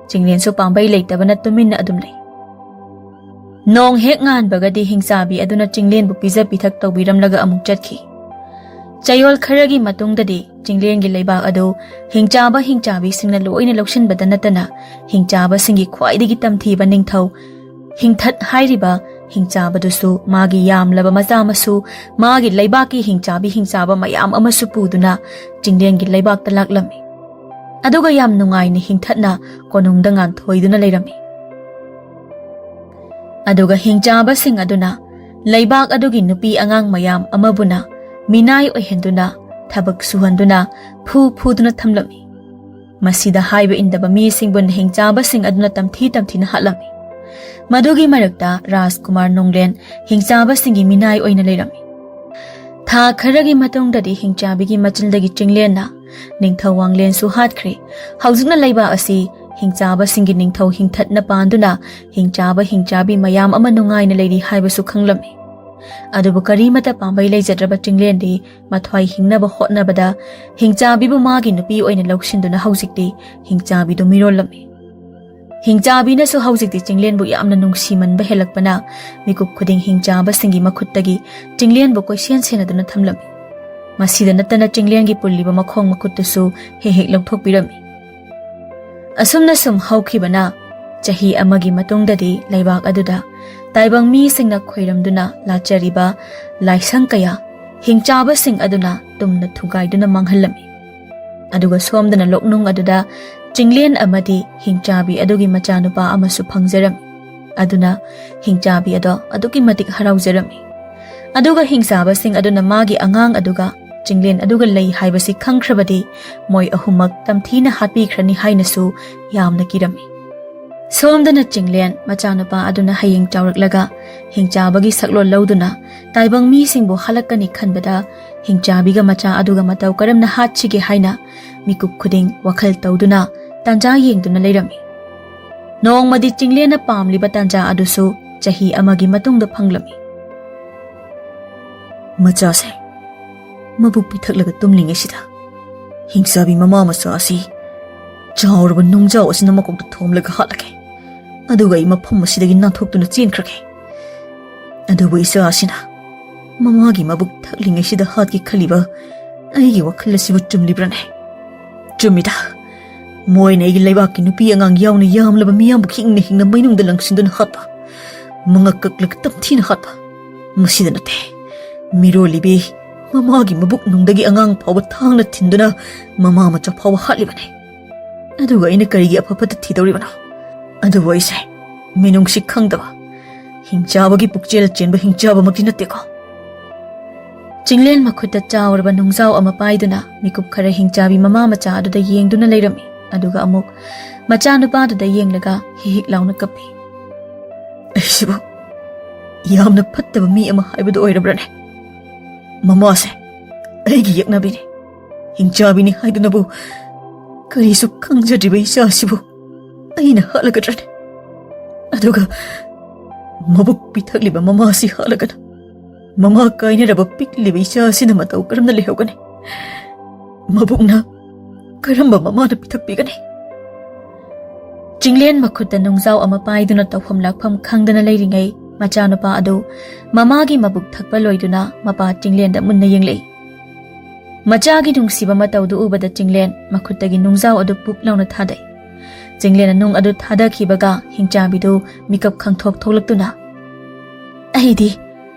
ꯆꯤꯡꯂꯦꯟꯁꯨ ꯄꯥꯝꯕꯩ ꯂꯩꯇꯕꯅ ꯇꯨꯃꯤꯟꯅ ꯑꯗꯨꯝ ꯂꯩ꯫ ꯅꯣꯡ ꯍꯦꯛ ꯉꯥꯟꯕꯒꯗꯤ ꯍꯤꯡꯆꯥꯕꯤ ꯑꯗꯨꯅ ꯆꯤꯡꯂꯦꯟꯕꯨ ꯄꯤꯖ ꯄꯤꯊꯛ ꯇꯧꯕꯤꯔꯝꯂꯒ ꯑꯃꯨꯛ ꯆꯠꯈꯤ꯫ ꯆꯌꯣꯜ ꯈꯔꯒꯤ ꯃꯇꯨꯡꯗꯗꯤ ꯆꯤꯡꯂꯦꯟꯒꯤ ꯂꯩꯕꯥꯛ ꯑꯗꯨ ꯍꯤꯡꯆꯥꯕ ꯍꯤꯡꯆꯥꯕꯤꯁꯤꯡꯅ ꯂꯣꯏꯅ ꯂꯧꯁꯤꯟꯕꯗ ꯅꯠꯇꯅ ꯍꯤꯡꯆꯥꯕꯁꯤꯡꯒꯤ ꯈ꯭ꯋꯥꯏꯗꯒꯤ ꯇꯝꯊꯤꯕ ꯅꯤꯡꯊꯧ ꯍꯤꯡꯊꯠ ꯍꯥꯏꯔꯤꯕ ꯍꯤꯡꯆꯥꯕꯗꯨꯁꯨ ꯃꯥꯒꯤ ꯌꯥꯝꯂꯕ ꯃꯆꯥ ꯃꯁꯨ, ꯃꯥꯒꯤ ꯂꯩꯕꯥꯛꯀꯤ ꯍꯤꯡꯆꯥꯕꯤ ꯍꯤꯡꯆꯥꯕ ꯃꯌꯥꯝ ꯑꯃꯁꯨ ꯄꯨꯗꯨꯅ ꯆꯤꯡꯂꯦꯟꯒꯤ ꯂꯩꯕꯥꯛꯇ ꯂꯥꯛꯂꯝꯃꯤ꯫ ꯑꯗꯨꯒ ꯌꯥꯝ ꯅꯨꯡꯉꯥꯏꯅ ꯍꯤꯡꯊꯠꯅ ꯀꯣꯅꯨꯡꯗ ꯉꯥꯟꯊꯣꯏꯗꯨꯅ ꯂꯩꯔꯝꯃꯤ꯫ ꯑꯗꯨꯒ ꯍꯤꯡꯆꯥꯕꯁꯤꯡ ꯑꯗꯨꯅ ꯂꯩꯕꯥꯛ ꯑꯗꯨꯒꯤ ꯅꯨꯄꯤ ꯑꯉꯥꯡ ꯃꯌꯥꯝ ꯑꯃꯕꯨꯅ ꯃꯤꯅꯥꯏ ꯑꯣꯏꯍꯟꯗꯨꯅ, ꯊꯕꯛ ꯁꯨꯍꯟꯗꯨꯅ, ꯐꯨ ꯐꯨꯗꯨꯅ ꯊꯝꯂꯝꯃꯤ꯫ ꯃꯁꯤꯗ ꯍꯥꯏꯕ ꯏꯟꯗꯕ ꯃꯤꯁꯤꯡꯕꯨꯅ ꯍꯤꯡꯆꯥꯕꯁꯤꯡ ꯑꯗꯨꯅ ꯇꯝꯊꯤ ꯇꯝꯊꯤꯅ ꯍꯥꯠꯂꯝꯃꯤ꯫ ꯃꯗꯨꯒꯤ ꯃꯔꯛꯇ ꯔꯥꯖꯀꯨꯃꯥꯔ ꯅꯣꯡꯂꯦꯟ ꯍꯤꯡꯆꯥꯕꯁꯤꯡꯒꯤ ꯃꯤꯅꯥꯏ ꯑꯣꯏꯅ ꯂꯩꯔꯝꯃꯤ꯫ ꯊꯥ ꯈꯔꯒꯤ ꯃꯇꯨꯡꯗꯗꯤ ꯍꯤꯡꯆꯥꯕꯤꯒꯤ ꯃꯆꯤꯟꯗꯒꯤ ꯆꯤꯡꯂꯦꯟꯅ ꯅꯤꯡꯊꯧ ꯋꯥꯡꯂꯦꯟꯁꯨ ꯍꯥꯠꯈ꯭ꯔꯦ꯫ ꯍꯧꯖꯤꯛꯅ ꯂꯩꯕꯥꯛ ꯑꯁꯤ ꯍꯤꯡꯆꯥꯕꯁꯤꯡꯒꯤ ꯅꯤꯡꯊꯧ ꯍꯤꯡꯊꯠꯅ ꯄꯥꯟꯗꯨꯅ ꯍꯤꯡꯆꯥꯕ ꯍꯤꯡꯆꯥꯕꯤ ꯃꯌꯥꯝ ꯑꯃ ꯅꯨꯡꯉꯥꯏꯅ ꯂꯩꯔꯤ ꯍꯥꯏꯕꯁꯨ ꯈꯪꯂꯝꯃꯤ꯫ ꯑꯗꯨꯕꯨ ꯀꯔꯤꯃꯠꯇ ꯄꯥꯝꯕꯩ ꯂꯩꯖꯗ꯭ꯔꯕ ꯆꯤꯡꯂꯦꯟꯗꯤ ꯃꯊ꯭ꯋꯥꯏ ꯍꯤꯡꯅꯕ ꯍꯣꯠꯅꯕꯗ ꯍꯤꯡꯆꯥꯕꯤꯕꯨ ꯃꯥꯒꯤ ꯅꯨꯄꯤ ꯑꯣꯏꯅ ꯂꯧꯁꯤꯟꯗꯨꯅ ꯍꯧꯖꯤꯛꯇꯤ ꯍꯤꯡꯆꯥꯕꯤꯗꯨ ꯃꯤꯔꯣꯜꯂꯝꯃꯤ꯫ ꯍꯤꯡꯆꯥꯕꯤꯅꯁꯨ ꯍꯧꯖꯤꯛꯇꯤ ꯆꯤꯡꯂꯦꯟꯕꯨ ꯌꯥꯝꯅ ꯅꯨꯡꯁꯤꯃꯟꯕ ꯍꯦꯜꯂꯛꯄꯅ ꯃꯤꯀꯨꯞ ꯈꯨꯗꯤꯡ ꯍꯤꯡꯆꯥꯕꯁꯤꯡꯒꯤ ꯃꯈꯨꯠꯇꯒꯤ ꯆꯤꯡꯂꯦꯟꯕꯨ ꯀꯣꯏꯁꯦꯟ ꯁꯦꯟꯅꯗꯨꯅ ꯊꯝꯂꯝꯃꯤ꯫ ꯃꯁꯤꯗ ꯅꯠꯇꯅ ꯆꯤꯡꯂꯦꯟꯒꯤ ꯄꯨꯜꯂꯤꯕ ꯃꯈꯣꯡ ꯃꯈꯨꯠꯇꯨꯁꯨ ꯍꯦꯛ ꯍꯦꯛ ꯂꯧꯊꯣꯛꯄꯤꯔꯝꯃꯤ꯫ ꯑꯁꯨꯝꯅ ꯁꯨꯝ ꯍꯧꯈꯤꯕꯅ ꯆꯍꯤ ꯑꯃꯒꯤ ꯃꯇꯨꯡꯗꯗꯤ ꯂꯩꯕꯥꯛ ꯑꯗꯨꯗ ꯇꯥꯏꯕꯪ ꯃꯤꯁꯤꯡꯅ ꯈꯣꯏꯔꯝꯗꯨꯅ ꯂꯥꯠꯆꯔꯤꯕ ꯂꯥꯏꯁꯪ ꯀꯌꯥ ꯍꯤꯡꯆꯥꯕꯁꯤꯡ ꯑꯗꯨꯅ ꯇꯨꯝꯅ ꯊꯨꯒꯥꯏꯗꯨꯅ ꯃꯥꯡꯍꯜꯂꯝꯃꯤ꯫ ꯑꯗꯨꯒ ꯁꯣꯝꯗꯅ ꯂꯣꯛꯅꯨꯡ ꯑꯗꯨꯗ ꯆꯤꯡꯂꯦꯟ ꯑꯃꯗꯤ ꯍꯤꯡꯆꯥꯕꯤ ꯑꯗꯨꯒꯤ ꯃꯆꯥꯅꯨꯄꯥ ꯑꯃꯁꯨ ꯐꯪꯖꯔꯝꯃꯤ꯫ ꯑꯗꯨꯅ ꯍꯤꯡꯆꯥꯕꯤ ꯑꯗꯣ ꯑꯗꯨꯛꯀꯤ ꯃꯇꯤꯛ ꯍꯔꯥꯎꯖꯔꯝꯃꯤ꯫ ꯑꯗꯨꯒ ꯍꯤꯡꯆꯥꯕꯁꯤꯡ ꯑꯗꯨꯅ ꯃꯥꯒꯤ ꯑꯉꯥꯡ ꯑꯗꯨꯒ ꯆꯤꯡꯂꯦꯟ ꯑꯗꯨꯒ ꯂꯩ ꯍꯥꯏꯕꯁꯤ ꯈꯪꯈ꯭ꯔꯕꯗꯤ ꯃꯣꯏ ꯑꯍꯨꯝꯃꯛ ꯇꯝꯊꯤꯅ ꯍꯥꯠꯄꯤꯈ꯭ꯔꯅꯤ ꯍꯥꯏꯅꯁꯨ ꯌꯥꯝꯅ ꯀꯤꯔꯝꯃꯤ꯫ ꯁꯣꯝꯗꯅ ꯆꯤꯡꯂꯦꯟ ꯃꯆꯥꯅꯨꯄꯥ ꯑꯗꯨꯅ ꯍꯌꯦꯡ ꯆꯥꯎꯔꯛꯂꯒ ꯍꯤꯡꯆꯥꯕꯒꯤ ꯁꯛꯂꯣꯟ ꯂꯧꯗꯨꯅ ꯇꯥꯏꯕꯪ ꯃꯤꯁꯤꯡꯕꯨ ꯍꯥꯠꯂꯛꯀꯅꯤ ꯈꯟꯕꯗ ꯍꯤꯡꯆꯥꯕꯤꯒ ꯃꯆꯥ ꯑꯗꯨꯒ ꯃꯇꯧ ꯀꯔꯝꯅ ꯍꯥꯠꯁꯤꯒꯦ ꯍꯥꯏꯅ ꯃꯤꯀꯨꯞ ꯈꯨꯗꯤꯡ ꯋꯥꯈꯜ ꯇꯧꯗꯨꯅ ꯇꯥꯟꯖꯥ ꯌꯦꯡꯗꯨꯅ ꯂꯩꯔꯝꯃꯤ꯫ ꯅꯣꯡꯃꯗꯤ ꯆꯤꯡꯂꯦꯟꯅ ꯄꯥꯝꯂꯤꯕ ꯇꯥꯟꯖꯥ ꯑꯗꯨꯁꯨ ꯆꯍꯤ ꯑꯃꯒꯤ ꯃꯇꯨꯡꯗ ꯐꯪꯂꯝꯃꯤ꯫ ꯃꯆꯥꯁꯦ ꯃꯕꯨꯛ ꯄꯤꯊꯛꯂꯒ ꯇꯨꯝꯂꯤꯉꯩꯁꯤꯗ ꯍꯤꯡꯆꯥꯕꯤ ꯃꯃꯥ ꯃꯆꯥ ꯑꯁꯤ ꯆꯥꯎꯔꯕ ꯅꯨꯡꯖꯥꯎ ꯑꯁꯤꯅ ꯃꯀꯣꯛꯇ ꯊꯣꯝꯂꯒ ꯍꯥꯠꯂꯒꯦ꯫ ꯑꯗꯨꯒ ꯑꯩ ꯃꯐꯝ ꯑꯁꯤꯗꯒꯤ ꯅꯥꯟꯊꯣꯛꯇꯨꯅ ꯆꯦꯟꯈ꯭ꯔꯒꯦ꯫ ꯑꯗꯨꯕꯨ ꯏꯆꯥ ꯑꯁꯤꯅ ꯃꯃꯥꯒꯤ ꯃꯕꯨꯛ ꯊꯛꯂꯤꯉꯩꯁꯤꯗ ꯍꯥꯠꯀꯦ ꯈꯜꯂꯤꯕ ꯑꯩꯒꯤ ꯋꯥꯈꯜ ꯑꯁꯤꯕꯨ ꯆꯨꯝꯂꯤꯕ꯭ꯔꯥꯅꯦ? ꯆꯨꯝꯃꯤꯗ꯫ ꯃꯣꯏꯅ ꯑꯩꯒꯤ ꯂꯩꯕꯥꯛꯀꯤ ꯅꯨꯄꯤ ꯑꯉꯥꯡ ꯌꯥꯎꯅ ꯌꯥꯝꯂꯕ ꯃꯤꯌꯥꯝꯕꯨ ꯍꯤꯡꯅ ꯍꯤꯡꯅ ꯃꯩꯅꯨꯡꯗ ꯂꯪꯁꯤꯟꯗꯨꯅ ꯍꯥꯠꯄ, ꯃꯉꯛ ꯀꯛꯂꯒ ꯇꯝꯊꯤꯅ ꯍꯥꯠꯄ꯫ ꯃꯁꯤꯗ ꯅꯠꯇꯦ, ꯃꯤꯔꯣꯜꯂꯤꯕꯤ ꯃꯃꯥꯒꯤ ꯃꯕꯨꯛ ꯅꯨꯡꯗꯒꯤ ꯑꯉꯥꯡ ꯐꯥꯎꯕ ꯊꯥꯡꯅ ꯊꯤꯟꯗꯨꯅ ꯃꯃꯥ ꯃꯆꯥ ꯐꯥꯎꯕ ꯍꯥꯠꯂꯤꯕꯅꯤ꯫ ꯑꯗꯨꯒ ꯑꯩꯅ ꯀꯔꯤꯒꯤ ꯑꯐ ꯐꯠꯇ ꯊꯤꯗꯧꯔꯤꯕꯅꯣ? ꯑꯗꯨꯕꯨ ꯑꯩꯁꯦ ꯃꯤꯅꯨꯡꯁꯤ ꯈꯪꯗꯕ, ꯍꯤꯡꯆꯥꯕꯒꯤ ꯄꯨꯛꯆꯦꯜ ꯆꯦꯟꯕ ꯍꯤꯡꯆꯥꯕꯃꯛꯇꯤ ꯅꯠꯇꯦꯀꯣ꯫ ꯆꯤꯡꯂꯦꯟ ꯃꯈꯨꯠꯇ ꯆꯥꯎꯔꯕ ꯅꯨꯡꯖꯥꯎ ꯑꯃ ꯄꯥꯏꯗꯨꯅ ꯃꯤꯀꯨꯞ ꯈꯔ ꯍꯤꯡꯆꯥꯕꯤ ꯃꯃꯥ ꯃꯆꯥ ꯑꯗꯨꯗ ꯌꯦꯡꯗꯨꯅ ꯂꯩꯔꯝꯃꯤ꯫ ꯑꯗꯨꯒ ꯑꯃꯨꯛ ꯃꯆꯥꯅꯨꯄꯥꯗꯨꯗ ꯌꯦꯡꯂꯒ ꯍꯤꯛ ꯍꯤꯛ ꯂꯥꯎꯅ ꯀꯞꯄꯤ꯫ ꯑꯩꯁꯤꯕꯨ ꯌꯥꯝꯅ ꯐꯠꯇꯕ ꯃꯤ ꯑꯃ ꯍꯥꯏꯕꯗꯨ ꯑꯣꯏꯔꯕ꯭ꯔꯅꯦ? ꯃꯃꯥꯁꯦ ꯑꯩꯒꯤ ꯌꯦꯛꯅꯕꯤꯅꯤ꯫ ꯍꯤꯡꯆꯥꯕꯤꯅꯤ ꯍꯥꯏꯗꯨꯅꯕꯨ ꯀꯔꯤꯁꯨ ꯈꯪꯖꯗ꯭ꯔꯤꯕ ꯏꯆꯥꯁꯤꯕꯨ ꯑꯩꯅ ꯍꯥꯠꯂꯒꯗ꯭ꯔꯅꯦ? ꯑꯗꯨꯒ ꯃꯕꯨꯛ ꯄꯤꯊꯛꯂꯤꯕ ꯃꯃꯥꯁꯤ ꯍꯥꯠꯂꯒꯅ ꯃꯃꯥ ꯀꯥꯏꯅꯔꯕ ꯄꯤꯛꯂꯤꯕ ꯏꯆꯥ ꯑꯁꯤꯅ ꯃꯇꯧ ꯀꯔꯝꯅ ꯂꯩꯍꯧꯒꯅꯤ? ꯃꯕꯨꯛꯅ ꯀꯔꯝꯕ ꯃꯃꯥꯅ ꯄꯤꯊꯛꯄꯤꯒꯅꯤ? ꯆꯤꯡꯂꯦꯟ ꯃꯈꯨꯠꯇ ꯅꯨꯡꯖꯥꯎ ꯑꯃ ꯄꯥꯏꯗꯨꯅ ꯇꯧꯐꯝ ꯂꯥꯛꯐꯝ ꯈꯪꯗꯅ ꯂꯩꯔꯤꯉꯩ, ꯃꯆꯥꯅꯨꯄꯥ ꯑꯗꯨ ꯃꯃꯥꯒꯤ ꯃꯕꯨꯛ ꯊꯛꯄ ꯂꯣꯏꯗꯨꯅ ꯃꯄꯥ ꯆꯤꯡꯂꯦꯟꯗ ꯃꯨꯟꯅ ꯌꯦꯡꯂꯛꯏ꯫ ꯃꯆꯥꯒꯤ ꯅꯨꯡꯁꯤꯕ ꯃꯇꯧꯗꯨ ꯎꯕꯗ ꯆꯤꯡꯂꯦꯟ ꯃꯈꯨꯠꯇꯒꯤ ꯅꯨꯡꯖꯥꯎ ꯑꯗꯨ ꯄꯨꯞ ꯂꯥꯎꯅ ꯊꯥꯗꯩ꯫ ꯆꯤꯡꯂꯦꯟꯅ ꯅꯨꯡ ꯑꯗꯨ ꯊꯥꯗꯈꯤꯕꯒ ꯍꯤꯡꯆꯥꯕꯤꯗꯨ ꯃꯤꯀꯞ ꯈꯪꯊꯣꯛ ꯊꯣꯛꯂꯛꯇꯨꯅ, "ꯑꯩꯗꯤ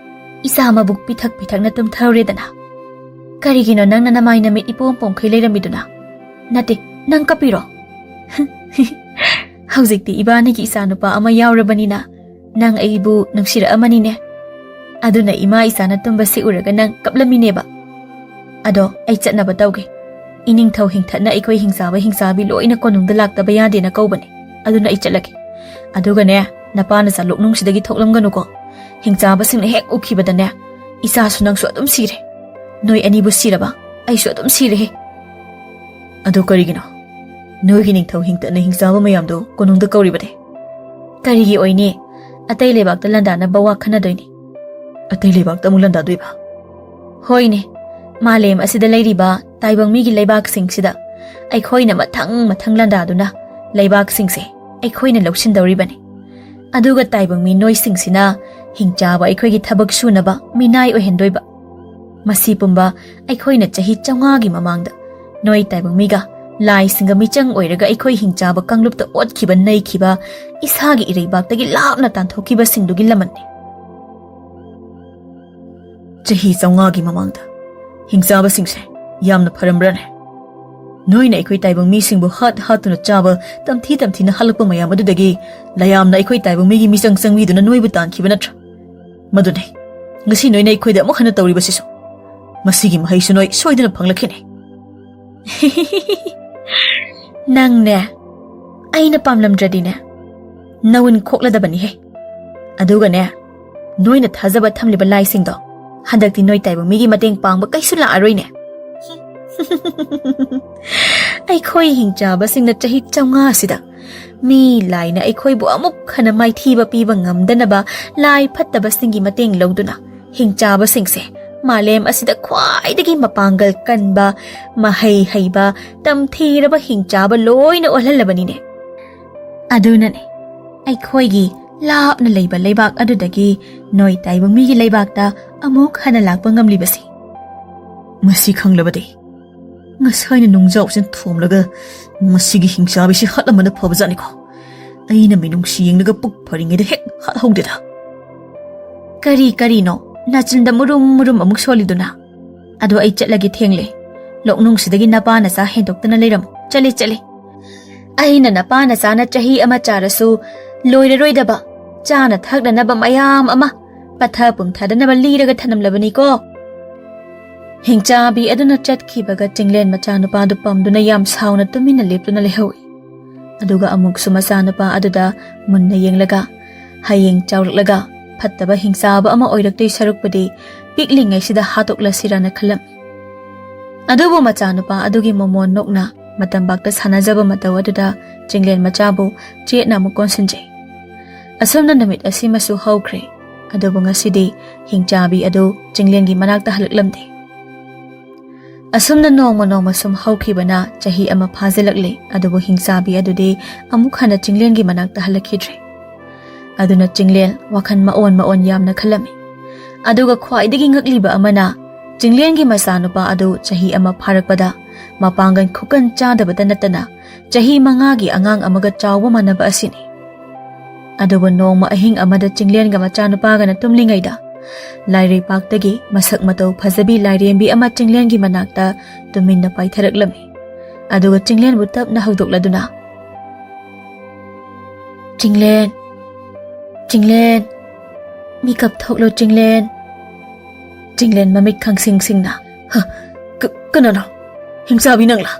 ꯏꯆꯥ ꯃꯕꯨꯛ ꯄꯤꯊꯛ ꯄꯤꯊꯛꯅ ꯇꯨꯝꯊꯔꯨꯔꯦꯗꯅ꯫ ꯀꯔꯤꯒꯤꯅꯣ ꯅꯪꯅ ꯅꯃꯥꯏ ꯅꯃꯤꯠ ꯏꯄꯣꯝ ꯄꯣꯝꯈꯩ ꯂꯩꯔꯝꯃꯤꯗꯨꯅ? ꯅꯠꯇꯦ, ꯅꯪ ꯀꯞꯄꯤꯔꯣ?" "ꯍꯧꯖꯤꯛꯇꯤ ꯏꯕꯥꯅꯤꯒꯤ ꯏꯆꯥꯅꯨꯄꯥ ꯑꯃ ꯌꯥꯎꯔꯕꯅꯤꯅ ꯅꯪ ꯑꯩꯕꯨ ꯅꯨꯡꯁꯤꯔꯛꯑꯃꯅꯤꯅꯦ꯫ ꯑꯗꯨꯅ ꯏꯃꯥ ꯏꯆꯥꯅ ꯇꯨꯝꯕꯁꯤ ꯎꯔꯒ ꯅꯪ ꯀꯞꯂꯝꯃꯤꯅꯦꯕ꯫ ꯑꯗꯣ ꯑꯩ ꯆꯠꯅꯕ ꯇꯧꯒꯦ꯫ ꯏꯅꯤꯡꯊꯧ ꯍꯤꯡꯊꯠꯅ ꯑꯩꯈꯣꯏ ꯍꯤꯡꯆꯥꯕ ꯍꯤꯡꯆꯥꯕꯤ ꯂꯣꯏꯅ ꯀꯣꯅꯨꯡꯗ ꯂꯥꯛꯇꯕ ꯌꯥꯗꯦꯅ ꯀꯧꯕꯅꯦ꯫ ꯑꯗꯨꯅ ꯑꯩ ꯆꯠꯂꯒꯦ꯫ ꯑꯗꯨꯒꯅꯦ, ꯅꯄꯥ ꯅꯆꯥ ꯂꯣꯛꯅꯨꯡꯁꯤꯗꯒꯤ ꯊꯣꯛꯂꯝꯒꯅꯨꯀꯣ꯫ ꯍꯤꯡꯆꯥꯕꯁꯤꯡꯅ ꯍꯦꯛ ꯎꯈꯤꯕꯗꯅꯦ, ꯏꯆꯥꯁꯨ ꯅꯪꯁꯨ ꯑꯗꯨꯝ ꯁꯤꯔꯦ꯫ ꯅꯣꯏ ꯑꯅꯤꯕꯨ ꯁꯤꯔꯕ ꯑꯩꯁꯨ ꯑꯗꯨꯝ ꯁꯤꯔꯦꯍꯦ꯫" "ꯑꯗꯨ ꯀꯔꯤꯒꯤꯅꯣ? ꯅꯣꯏꯒꯤ ꯅꯤꯡꯊꯧ ꯍꯤꯡꯇꯠꯅ ꯍꯤꯡꯆꯥꯕ ꯃꯌꯥꯝꯗꯣ ꯀꯣꯅꯨꯡꯗ ꯀꯧꯔꯤꯕꯅꯦ꯫" "ꯀꯔꯤꯒꯤ ꯑꯣꯏꯅꯤ? ꯑꯇꯩ ꯂꯩꯕꯥꯛꯇ ꯂꯥꯟꯗꯥꯅꯕ ꯋꯥ ꯈꯟꯅꯗꯣꯏꯅꯤ꯫" "ꯑꯇꯩ ꯂꯩꯕꯥꯛꯇ ꯑꯃꯨꯛ ꯂꯥꯟꯗꯥꯗꯣꯏꯕ?" "ꯍꯣꯏꯅꯦ, ꯃꯥꯂꯦꯝ ꯑꯁꯤꯗ ꯂꯩꯔꯤꯕ ꯇꯥꯏꯕꯪ ꯃꯤꯒꯤ ꯂꯩꯕꯥꯛꯁꯤꯡꯁꯤꯗ ꯑꯩꯈꯣꯏꯅ ꯃꯊꯪ ꯃꯊꯪ ꯂꯥꯟꯗꯥꯗꯨꯅ ꯂꯩꯕꯥꯛꯁꯤꯡꯁꯦ ꯑꯩꯈꯣꯏꯅ ꯂꯧꯁꯤꯟꯗꯧꯔꯤꯕꯅꯤ꯫ ꯑꯗꯨꯒ ꯇꯥꯏꯕꯪ ꯃꯤ ꯅꯣꯏꯁꯤꯡꯁꯤꯅ ꯍꯤꯡꯆꯥꯕ ꯑꯩꯈꯣꯏꯒꯤ ꯊꯕꯛ ꯁꯨꯅꯕ ꯃꯤꯅꯥꯏ ꯑꯣꯏꯍꯟꯗꯣꯏꯕ꯫ ꯃꯁꯤ ꯄꯨꯝꯕ ꯑꯩꯈꯣꯏꯅ ꯆꯍꯤ ꯆꯥꯝꯃꯉꯥꯒꯤ ꯃꯃꯥꯡꯗ ꯅꯣꯏ ꯇꯥꯏꯕꯪ ꯃꯤꯒ ꯂꯥꯏꯁꯤꯡꯒ ꯃꯤꯆꯪ ꯑꯣꯏꯔꯒ ꯑꯩꯈꯣꯏ ꯍꯤꯡꯆꯥꯕ ꯀꯥꯡꯂꯨꯞꯇ ꯑꯣꯠꯈꯤꯕ ꯅꯩꯈꯤꯕ ꯏꯁꯥꯒꯤ ꯏꯔꯩꯕꯥꯛꯇꯒꯤ ꯂꯥꯞꯅ ꯇꯥꯟꯊꯣꯛꯈꯤꯕꯁꯤꯡꯗꯨꯒꯤ ꯂꯃꯟꯅꯤ꯫" "ꯆꯍꯤ ꯆꯥꯝꯃꯉꯥꯒꯤ ꯃꯃꯥꯡꯗ ꯍꯤꯡꯆꯥꯕꯁꯤꯡꯁꯦ ꯌꯥꯝꯅ ꯐꯔꯝꯕ꯭ꯔꯅꯦ? ꯅꯣꯏꯅ ꯑꯩꯈꯣꯏ ꯇꯥꯏꯕꯪ ꯃꯤꯁꯤꯡꯕꯨ ꯍꯥꯠ ꯍꯥꯠꯇꯨꯅ ꯆꯥꯕ, ꯇꯝꯊꯤ ꯇꯝꯊꯤꯅ ꯍꯥꯠꯂꯛꯄ ꯃꯌꯥꯝ ꯑꯗꯨꯗꯒꯤ ꯂꯌꯥꯝꯅ ꯑꯩꯈꯣꯏ ꯇꯥꯏꯕꯪ ꯃꯤꯒꯤ ꯃꯤꯆꯪ ꯆꯪꯕꯤꯗꯨꯅ ꯅꯣꯏꯕꯨ ꯇꯥꯟꯈꯤꯕ ꯅꯠꯇ꯭ꯔꯥ? ꯃꯗꯨꯅꯦ, ꯉꯁꯤ ꯅꯣꯏꯅ ꯑꯩꯈꯣꯏꯗ ꯑꯃꯨꯛ ꯍꯟꯅ ꯇꯧꯔꯤꯕꯁꯤꯁꯨ꯫ ꯃꯁꯤꯒꯤ ꯃꯍꯩꯁꯨ ꯅꯣꯏ ꯁꯣꯏꯗꯅ ꯐꯪꯂꯛꯈꯤꯅꯤ꯫" "ꯅꯪꯅꯦ, ꯑꯩꯅ ꯄꯥꯝꯂꯝꯗ꯭ꯔꯗꯤꯅꯦ, ꯅꯋꯨꯟ ꯈꯣꯛꯂꯗꯕꯅꯤꯍꯦ꯫ ꯑꯗꯨꯒꯅꯦ, ꯅꯣꯏꯅ ꯊꯥꯖꯕ ꯊꯝꯂꯤꯕ ꯂꯥꯏꯁꯤꯡꯗꯣ ꯍꯟꯗꯛꯇꯤ ꯅꯣꯏ ꯇꯥꯏꯕꯪ ꯃꯤꯒꯤ ꯃꯇꯦꯡ ꯄꯥꯡꯕ ꯀꯩꯁꯨ ꯂꯥꯛꯑꯔꯣꯏꯅꯦ꯫" "ꯑꯩꯈꯣꯏ ꯍꯤꯡꯆꯥꯕꯁꯤꯡꯅ ꯆꯍꯤ ꯆꯥꯝꯃꯉꯥ ꯑꯁꯤꯗ ꯃꯤ ꯂꯥꯏꯅ ꯑꯩꯈꯣꯏꯕꯨ ꯑꯃꯨꯛ ꯍꯟꯅ ꯃꯥꯏꯊꯤꯕ ꯄꯤꯕ ꯉꯝꯗꯅꯕ ꯂꯥꯏ ꯐꯠꯇꯕꯁꯤꯡꯒꯤ ꯃꯇꯦꯡ ꯂꯧꯗꯨꯅ ꯍꯤꯡꯆꯥꯕꯁꯤꯡꯁꯦ ꯃꯥꯂꯦꯝ ꯑꯁꯤꯗ ꯈ꯭ꯋꯥꯏꯗꯒꯤ ꯃꯄꯥꯡꯒꯜ ꯀꯟꯕ, ꯃꯍꯩ ꯍꯩꯕ, ꯇꯝꯊꯤꯔꯕ ꯍꯤꯡꯆꯥꯕ ꯂꯣꯏꯅ ꯑꯣꯜꯍꯜꯂꯕꯅꯤꯅꯦ꯫ ꯑꯗꯨꯅꯅꯦ ꯑꯩꯈꯣꯏꯒꯤ ꯂꯥꯞꯅ ꯂꯩꯕ ꯂꯩꯕꯥꯛ ꯑꯗꯨꯗꯒꯤ ꯅꯣꯏ ꯇꯥꯏꯕꯪ ꯃꯤꯒꯤ ꯂꯩꯕꯥꯛꯇ ꯑꯃꯨꯛ ꯍꯟꯅ ꯂꯥꯛꯄ ꯉꯝꯂꯤꯕꯁꯤ꯫ ꯃꯁꯤ ꯈꯪꯂꯕꯗꯤ ꯉꯁꯥꯏꯅ ꯅꯨꯡꯖꯥꯎꯁꯤꯅ ꯊꯣꯝꯂꯒ ꯃꯁꯤꯒꯤ ꯍꯤꯡꯆꯥꯕꯤꯁꯤ ꯍꯥꯠꯂꯝꯕꯅ ꯐꯕꯖꯥꯠꯅꯤꯀꯣ꯫ ꯑꯩꯅ ꯃꯤꯅꯨꯡꯁꯤ ꯌꯦꯡꯂꯒ ꯄꯨꯛ ꯐꯔꯤꯉꯩꯗ ꯍꯦꯛ ꯍꯥꯠꯍꯧꯗꯦꯗ꯫ ꯀꯔꯤ ꯀꯔꯤꯅꯣ ꯅꯥꯆꯤꯟꯗ ꯃꯨꯔꯨꯝ ꯃꯨꯔꯨꯝ ꯑꯃꯨꯛ ꯁꯣꯜꯂꯤꯗꯨꯅ? ꯑꯗꯣ ꯑꯩ ꯆꯠꯂꯒꯦ, ꯊꯦꯡꯂꯦ꯫ ꯂꯧꯅꯨꯡꯁꯤꯗꯒꯤ ꯅꯄꯥ ꯅꯆꯥ ꯍꯦꯟꯗꯣꯛꯇꯅ ꯂꯩꯔꯝꯃꯨ꯫ ꯆꯠꯂꯦ, ꯆꯠꯂꯦ꯫ ꯑꯩꯅ ꯅꯄꯥ ꯅꯆꯥꯅ ꯆꯍꯤ ꯑꯃ ꯆꯥꯔꯁꯨ ꯂꯣꯏꯔꯔꯣꯏꯗꯕ ꯆꯥꯅ ꯊꯛꯅꯅꯕ ꯃꯌꯥꯝ ꯑꯃ ꯄꯠꯊ ꯄꯨꯝꯊꯗꯅꯕ ꯂꯤꯔꯒ ꯊꯅꯝꯂꯕꯅꯤꯀꯣ꯫ ꯍꯤꯡꯆꯥꯕꯤ ꯑꯗꯨꯅ ꯆꯠꯈꯤꯕꯒ ꯆꯤꯡꯂꯦꯟ ꯃꯆꯥꯅꯨꯄꯥꯗꯨ ꯄꯝꯗꯨꯅ ꯌꯥꯝ ꯁꯥꯎꯅ ꯇꯨꯃꯤꯟꯅ ꯂꯦꯞꯇꯨꯅ ꯂꯩꯍꯧꯏ꯫ ꯑꯗꯨꯒ ꯑꯃꯨꯛꯁꯨ ꯃꯆꯥꯅꯨꯄꯥ ꯑꯗꯨꯗ ꯃꯨꯟꯅ ꯌꯦꯡꯂꯒ, ꯍꯌꯦꯡ ꯆꯥꯎꯔꯛꯂꯒ ꯐꯠꯇꯕ ꯍꯤꯡꯆꯥꯕ ꯑꯃ ꯑꯣꯏꯔꯛꯇꯣꯏ ꯁꯔꯨꯛꯄꯨꯗꯤ ꯄꯤꯛꯂꯤꯉꯩꯁꯤꯗ ꯍꯥꯠꯇꯣꯛꯂꯁꯤꯔꯥꯅ ꯈꯜꯂꯝꯃꯤ꯫ ꯑꯗꯨꯕꯨ ꯃꯆꯥꯅꯨꯄꯥ ꯑꯗꯨꯒꯤ ꯃꯃꯣꯟ ꯅꯣꯛꯅ ꯃꯇꯝꯕꯥꯛꯇ ꯁꯥꯟꯅꯖꯕ ꯃꯇꯧ ꯑꯗꯨꯗ ꯆꯤꯡꯂꯦꯟ ꯃꯆꯥꯕꯨ ꯆꯦꯠꯅ ꯑꯃꯨꯛ ꯀꯣꯟꯁꯤꯟꯖꯩ꯫ ꯑꯁꯨꯝꯅ ꯅꯨꯃꯤꯠ ꯑꯁꯤꯃꯁꯨ ꯍꯧꯈ꯭ꯔꯦ꯫ ꯑꯗꯨꯕꯨ ꯉꯁꯤꯗꯤ ꯍꯤꯡꯆꯥꯕꯤ ꯑꯗꯨ ꯆꯤꯡꯂꯦꯟꯒꯤ ꯃꯅꯥꯛꯇ ꯍꯜꯂꯛꯂꯝꯗꯦ꯫ ꯑꯁꯨꯝꯅ ꯅꯣꯡꯃ ꯅꯣꯡꯃ ꯁꯨꯝ ꯍꯧꯈꯤꯕꯅ ꯆꯍꯤ ꯑꯃ ꯐꯥꯖꯤꯜꯂꯛꯂꯦ, ꯑꯗꯨꯕꯨ ꯍꯤꯡꯆꯥꯕꯤ ꯑꯗꯨꯗꯤ ꯑꯃꯨꯛ ꯍꯟꯅ ꯆꯤꯡꯂꯦꯟꯒꯤ ꯃꯅꯥꯛꯇ ꯍꯜꯂꯛꯈꯤꯗ꯭ꯔꯦ꯫ ꯑꯗꯨꯅ ꯆꯤꯡꯂꯦꯟ ꯋꯥꯈꯜ ꯃꯑꯣꯟ ꯃꯑꯣꯟ ꯌꯥꯝꯅ ꯈꯜꯂꯝꯃꯤ꯫ ꯑꯗꯨꯒ ꯈ꯭ꯋꯥꯏꯗꯒꯤ ꯉꯛꯂꯤꯕ ꯑꯃꯅ, ꯆꯤꯡꯂꯦꯟꯒꯤ ꯃꯆꯥꯅꯨꯄꯥ ꯑꯗꯨ ꯆꯍꯤ ꯑꯃ ꯐꯥꯔꯛꯄꯗ ꯃꯄꯥꯡꯒꯜ ꯈꯨꯀꯟ ꯆꯥꯗꯕꯇ ꯅꯠꯇꯅ ꯆꯍꯤ ꯃꯉꯥꯒꯤ ꯑꯉꯥꯡ ꯑꯃꯒ ꯆꯥꯎꯕ ꯃꯥꯟꯅꯕ ꯑꯁꯤꯅꯤ꯫ ꯑꯗꯨꯕꯨ ꯅꯣꯡꯃ ꯑꯍꯤꯡ ꯑꯃꯗ ꯆꯤꯡꯂꯦꯟꯒ ꯃꯆꯥꯅꯨꯄꯥꯒꯅ ꯇꯨꯝꯂꯤꯉꯩꯗ ꯂꯥꯏꯔꯩꯄꯥꯛꯇꯒꯤ ꯃꯁꯛ ꯃꯇꯧ ꯐꯖꯕꯤ ꯂꯥꯏꯔꯦꯝꯕꯤ ꯑꯃ ꯆꯤꯡꯂꯦꯟꯒꯤ ꯃꯅꯥꯛꯇ ꯇꯨꯃꯤꯟꯅ ꯄꯥꯏꯊꯔꯛꯂꯝꯃꯤ꯫ ꯑꯗꯨꯒ ꯆꯤꯡꯂꯦꯟꯕꯨ ꯇꯞꯅ ꯍꯧꯗꯣꯛꯂꯗꯨꯅ, "ꯆꯤꯡꯂꯦꯟ, ꯆꯤꯡꯂꯦꯟ, ꯃꯤꯀꯞ ꯊꯣꯛꯂꯣ ꯆꯤꯡꯂꯦꯟ, ꯆꯤꯡꯂꯦꯟ ꯃꯃꯤꯠ ꯈꯪꯁꯤꯡ ꯁꯤꯡꯅ, ꯍ, ꯀ-, ꯀꯅꯥꯅꯣ? ꯍꯤꯡꯆꯥꯕꯤ ꯅꯪꯂꯥ?"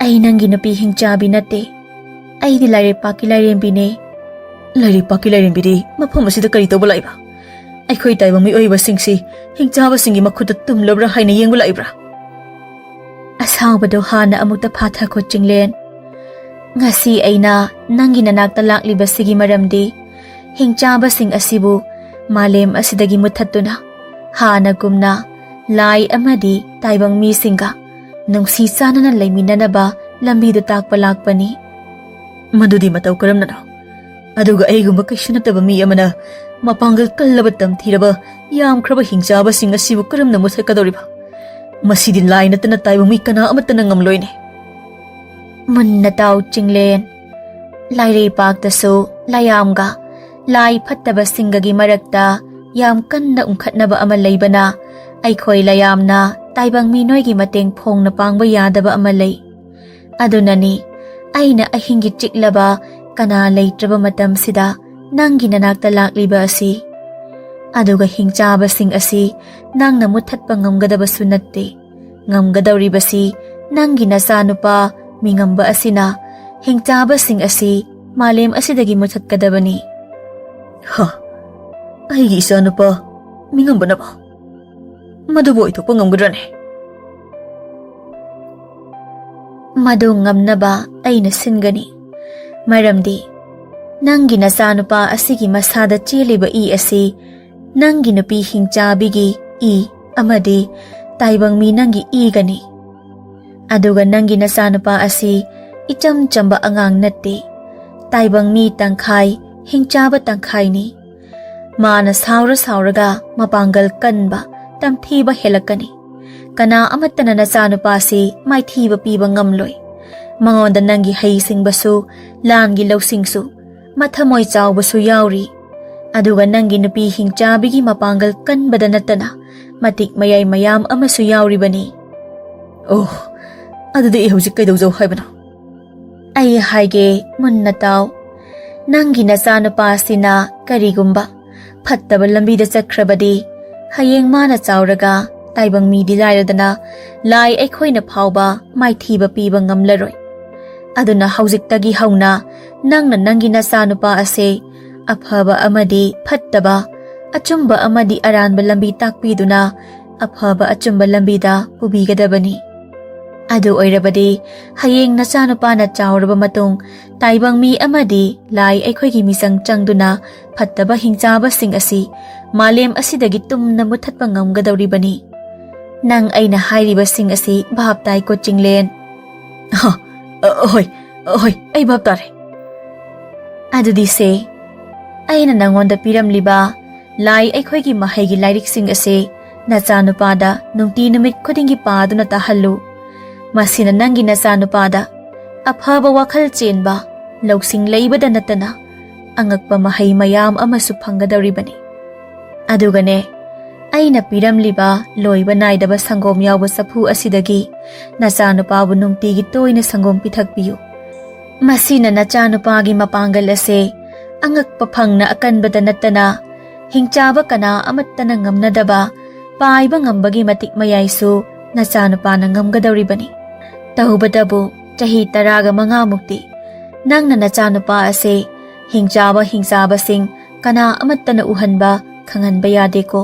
"ꯑꯩ ꯅꯪꯒꯤ ꯅꯨꯄꯤ ꯍꯤꯡꯆꯥꯕꯤ ꯅꯠꯇꯦ꯫ ꯑꯩꯗꯤ ꯂꯥꯏꯔꯩꯄꯥꯛꯀꯤ ꯂꯥꯏꯔꯦꯝꯕꯤꯅꯦ꯫" "ꯂꯥꯏꯔꯩꯄꯥꯛꯀꯤ ꯂꯥꯏꯔꯦꯝꯕꯤꯗꯤ ꯃꯐꯝ ꯑꯁꯤꯗ ꯀꯔꯤ ꯇꯧꯕ ꯂꯥꯛꯏꯕ? ꯑꯩꯈꯣꯏ ꯇꯥꯏꯕꯪ ꯃꯤꯑꯣꯏꯕꯁꯤꯡꯁꯤ ꯍꯤꯡꯆꯥꯕꯁꯤꯡꯒꯤ ꯃꯈꯨꯠꯇ ꯇꯨꯝꯂꯕ꯭ꯔꯥ ꯍꯥꯏꯅ ꯌꯦꯡꯕ ꯂꯥꯛꯏꯕ꯭ꯔꯥ?" "ꯑꯁꯥꯎꯕꯗꯣ ꯍꯥꯟꯅ ꯑꯃꯨꯛꯇ ꯐꯥꯊꯈꯣ ꯆꯤꯡꯂꯦꯟ꯫ ꯉꯁꯤ ꯑꯩꯅ ꯅꯪꯒꯤ ꯅꯅꯥꯛꯇ ꯂꯥꯛꯂꯤꯕꯁꯤꯒꯤ ꯃꯔꯝꯗꯤ ꯍꯤꯡꯆꯥꯕꯁꯤꯡ ꯑꯁꯤꯕꯨ ꯃꯥꯂꯦꯝ ꯑꯁꯤꯗꯒꯤ ꯃꯨꯠꯊꯠꯇꯨꯅ ꯍꯥꯟꯅꯒꯨꯝꯅ ꯂꯥꯏ ꯑꯃꯗꯤ ꯇꯥꯏꯕꯪ ꯃꯤꯁꯤꯡꯒ ꯅꯨꯡꯁꯤ ꯆꯥꯟꯅꯅ ꯂꯩꯃꯤꯟꯅꯅꯕ ꯂꯝꯕꯤꯗꯨ ꯇꯥꯛꯄ ꯂꯥꯛꯄꯅꯤ꯫ ꯃꯗꯨꯗꯤ ꯃꯇꯧ ꯀꯔꯝꯅꯅꯣ? ꯑꯗꯨꯒ ꯑꯩꯒꯨꯝꯕ ꯀꯩꯁꯨ ꯅꯠꯇꯕ ꯃꯤ ꯑꯃꯅ ꯃꯄꯥꯡꯒꯜ ꯀꯜꯂꯕ, ꯇꯝꯊꯤꯔꯕ, ꯌꯥꯝꯈ꯭ꯔꯕ ꯍꯤꯡꯆꯥꯕꯁꯤꯡ ꯑꯁꯤꯕꯨ ꯀꯔꯝꯅ ꯃꯨꯠꯊꯠꯀꯗꯧꯔꯤꯕ? ꯃꯁꯤꯗꯤ ꯂꯥꯏ ꯅꯠꯇꯅ ꯇꯥꯏꯕꯪ ꯃꯤ ꯀꯅꯥ ꯑꯃꯠꯇꯅ ꯉꯝꯂꯣꯏꯅꯦ꯫ ꯃꯨꯟꯅ ꯇꯥꯎ ꯆꯤꯡꯂꯦꯟ, ꯂꯥꯏꯔꯩꯄꯥꯛꯇꯁꯨ ꯂꯥꯏꯌꯥꯝꯒ ꯂꯥꯏ ꯐꯠꯇꯕꯁꯤꯡꯒꯒꯤ ꯃꯔꯛꯇ ꯌꯥꯝ ꯀꯟꯅ ꯎꯪꯈꯠꯅꯕ ꯑꯃ ꯂꯩꯕꯅ ꯑꯩꯈꯣꯏ ꯂꯥꯏꯌꯥꯝꯅ ꯇꯥꯏꯕꯪ ꯃꯤ ꯅꯣꯏꯒꯤ ꯃꯇꯦꯡ ꯐꯣꯡꯅ ꯄꯥꯡꯕ ꯌꯥꯗꯕ ꯑꯃ ꯂꯩ꯫ ꯑꯗꯨꯅꯅꯤ ꯑꯩꯅ ꯑꯍꯤꯡꯒꯤ ꯆꯤꯛꯂꯕ ꯀꯅꯥ ꯂꯩꯇ꯭ꯔꯕ ꯃꯇꯝꯁꯤꯗ ꯅꯪꯒꯤ ꯅꯅꯥꯛꯇ ꯂꯥꯛꯂꯤꯕ ꯑꯁꯤ꯫ ꯑꯗꯨꯒ ꯍꯤꯡꯆꯥꯕꯁꯤꯡ ꯑꯁꯤ ꯅꯪꯅ ꯃꯨꯠꯊꯠꯄ ꯉꯝꯒꯗꯕꯁꯨ ꯅꯠꯇꯦ꯫ ꯉꯝꯒꯗꯧꯔꯤꯕꯁꯤ ꯅꯪꯒꯤ ꯅꯆꯥꯅꯨꯄꯥ ꯃꯤꯉꯝꯕ ꯑꯁꯤꯅ ꯍꯤꯡꯆꯥꯕꯁꯤꯡ ꯑꯁꯤ ꯃꯥꯂꯦꯝ ꯑꯁꯤꯗꯒꯤ ꯃꯨꯠꯊꯠꯀꯗꯕꯅꯤ꯫ ꯍ, ꯑꯩꯒꯤ ꯏꯆꯥꯅꯨꯄꯥ ꯃꯤꯉꯝꯕꯅꯕ ꯃꯗꯨꯕꯨ ꯑꯣꯏꯊꯣꯛꯄ ꯉꯝꯒꯗ꯭ꯔꯅꯦ? ꯃꯗꯨ ꯉꯝꯅꯕ ꯑꯩꯅ ꯁꯤꯟꯒꯅꯤ꯫ ꯃꯔꯝꯗꯤ ꯅꯪꯒꯤ ꯅꯆꯥꯅꯨꯄꯥ ꯑꯁꯤꯒꯤ ꯃꯁꯥꯗ ꯆꯦꯜꯂꯤꯕ ꯏ ꯑꯁꯤ ꯅꯪꯒꯤ ꯅꯨꯄꯤ ꯍꯤꯡꯆꯥꯕꯤꯒꯤ ꯏ ꯑꯃꯗꯤ ꯇꯥꯏꯕꯪ ꯃꯤ ꯅꯪꯒꯤ ꯏꯒꯅꯤ꯫ ꯑꯗꯨꯒ ꯅꯪꯒꯤ ꯅꯆꯥꯅꯨꯄꯥ ꯑꯁꯤ ꯏꯆꯝ ꯆꯝꯕ ꯑꯉꯥꯡ ꯅꯠꯇꯦ꯫ ꯇꯥꯏꯕꯪ ꯃꯤ ꯇꯪꯈꯥꯏ, ꯍꯤꯡꯆꯥꯕ ꯇꯪꯈꯥꯏꯅꯤ꯫ ꯃꯥꯅ ꯁꯥꯎꯔ ꯁꯥꯎꯔꯒ ꯃꯄꯥꯡꯒꯜ ꯀꯟꯕ, ꯇꯝꯊꯤꯕ ꯍꯦꯜꯂꯛꯀꯅꯤ꯫ ꯀꯅꯥ ꯑꯃꯠꯇꯅ ꯅꯆꯥꯅꯨꯄꯥꯁꯤ ꯃꯥꯏꯊꯤꯕ ꯄꯤꯕ ꯉꯝꯂꯣꯏ꯫ ꯃꯉꯣꯟꯗ ꯅꯪꯒꯤ ꯍꯩꯁꯤꯡꯕꯁꯨ, ꯂꯥꯟꯒꯤ ꯂꯧꯁꯤꯡꯁꯨ, ꯃꯊꯃꯣꯏ ꯆꯥꯎꯕꯁꯨ ꯌꯥꯎꯔꯤ꯫ ꯑꯗꯨꯒ ꯅꯪꯒꯤ ꯅꯨꯄꯤ ꯍꯤꯡꯆꯥꯕꯤꯒꯤ ꯃꯄꯥꯡꯒꯜ ꯀꯟꯕꯗ ꯅꯠꯇꯅ ꯃꯇꯤꯛ ꯃꯌꯥꯏ ꯃꯌꯥꯝ ꯑꯃꯁꯨ ꯌꯥꯎꯔꯤꯕꯅꯤ꯫ ꯑꯣ, ꯑꯗꯨꯗꯤ ꯑꯩ ꯍꯧꯖꯤꯛ ꯀꯩꯗꯧꯖꯧ ꯍꯥꯏꯕꯅꯣ? ꯑꯩ ꯍꯥꯏꯒꯦ, ꯃꯨꯟꯅ ꯇꯥꯎ꯫ ꯅꯪꯒꯤ ꯅꯆꯥꯅꯨꯄꯥꯁꯤꯅ ꯀꯔꯤꯒꯨꯝꯕ ꯐꯠꯇꯕ ꯂꯝꯕꯤꯗ ꯆꯠꯈ꯭ꯔꯕꯗꯤ, ꯍꯌꯦꯡ ꯃꯥꯅ ꯆꯥꯎꯔꯒ ꯇꯥꯏꯕꯪ ꯃꯤꯗꯤ ꯂꯥꯏꯔꯗꯅ ꯂꯥꯏ ꯑꯩꯈꯣꯏꯅ ꯐꯥꯎꯕ ꯃꯥꯏꯊꯤꯕ ꯄꯤꯕ ꯉꯝꯂꯔꯣꯏ꯫ ꯑꯗꯨꯅ ꯍꯧꯖꯤꯛꯇꯒꯤ ꯍꯧꯅ ꯅꯪꯅ ꯅꯪꯒꯤ ꯅꯆꯥꯅꯨꯄꯥ ꯑꯁꯦ ꯑꯐꯕ ꯑꯃꯗꯤ ꯐꯠꯇꯕ, ꯑꯆꯨꯝꯕ ꯑꯃꯗꯤ ꯑꯔꯥꯟꯕ ꯂꯝꯕꯤ ꯇꯥꯛꯄꯤꯗꯨꯅ ꯑꯐꯕ ꯑꯆꯨꯝꯕ ꯂꯝꯕꯤꯗ ꯄꯨꯕꯤꯒꯗꯕꯅꯤ꯫ ꯑꯗꯨ ꯑꯣꯏꯔꯕꯗꯤ ꯍꯌꯦꯡ ꯅꯆꯥꯅꯨꯄꯥꯅ ꯆꯥꯎꯔꯕ ꯃꯇꯨꯡ ꯇꯥꯏꯕꯪ ꯃꯤ ꯑꯃꯗꯤ ꯂꯥꯏ ꯑꯩꯈꯣꯏꯒꯤ ꯃꯤꯆꯪ ꯆꯪꯗꯨꯅ ꯐꯠꯇꯕ ꯍꯤꯡꯆꯥꯕꯁꯤꯡ ꯑꯁꯤ ꯃꯥꯂꯦꯝ ꯑꯁꯤꯗꯒꯤ ꯇꯨꯝꯅ ꯃꯨꯠꯊꯠꯄ ꯉꯝꯒꯗꯧꯔꯤꯕꯅꯤ꯫ ꯅꯪ ꯑꯩꯅ ꯍꯥꯏꯔꯤꯕꯁꯤꯡ ꯑꯁꯤ ꯚꯥꯞ ꯇꯥꯏꯀꯣ ꯆꯤꯡꯂꯦꯟ? ꯑꯍ, ꯑ, ꯍꯣꯏ, ꯑ, ꯍꯣꯏ, ꯑꯩ ꯚꯥꯞ ꯇꯥꯔꯦ꯫ ꯑꯗꯨꯗꯤ ꯁꯦ, ꯑꯩꯅ ꯅꯪꯉꯣꯟꯗ ꯄꯤꯔꯝꯂꯤꯕ ꯂꯥꯏ ꯑꯩꯈꯣꯏꯒꯤ ꯃꯍꯩꯒꯤ ꯂꯥꯏꯔꯤꯛꯁꯤꯡ ꯑꯁꯤ ꯅꯆꯥꯅꯨꯄꯥꯗ ꯅꯨꯡꯇꯤ ꯅꯨꯃꯤꯠ ꯈꯨꯗꯤꯡꯒꯤ ꯄꯥꯗꯨꯅ ꯇꯥꯍꯜꯂꯨ꯫ ꯃꯁꯤꯅ ꯅꯪꯒꯤ ꯅꯆꯥꯅꯨꯄꯥꯗ ꯑꯐꯕ ꯋꯥꯈꯜ ꯆꯦꯟꯕ, ꯂꯧꯁꯤꯡ ꯂꯩꯕꯗ ꯅꯠꯇꯅ ꯑꯉꯛꯄ ꯃꯍꯩ ꯃꯌꯥꯝ ꯑꯃꯁꯨ ꯐꯪꯒꯗꯧꯔꯤꯕꯅꯤ꯫ ꯑꯗꯨꯒꯅꯦ, ꯑꯩꯅ ꯄꯤꯔꯝꯂꯤꯕ ꯂꯣꯏꯕ ꯅꯥꯏꯗꯕ ꯁꯪꯒꯣꯝ ꯌꯥꯎꯕ ꯆꯐꯨ ꯑꯁꯤꯗꯒꯤ ꯅꯆꯥꯅꯨꯄꯥꯕꯨ ꯅꯨꯡꯇꯤꯒꯤ ꯇꯣꯏꯅ ꯁꯪꯒꯣꯝ ꯄꯤꯊꯛꯄꯤꯌꯨ꯫ ꯃꯁꯤꯅ ꯅꯆꯥꯅꯨꯄꯥꯒꯤ ꯃꯄꯥꯡꯒꯜ ꯑꯁꯦ ꯑꯉꯛꯄ ꯐꯪꯅ ꯑꯀꯟꯕꯗ ꯅꯠꯇꯅ ꯍꯤꯡꯆꯥꯕ ꯀꯅꯥ ꯑꯃꯠꯇꯅ ꯉꯝꯅꯗꯕ ꯄꯥꯏꯕ ꯉꯝꯕꯒꯤ ꯃꯇꯤꯛ ꯃꯌꯥꯏꯁꯨ ꯅꯆꯥꯅꯨꯄꯥꯅ ꯉꯝꯒꯗꯧꯔꯤꯕꯅꯤ꯫ ꯇꯧꯕꯇꯕꯨ ꯆꯍꯤ ꯇꯔꯥꯒ ꯃꯉꯥꯃꯨꯛꯇꯤ ꯅꯪꯅ ꯅꯆꯥꯅꯨꯄꯥ ꯑꯁꯦ ꯍꯤꯡꯆꯥꯕ ꯍꯤꯡꯆꯥꯕꯁꯤꯡ ꯀꯅꯥ ꯑꯃꯠꯇꯅ ꯎꯍꯟꯕ, ꯈꯪꯍꯟꯕ ꯌꯥꯗꯦꯀꯣ꯫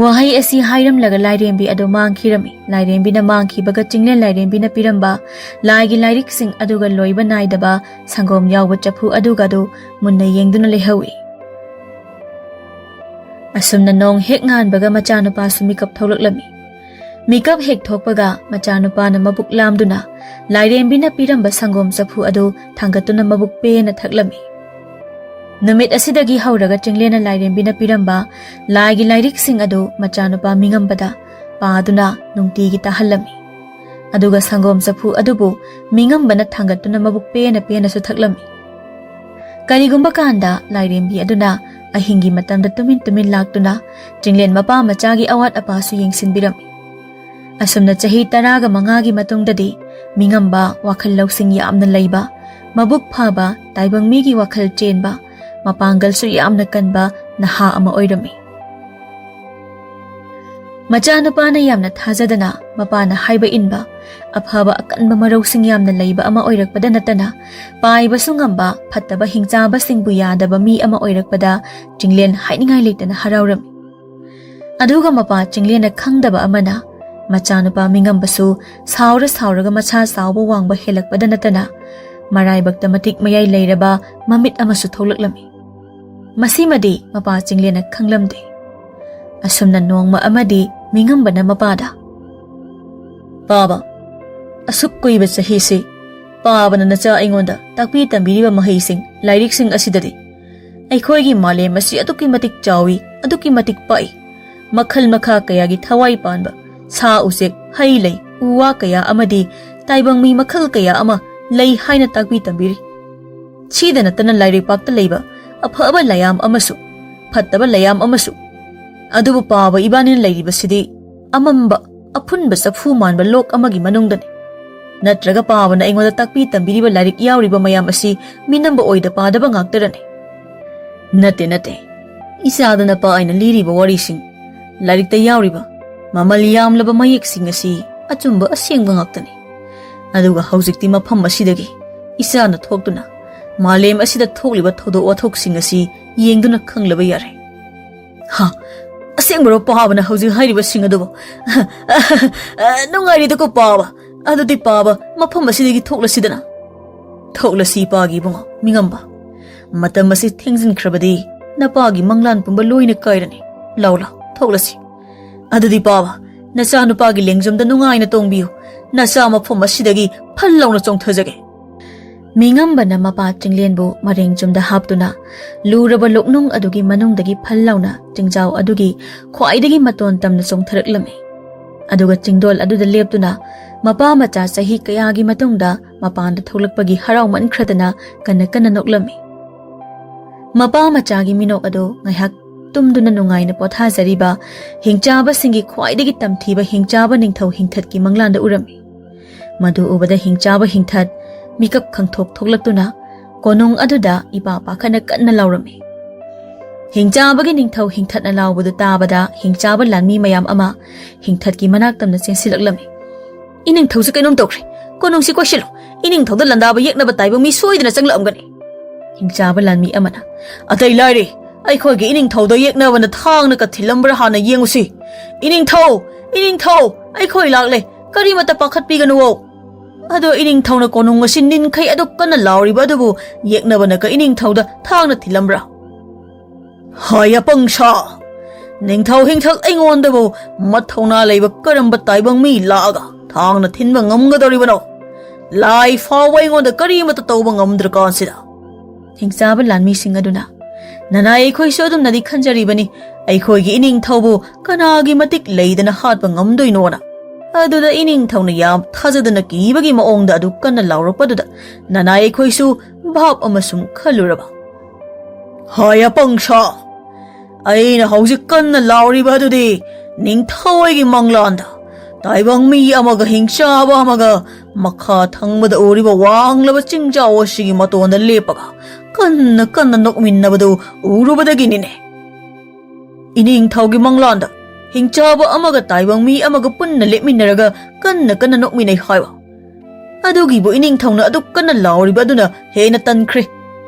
ꯋꯥꯍꯩ ꯑꯁꯤ ꯍꯥꯏꯔꯝꯂꯒ ꯂꯥꯏꯔꯦꯝꯕꯤ ꯑꯗꯨ ꯃꯥꯡꯈꯤꯔꯝꯃꯤ꯫ ꯂꯥꯏꯔꯦꯝꯕꯤꯅ ꯃꯥꯡꯈꯤꯕꯒ ꯆꯤꯡꯂꯦꯟ ꯂꯥꯏꯔꯦꯝꯕꯤꯅ ꯄꯤꯔꯝꯕ ꯂꯥꯏꯒꯤ ꯂꯥꯏꯔꯤꯛꯁꯤꯡ ꯑꯗꯨꯒ ꯂꯣꯏꯕ ꯅꯥꯏꯗꯕ ꯁꯪꯒꯣꯝ ꯌꯥꯎꯕ ꯆꯐꯨ ꯑꯗꯨꯒ ꯑꯗꯨ ꯃꯨꯟꯅ ꯌꯦꯡꯗꯨꯅ ꯂꯩꯍꯧꯏ꯫ ꯑꯁꯨꯝꯅ ꯅꯣꯡ ꯍꯦꯛ ꯉꯥꯟꯕꯒ ꯃꯆꯥꯅꯨꯄꯥꯁꯨ ꯃꯤꯀꯞ ꯊꯣꯛꯂꯛꯂꯝꯃꯤ꯫ ꯃꯤꯀꯞ ꯍꯦꯛ ꯊꯣꯛꯄꯒ ꯃꯆꯥꯅꯨꯄꯥꯅ ꯃꯕꯨꯛ ꯂꯥꯝꯗꯨꯅ ꯂꯥꯏꯔꯦꯝꯕꯤꯅ ꯄꯤꯔꯝꯕ ꯁꯪꯒꯣꯝ ꯆꯐꯨ ꯑꯗꯨ ꯊꯥꯡꯒꯠꯇꯨꯅ ꯃꯕꯨꯛ ꯄꯦꯟꯅ ꯊꯛꯂꯝꯃꯤ꯫ ꯅꯨꯃꯤꯠ ꯑꯁꯤꯗꯒꯤ ꯍꯧꯔꯒ ꯆꯤꯡꯂꯦꯟꯅ ꯂꯥꯏꯔꯦꯝꯕꯤꯅ ꯄꯤꯔꯝꯕ ꯂꯥꯏꯒꯤ ꯂꯥꯏꯔꯤꯛꯁꯤꯡ ꯑꯗꯨ ꯃꯆꯥꯅꯨꯄꯥ ꯃꯤꯉꯝꯕꯗ ꯄꯥꯗꯨꯅ ꯅꯨꯡꯇꯤꯒꯤ ꯇꯥꯍꯜꯂꯝꯃꯤ꯫ ꯑꯗꯨꯒ ꯁꯪꯒꯣꯝ ꯆꯐꯨ ꯑꯗꯨꯕꯨ ꯃꯤꯉꯝꯕꯅ ꯊꯥꯡꯒꯠꯇꯨꯅ ꯃꯕꯨꯛ ꯄꯦꯟꯅ ꯄꯦꯟꯅꯁꯨ ꯊꯛꯂꯝꯃꯤ꯫ ꯀꯔꯤꯒꯨꯝꯕ ꯀꯥꯟꯗ ꯂꯥꯏꯔꯦꯝꯕꯤ ꯑꯗꯨꯅ ꯑꯍꯤꯡꯒꯤ ꯃꯇꯝꯗ ꯇꯨꯃꯤꯟ ꯇꯨꯃꯤꯟ ꯂꯥꯛꯇꯨꯅ ꯆꯤꯡꯂꯦꯟ ꯃꯄꯥ ꯃꯆꯥꯒꯤ ꯑꯋꯥꯠ ꯑꯄꯥꯁꯨ ꯌꯦꯡꯁꯤꯟꯕꯤꯔꯝꯃꯤ꯫ ꯑꯁꯨꯝꯅ ꯆꯍꯤ ꯇꯔꯥꯒ ꯃꯉꯥꯒꯤ ꯃꯇꯨꯡꯗꯗꯤ ꯃꯤꯉꯝꯕ, ꯋꯥꯈꯜ ꯂꯧꯁꯤꯡ ꯌꯥꯝꯅ ꯂꯩꯕ, ꯃꯕꯨꯛ ꯐꯕ, ꯇꯥꯏꯕꯪ ꯃꯤꯒꯤ ꯋꯥꯈꯜ ꯆꯦꯟꯕ, ꯃꯄꯥꯡꯒꯜꯁꯨ ꯌꯥꯝꯅ ꯀꯟꯕ ꯅꯍꯥ ꯑꯃ ꯑꯣꯏꯔꯝꯃꯤ꯫ ꯃꯆꯥꯅꯨꯄꯥꯅ ꯌꯥꯝꯅ ꯊꯥꯖꯗꯅ ꯃꯄꯥꯅ ꯍꯥꯏꯕ ꯏꯟꯕ, ꯑꯐꯕ ꯑꯀꯟꯕ ꯃꯔꯧꯁꯤꯡ ꯌꯥꯝꯅ ꯂꯩꯕ ꯑꯃ ꯑꯣꯏꯔꯛꯄꯗ ꯅꯠꯇꯅ ꯄꯥꯏꯕꯁꯨ ꯉꯝꯕ, ꯐꯠꯇꯕ ꯍꯤꯡꯆꯥꯕꯁꯤꯡꯕꯨ ꯌꯥꯗꯕ ꯃꯤ ꯑꯃ ꯑꯣꯏꯔꯛꯄꯗ ꯆꯤꯡꯂꯦꯟ ꯍꯥꯏꯅꯤꯡꯉꯥꯏ ꯂꯩꯇꯅ ꯍꯔꯥꯎꯔꯝꯃꯤ꯫ ꯑꯗꯨꯒ ꯃꯄꯥ ꯆꯤꯡꯂꯦꯟꯅ ꯈꯪꯗꯕ ꯑꯃꯅ ꯃꯆꯥꯅꯨꯄꯥ ꯃꯤꯉꯝꯕꯁꯨ ꯁꯥꯎꯔ ꯁꯥꯎꯔꯒ ꯃꯁꯥ ꯆꯥꯎꯕ ꯋꯥꯡꯕ ꯍꯦꯜꯂꯛꯄꯗ ꯅꯠꯇꯅ ꯃꯔꯥꯏꯕꯛꯇ ꯃꯇꯤꯛ ꯃꯌꯥꯏ ꯂꯩꯔꯕ ꯃꯃꯤꯠ ꯑꯃꯁꯨ ꯊꯣꯛꯂꯛꯂꯝꯃꯤ꯫ ꯃꯁꯤꯃꯗꯤ ꯃꯄꯥ ꯆꯤꯡꯂꯦꯟꯅ ꯈꯪꯂꯝꯗꯦ꯫ ꯑꯁꯨꯝꯅ ꯅꯣꯡꯃ ꯑꯃꯗꯤ ꯃꯤꯉꯝꯕꯅ ꯃꯄꯥꯗ, "ꯄꯥꯕ, ꯑꯁꯨꯛ ꯀꯨꯏꯕ ꯆꯍꯤꯁꯤ ꯄꯥꯕꯅ ꯅꯆꯥ ꯑꯩꯉꯣꯟꯗ ꯇꯥꯛꯄꯤ ꯇꯝꯕꯤꯔꯤꯕ ꯃꯍꯩꯁꯤꯡ, ꯂꯥꯏꯔꯤꯛꯁꯤꯡ ꯑꯁꯤꯗꯗꯤ ꯑꯩꯈꯣꯏꯒꯤ ꯃꯥꯂꯦꯝ ꯑꯁꯤ ꯑꯗꯨꯛꯀꯤ ꯃꯇꯤꯛ ꯆꯥꯎꯏ, ꯑꯗꯨꯛꯀꯤ ꯃꯇꯤꯛ ꯄꯥꯛꯏ, ꯃꯈꯜ ꯃꯈꯥ ꯀꯌꯥꯒꯤ ꯊꯋꯥꯏ ꯄꯥꯟꯕ ꯁꯥ ꯎꯆꯦꯛ, ꯍꯩ ꯂꯩ, ꯎ ꯋꯥ ꯀꯌꯥ ꯑꯃꯗꯤ ꯇꯥꯏꯕꯪ ꯃꯤ ꯃꯈꯜ ꯀꯌꯥ ꯑꯃ ꯂꯩ ꯍꯥꯏꯅ ꯇꯥꯛꯄꯤ ꯇꯝꯕꯤꯔꯤ꯫ ꯁꯤꯗ ꯅꯠꯇꯅ ꯂꯥꯏꯔꯩꯄꯥꯛꯇ ꯂꯩꯕ ꯑꯐꯕ ꯂꯥꯏꯌꯥꯝ ꯑꯃꯁꯨ, ꯐꯠꯇꯕ ꯂꯥꯏꯌꯥꯝ ꯑꯃꯁꯨ꯫ ꯑꯗꯨꯕꯨ ꯄꯥꯕ ꯏꯕꯥꯅꯤꯅ ꯂꯩꯔꯤꯕꯁꯤꯗꯤ ꯑꯃꯝꯕ, ꯑꯐꯨꯟꯕ ꯆꯐꯨ ꯃꯥꯟꯕ ꯂꯣꯛ ꯑꯃꯒꯤ ꯃꯅꯨꯡꯗꯅꯤ꯫ ꯅꯠꯇ꯭ꯔꯒ ꯄꯥꯕꯅ ꯑꯩꯉꯣꯟꯗ ꯇꯥꯛꯄꯤ ꯇꯝꯕꯤꯔꯤꯕ ꯂꯥꯏꯔꯤꯛ ꯌꯥꯎꯔꯤꯕ ꯃꯌꯥꯝ ꯑꯁꯤ ꯃꯤꯅꯝꯕ ꯑꯣꯏꯗ ꯄꯥꯗꯕ ꯉꯥꯛꯇꯔꯅꯤ?" "ꯅꯠꯇꯦ, ꯅꯠꯇꯦ꯫ ꯏꯆꯥꯗ ꯅꯄꯥ ꯑꯩꯅ ꯂꯤꯔꯤꯕ ꯋꯥꯔꯤꯁꯤꯡ, ꯂꯥꯏꯔꯤꯛꯇ ꯌꯥꯎꯔꯤꯕ ꯃꯃꯜ ꯌꯥꯝꯂꯕ ꯃꯌꯦꯛꯁꯤꯡ ꯑꯁꯤ ꯑꯆꯨꯝꯕ ꯑꯁꯦꯡꯕ ꯉꯥꯛꯇꯅꯤ꯫ ꯑꯗꯨꯒ ꯍꯧꯖꯤꯛꯇꯤ ꯃꯐꯝ ꯑꯁꯤꯗꯒꯤ ꯏꯆꯥꯅ ꯊꯣꯛꯇꯨꯅ ꯃꯥꯂꯦꯝ ꯑꯁꯤꯗ ꯊꯣꯛꯂꯤꯕ ꯊꯧꯗꯣꯛ ꯋꯥꯊꯣꯛꯁꯤꯡ ꯑꯁꯤ ꯌꯦꯡꯗꯨꯅ ꯈꯪꯂꯕ ꯌꯥꯔꯦ꯫" "ꯍꯥ? ꯑꯁꯦꯡꯕꯔꯣ ꯄꯥꯕꯅ ꯍꯧꯖꯤꯛ ꯍꯥꯏꯔꯤꯕꯁꯤꯡ ꯑꯗꯨꯕꯨ? ꯅꯨꯡꯉꯥꯏꯔꯤꯗꯀꯣ ꯄꯥꯕ꯫ ꯑꯗꯨꯗꯤ ꯄꯥꯕ, ꯃꯐꯝ ꯑꯁꯤꯗꯒꯤ ꯊꯣꯛꯂꯁꯤꯗꯅ꯫" "ꯊꯣꯛꯂꯁꯤ ꯏꯄꯥꯒꯤ ꯏꯕꯨꯡꯉꯣ ꯃꯤꯉꯝꯕ꯫ ꯃꯇꯝ ꯑꯁꯤ ꯊꯦꯡꯖꯤꯟꯈ꯭ꯔꯕꯗꯤ ꯅꯄꯥꯒꯤ ꯃꯪꯂꯥꯟ ꯄꯨꯝꯕ ꯂꯣꯏꯅ ꯀꯥꯏꯔꯅꯤ꯫ ꯂꯥꯎ ꯂꯥꯎ, ꯊꯣꯛꯂꯁꯤ꯫ ꯑꯗꯨꯗꯤ ꯄꯥꯕ, ꯅꯆꯥꯅꯨꯄꯥꯒꯤ ꯂꯦꯡꯖꯨꯝꯗ ꯅꯨꯡꯉꯥꯏꯅ ꯇꯣꯡꯕꯤꯌꯨ꯫ ꯅꯆꯥ ꯃꯐꯝ ꯑꯁꯤꯗꯒꯤ ꯐꯜ ꯂꯥꯎꯅ ꯆꯣꯡꯊꯖꯒꯦ꯫" ꯃꯤꯉꯝꯕꯅ ꯃꯄꯥ ꯆꯤꯡꯂꯦꯟꯕꯨ ꯃꯔꯦꯡ ꯆꯨꯝꯗ ꯍꯥꯞꯇꯨꯅ ꯂꯨꯔꯕ ꯂꯣꯛꯅꯨꯡ ꯑꯗꯨꯒꯤ ꯃꯅꯨꯡꯗꯒꯤ ꯐꯜ ꯂꯥꯎꯅ ꯆꯤꯡꯖꯥꯎ ꯑꯗꯨꯒꯤ ꯈ꯭ꯋꯥꯏꯗꯒꯤ ꯃꯇꯣꯟ ꯇꯝꯅ ꯆꯣꯡꯊꯔꯛꯂꯝꯃꯤ꯫ ꯑꯗꯨꯒ ꯆꯤꯡꯗꯣꯜ ꯑꯗꯨꯗ ꯂꯦꯞꯇꯨꯅ ꯃꯄꯥ ꯃꯆꯥ ꯆꯍꯤ ꯀꯌꯥꯒꯤ ꯃꯇꯨꯡꯗ ꯃꯄꯥꯟꯗ ꯊꯣꯛꯂꯛꯄꯒꯤ ꯍꯔꯥꯎꯃꯟꯈ꯭ꯔꯗꯅ ꯀꯟꯅ ꯀꯟꯅ ꯅꯣꯛꯂꯝꯃꯤ꯫ ꯃꯄꯥ ꯃꯆꯥꯒꯤ ꯃꯤꯅꯣꯛ ꯑꯗꯨ ꯉꯥꯏꯍꯥꯛ ꯇꯨꯝꯗꯨꯅ ꯅꯨꯡꯉꯥꯏꯅ ꯄꯣꯊꯥꯖꯔꯤꯕ ꯍꯤꯡꯆꯥꯕꯁꯤꯡꯒꯤ ꯈ꯭ꯋꯥꯏꯗꯒꯤ ꯇꯝꯊꯤꯕ ꯍꯤꯡꯆꯥꯕ ꯅꯤꯡꯊꯧ ꯍꯤꯡꯊꯠꯀꯤ ꯃꯪꯂꯥꯟꯗ ꯎꯔꯝꯃꯤ꯫ ꯃꯗꯨ ꯎꯕꯗ ꯍꯤꯡꯆꯥꯕ ꯍꯤꯡꯊꯠ ꯃꯤꯀꯞ ꯈꯪꯊꯣꯛ ꯊꯣꯛꯂꯛꯇꯨꯅ ꯀꯣꯅꯨꯡ ꯑꯗꯨꯗ ꯏꯄꯥ ꯄꯥꯈꯠꯅ ꯀꯟꯅ ꯂꯥꯎꯔꯝꯃꯤ꯫ ꯍꯤꯡꯆꯥꯕꯒꯤ ꯅꯤꯡꯊꯧ ꯍꯤꯡꯊꯠꯅ ꯂꯥꯎꯕꯗꯨ ꯇꯥꯕꯗ ꯍꯤꯡꯆꯥꯕ ꯂꯥꯟꯃꯤ ꯃꯌꯥꯝ ꯑꯃ ꯍꯤꯡꯊꯠꯀꯤ ꯃꯅꯥꯛ ꯇꯝꯅ ꯆꯦꯟꯁꯤꯜꯂꯛꯂꯝꯃꯤ꯫ "ꯏꯅꯤꯡꯊꯧꯁꯦ ꯀꯩꯅꯣꯝ ꯇꯧꯈ꯭ꯔꯦ꯫ ꯀꯣꯅꯨꯡꯁꯤ ꯀꯣꯏꯁꯤꯜꯂꯨ꯫ ꯏꯅꯤꯡꯊꯧꯗ ꯂꯥꯟꯗꯥꯕ ꯌꯦꯛꯅꯕ ꯇꯥꯏꯕꯪ ꯃꯤ ꯁꯣꯏꯗꯅ ꯆꯪꯂꯛꯑꯝꯒꯅꯤ꯫" ꯍꯤꯡꯆꯥꯕ ꯂꯥꯟꯃꯤ ꯑꯃꯅ, "ꯑꯇꯩ ꯂꯥꯏꯔꯤ, ꯑꯩꯈꯣꯏꯒꯤ ꯏꯅꯤꯡꯊꯧꯗ ꯌꯦꯛꯅꯕꯅ ꯊꯥꯡꯅ ꯀ ꯊꯤꯜꯂꯝꯕ꯭ꯔꯥ ꯍꯥꯟꯅ ꯌꯦꯡꯉꯨꯁꯤ꯫ ꯏꯅꯤꯡꯊꯧ, "ꯏꯅꯤꯡꯊꯧ, ꯑꯩꯈꯣꯏ ꯂꯥꯛꯂꯦ, ꯀꯔꯤꯃꯇ ꯄꯥꯈꯠꯄꯤꯒꯅꯨꯋꯣ!" ꯑꯗꯣ ꯏꯅꯤꯡꯊꯧꯅ ꯀꯣꯅꯨꯡ ꯑꯁꯤ ꯅꯤꯟꯈꯩ ꯑꯗꯨ ꯀꯟꯅ ꯂꯥꯎꯔꯤꯕ ꯑꯗꯨꯕꯨ ꯌꯦꯛꯅꯕꯅꯒ ꯏꯅꯤꯡꯊꯧꯗ ꯊꯥꯡꯅ ꯊꯤꯜꯂꯝꯕ꯭ꯔꯥ? "ꯍꯥꯏ ꯑꯄꯪ ꯁꯥ! ꯅꯤꯡꯊꯧ ꯍꯤꯡꯊꯛ ꯑꯩꯉꯣꯟꯗꯕꯨ ꯃꯊꯧꯅꯥ ꯂꯩꯕ ꯀꯔꯝꯕ ꯇꯥꯏꯕꯪ ꯃꯤ ꯂꯥꯛꯑꯒ ꯊꯥꯡꯅ ꯊꯤꯟꯕ ꯉꯝꯒꯗꯧꯔꯤꯕꯅꯣ? ꯂꯥꯏ ꯐꯥꯎꯕ ꯑꯩꯉꯣꯟꯗ ꯀꯔꯤꯃꯠꯇ ꯇꯧꯕ ꯉꯝꯗ꯭ꯔꯀꯥꯟꯁꯤꯗ!" ꯍꯤꯡꯆꯥꯕ ꯂꯥꯟꯃꯤꯁꯤꯡ ꯑꯗꯨꯅ, "ꯅꯅꯥꯏ ꯑꯩꯈꯣꯏꯁꯨ ꯑꯗꯨꯝꯅꯗꯤ ꯈꯟꯖꯔꯤꯕꯅꯤ, ꯑꯩꯈꯣꯏꯒꯤ ꯏꯅꯤꯡꯊꯧꯕꯨ ꯀꯅꯥꯒꯤ ꯃꯇꯤꯛ ꯂꯩꯗꯅ ꯍꯥꯠꯄ ꯉꯝꯗꯣꯏꯅꯣꯅ?" ꯑꯗꯨꯗ ꯏꯅꯤꯡꯊꯧꯅ ꯌꯥꯝ ꯊꯥꯖꯗꯅ ꯀꯤꯕꯒꯤ ꯃꯑꯣꯡꯗ ꯑꯗꯨ ꯀꯟꯅ ꯂꯥꯎꯔꯛꯄꯗꯨꯗ ꯅꯅꯥꯏ ꯑꯩꯈꯣꯏꯁꯨ ꯚꯥꯞ ꯑꯃꯁꯨꯡ ꯈꯜꯂꯨꯔꯕ꯫ "ꯍꯥꯏ ꯑꯄꯪ ꯁꯥ! ꯑꯩꯅ ꯍꯧꯖꯤꯛ ꯀꯟꯅ ꯂꯥꯎꯔꯤꯕ ꯑꯗꯨꯗꯤ ꯅꯤꯡꯊꯧ ꯑꯩꯒꯤ ꯃꯪꯂꯥꯟꯗ ꯇꯥꯏꯕꯪ ꯃꯤ ꯑꯃꯒ ꯍꯤꯡꯆꯥꯕ ꯑꯃꯒ ꯃꯈꯥ ꯊꯪꯕꯗ ꯎꯔꯤꯕ ꯋꯥꯡꯂꯕ ꯆꯤꯡꯖꯥꯎ ꯑꯁꯤꯒꯤ ꯃꯇꯣꯟꯗ ꯂꯦꯞꯄꯒ ꯀꯟꯅ ꯀꯟꯅ ꯅꯣꯛꯃꯤꯟꯅꯕꯗꯨ ꯎꯔꯨꯕꯗꯒꯤꯅꯤꯅꯦ꯫ ꯏꯅꯤꯡꯊꯧꯒꯤ ꯃꯪꯂꯥꯟꯗ ꯍꯤꯡꯆꯥꯕ ꯑꯃꯒ ꯇꯥꯏꯕꯪ ꯃꯤ ꯑꯃꯒ ꯄꯨꯟꯅ ꯂꯦꯞꯃꯤꯟꯅꯔꯒ ꯀꯟꯅ ꯀꯟꯅ ꯅꯣꯛꯃꯤꯟꯅꯩ ꯍꯥꯏꯕ꯫ ꯑꯗꯨꯒꯤꯕꯨ ꯏꯅꯤꯡꯊꯧꯅ ꯑꯗꯨꯛ ꯀꯟꯅ ꯂꯥꯎꯔꯤꯕ ꯑꯗꯨꯅ ꯍꯦꯟꯅ ꯇꯟꯈ꯭ꯔꯦ꯫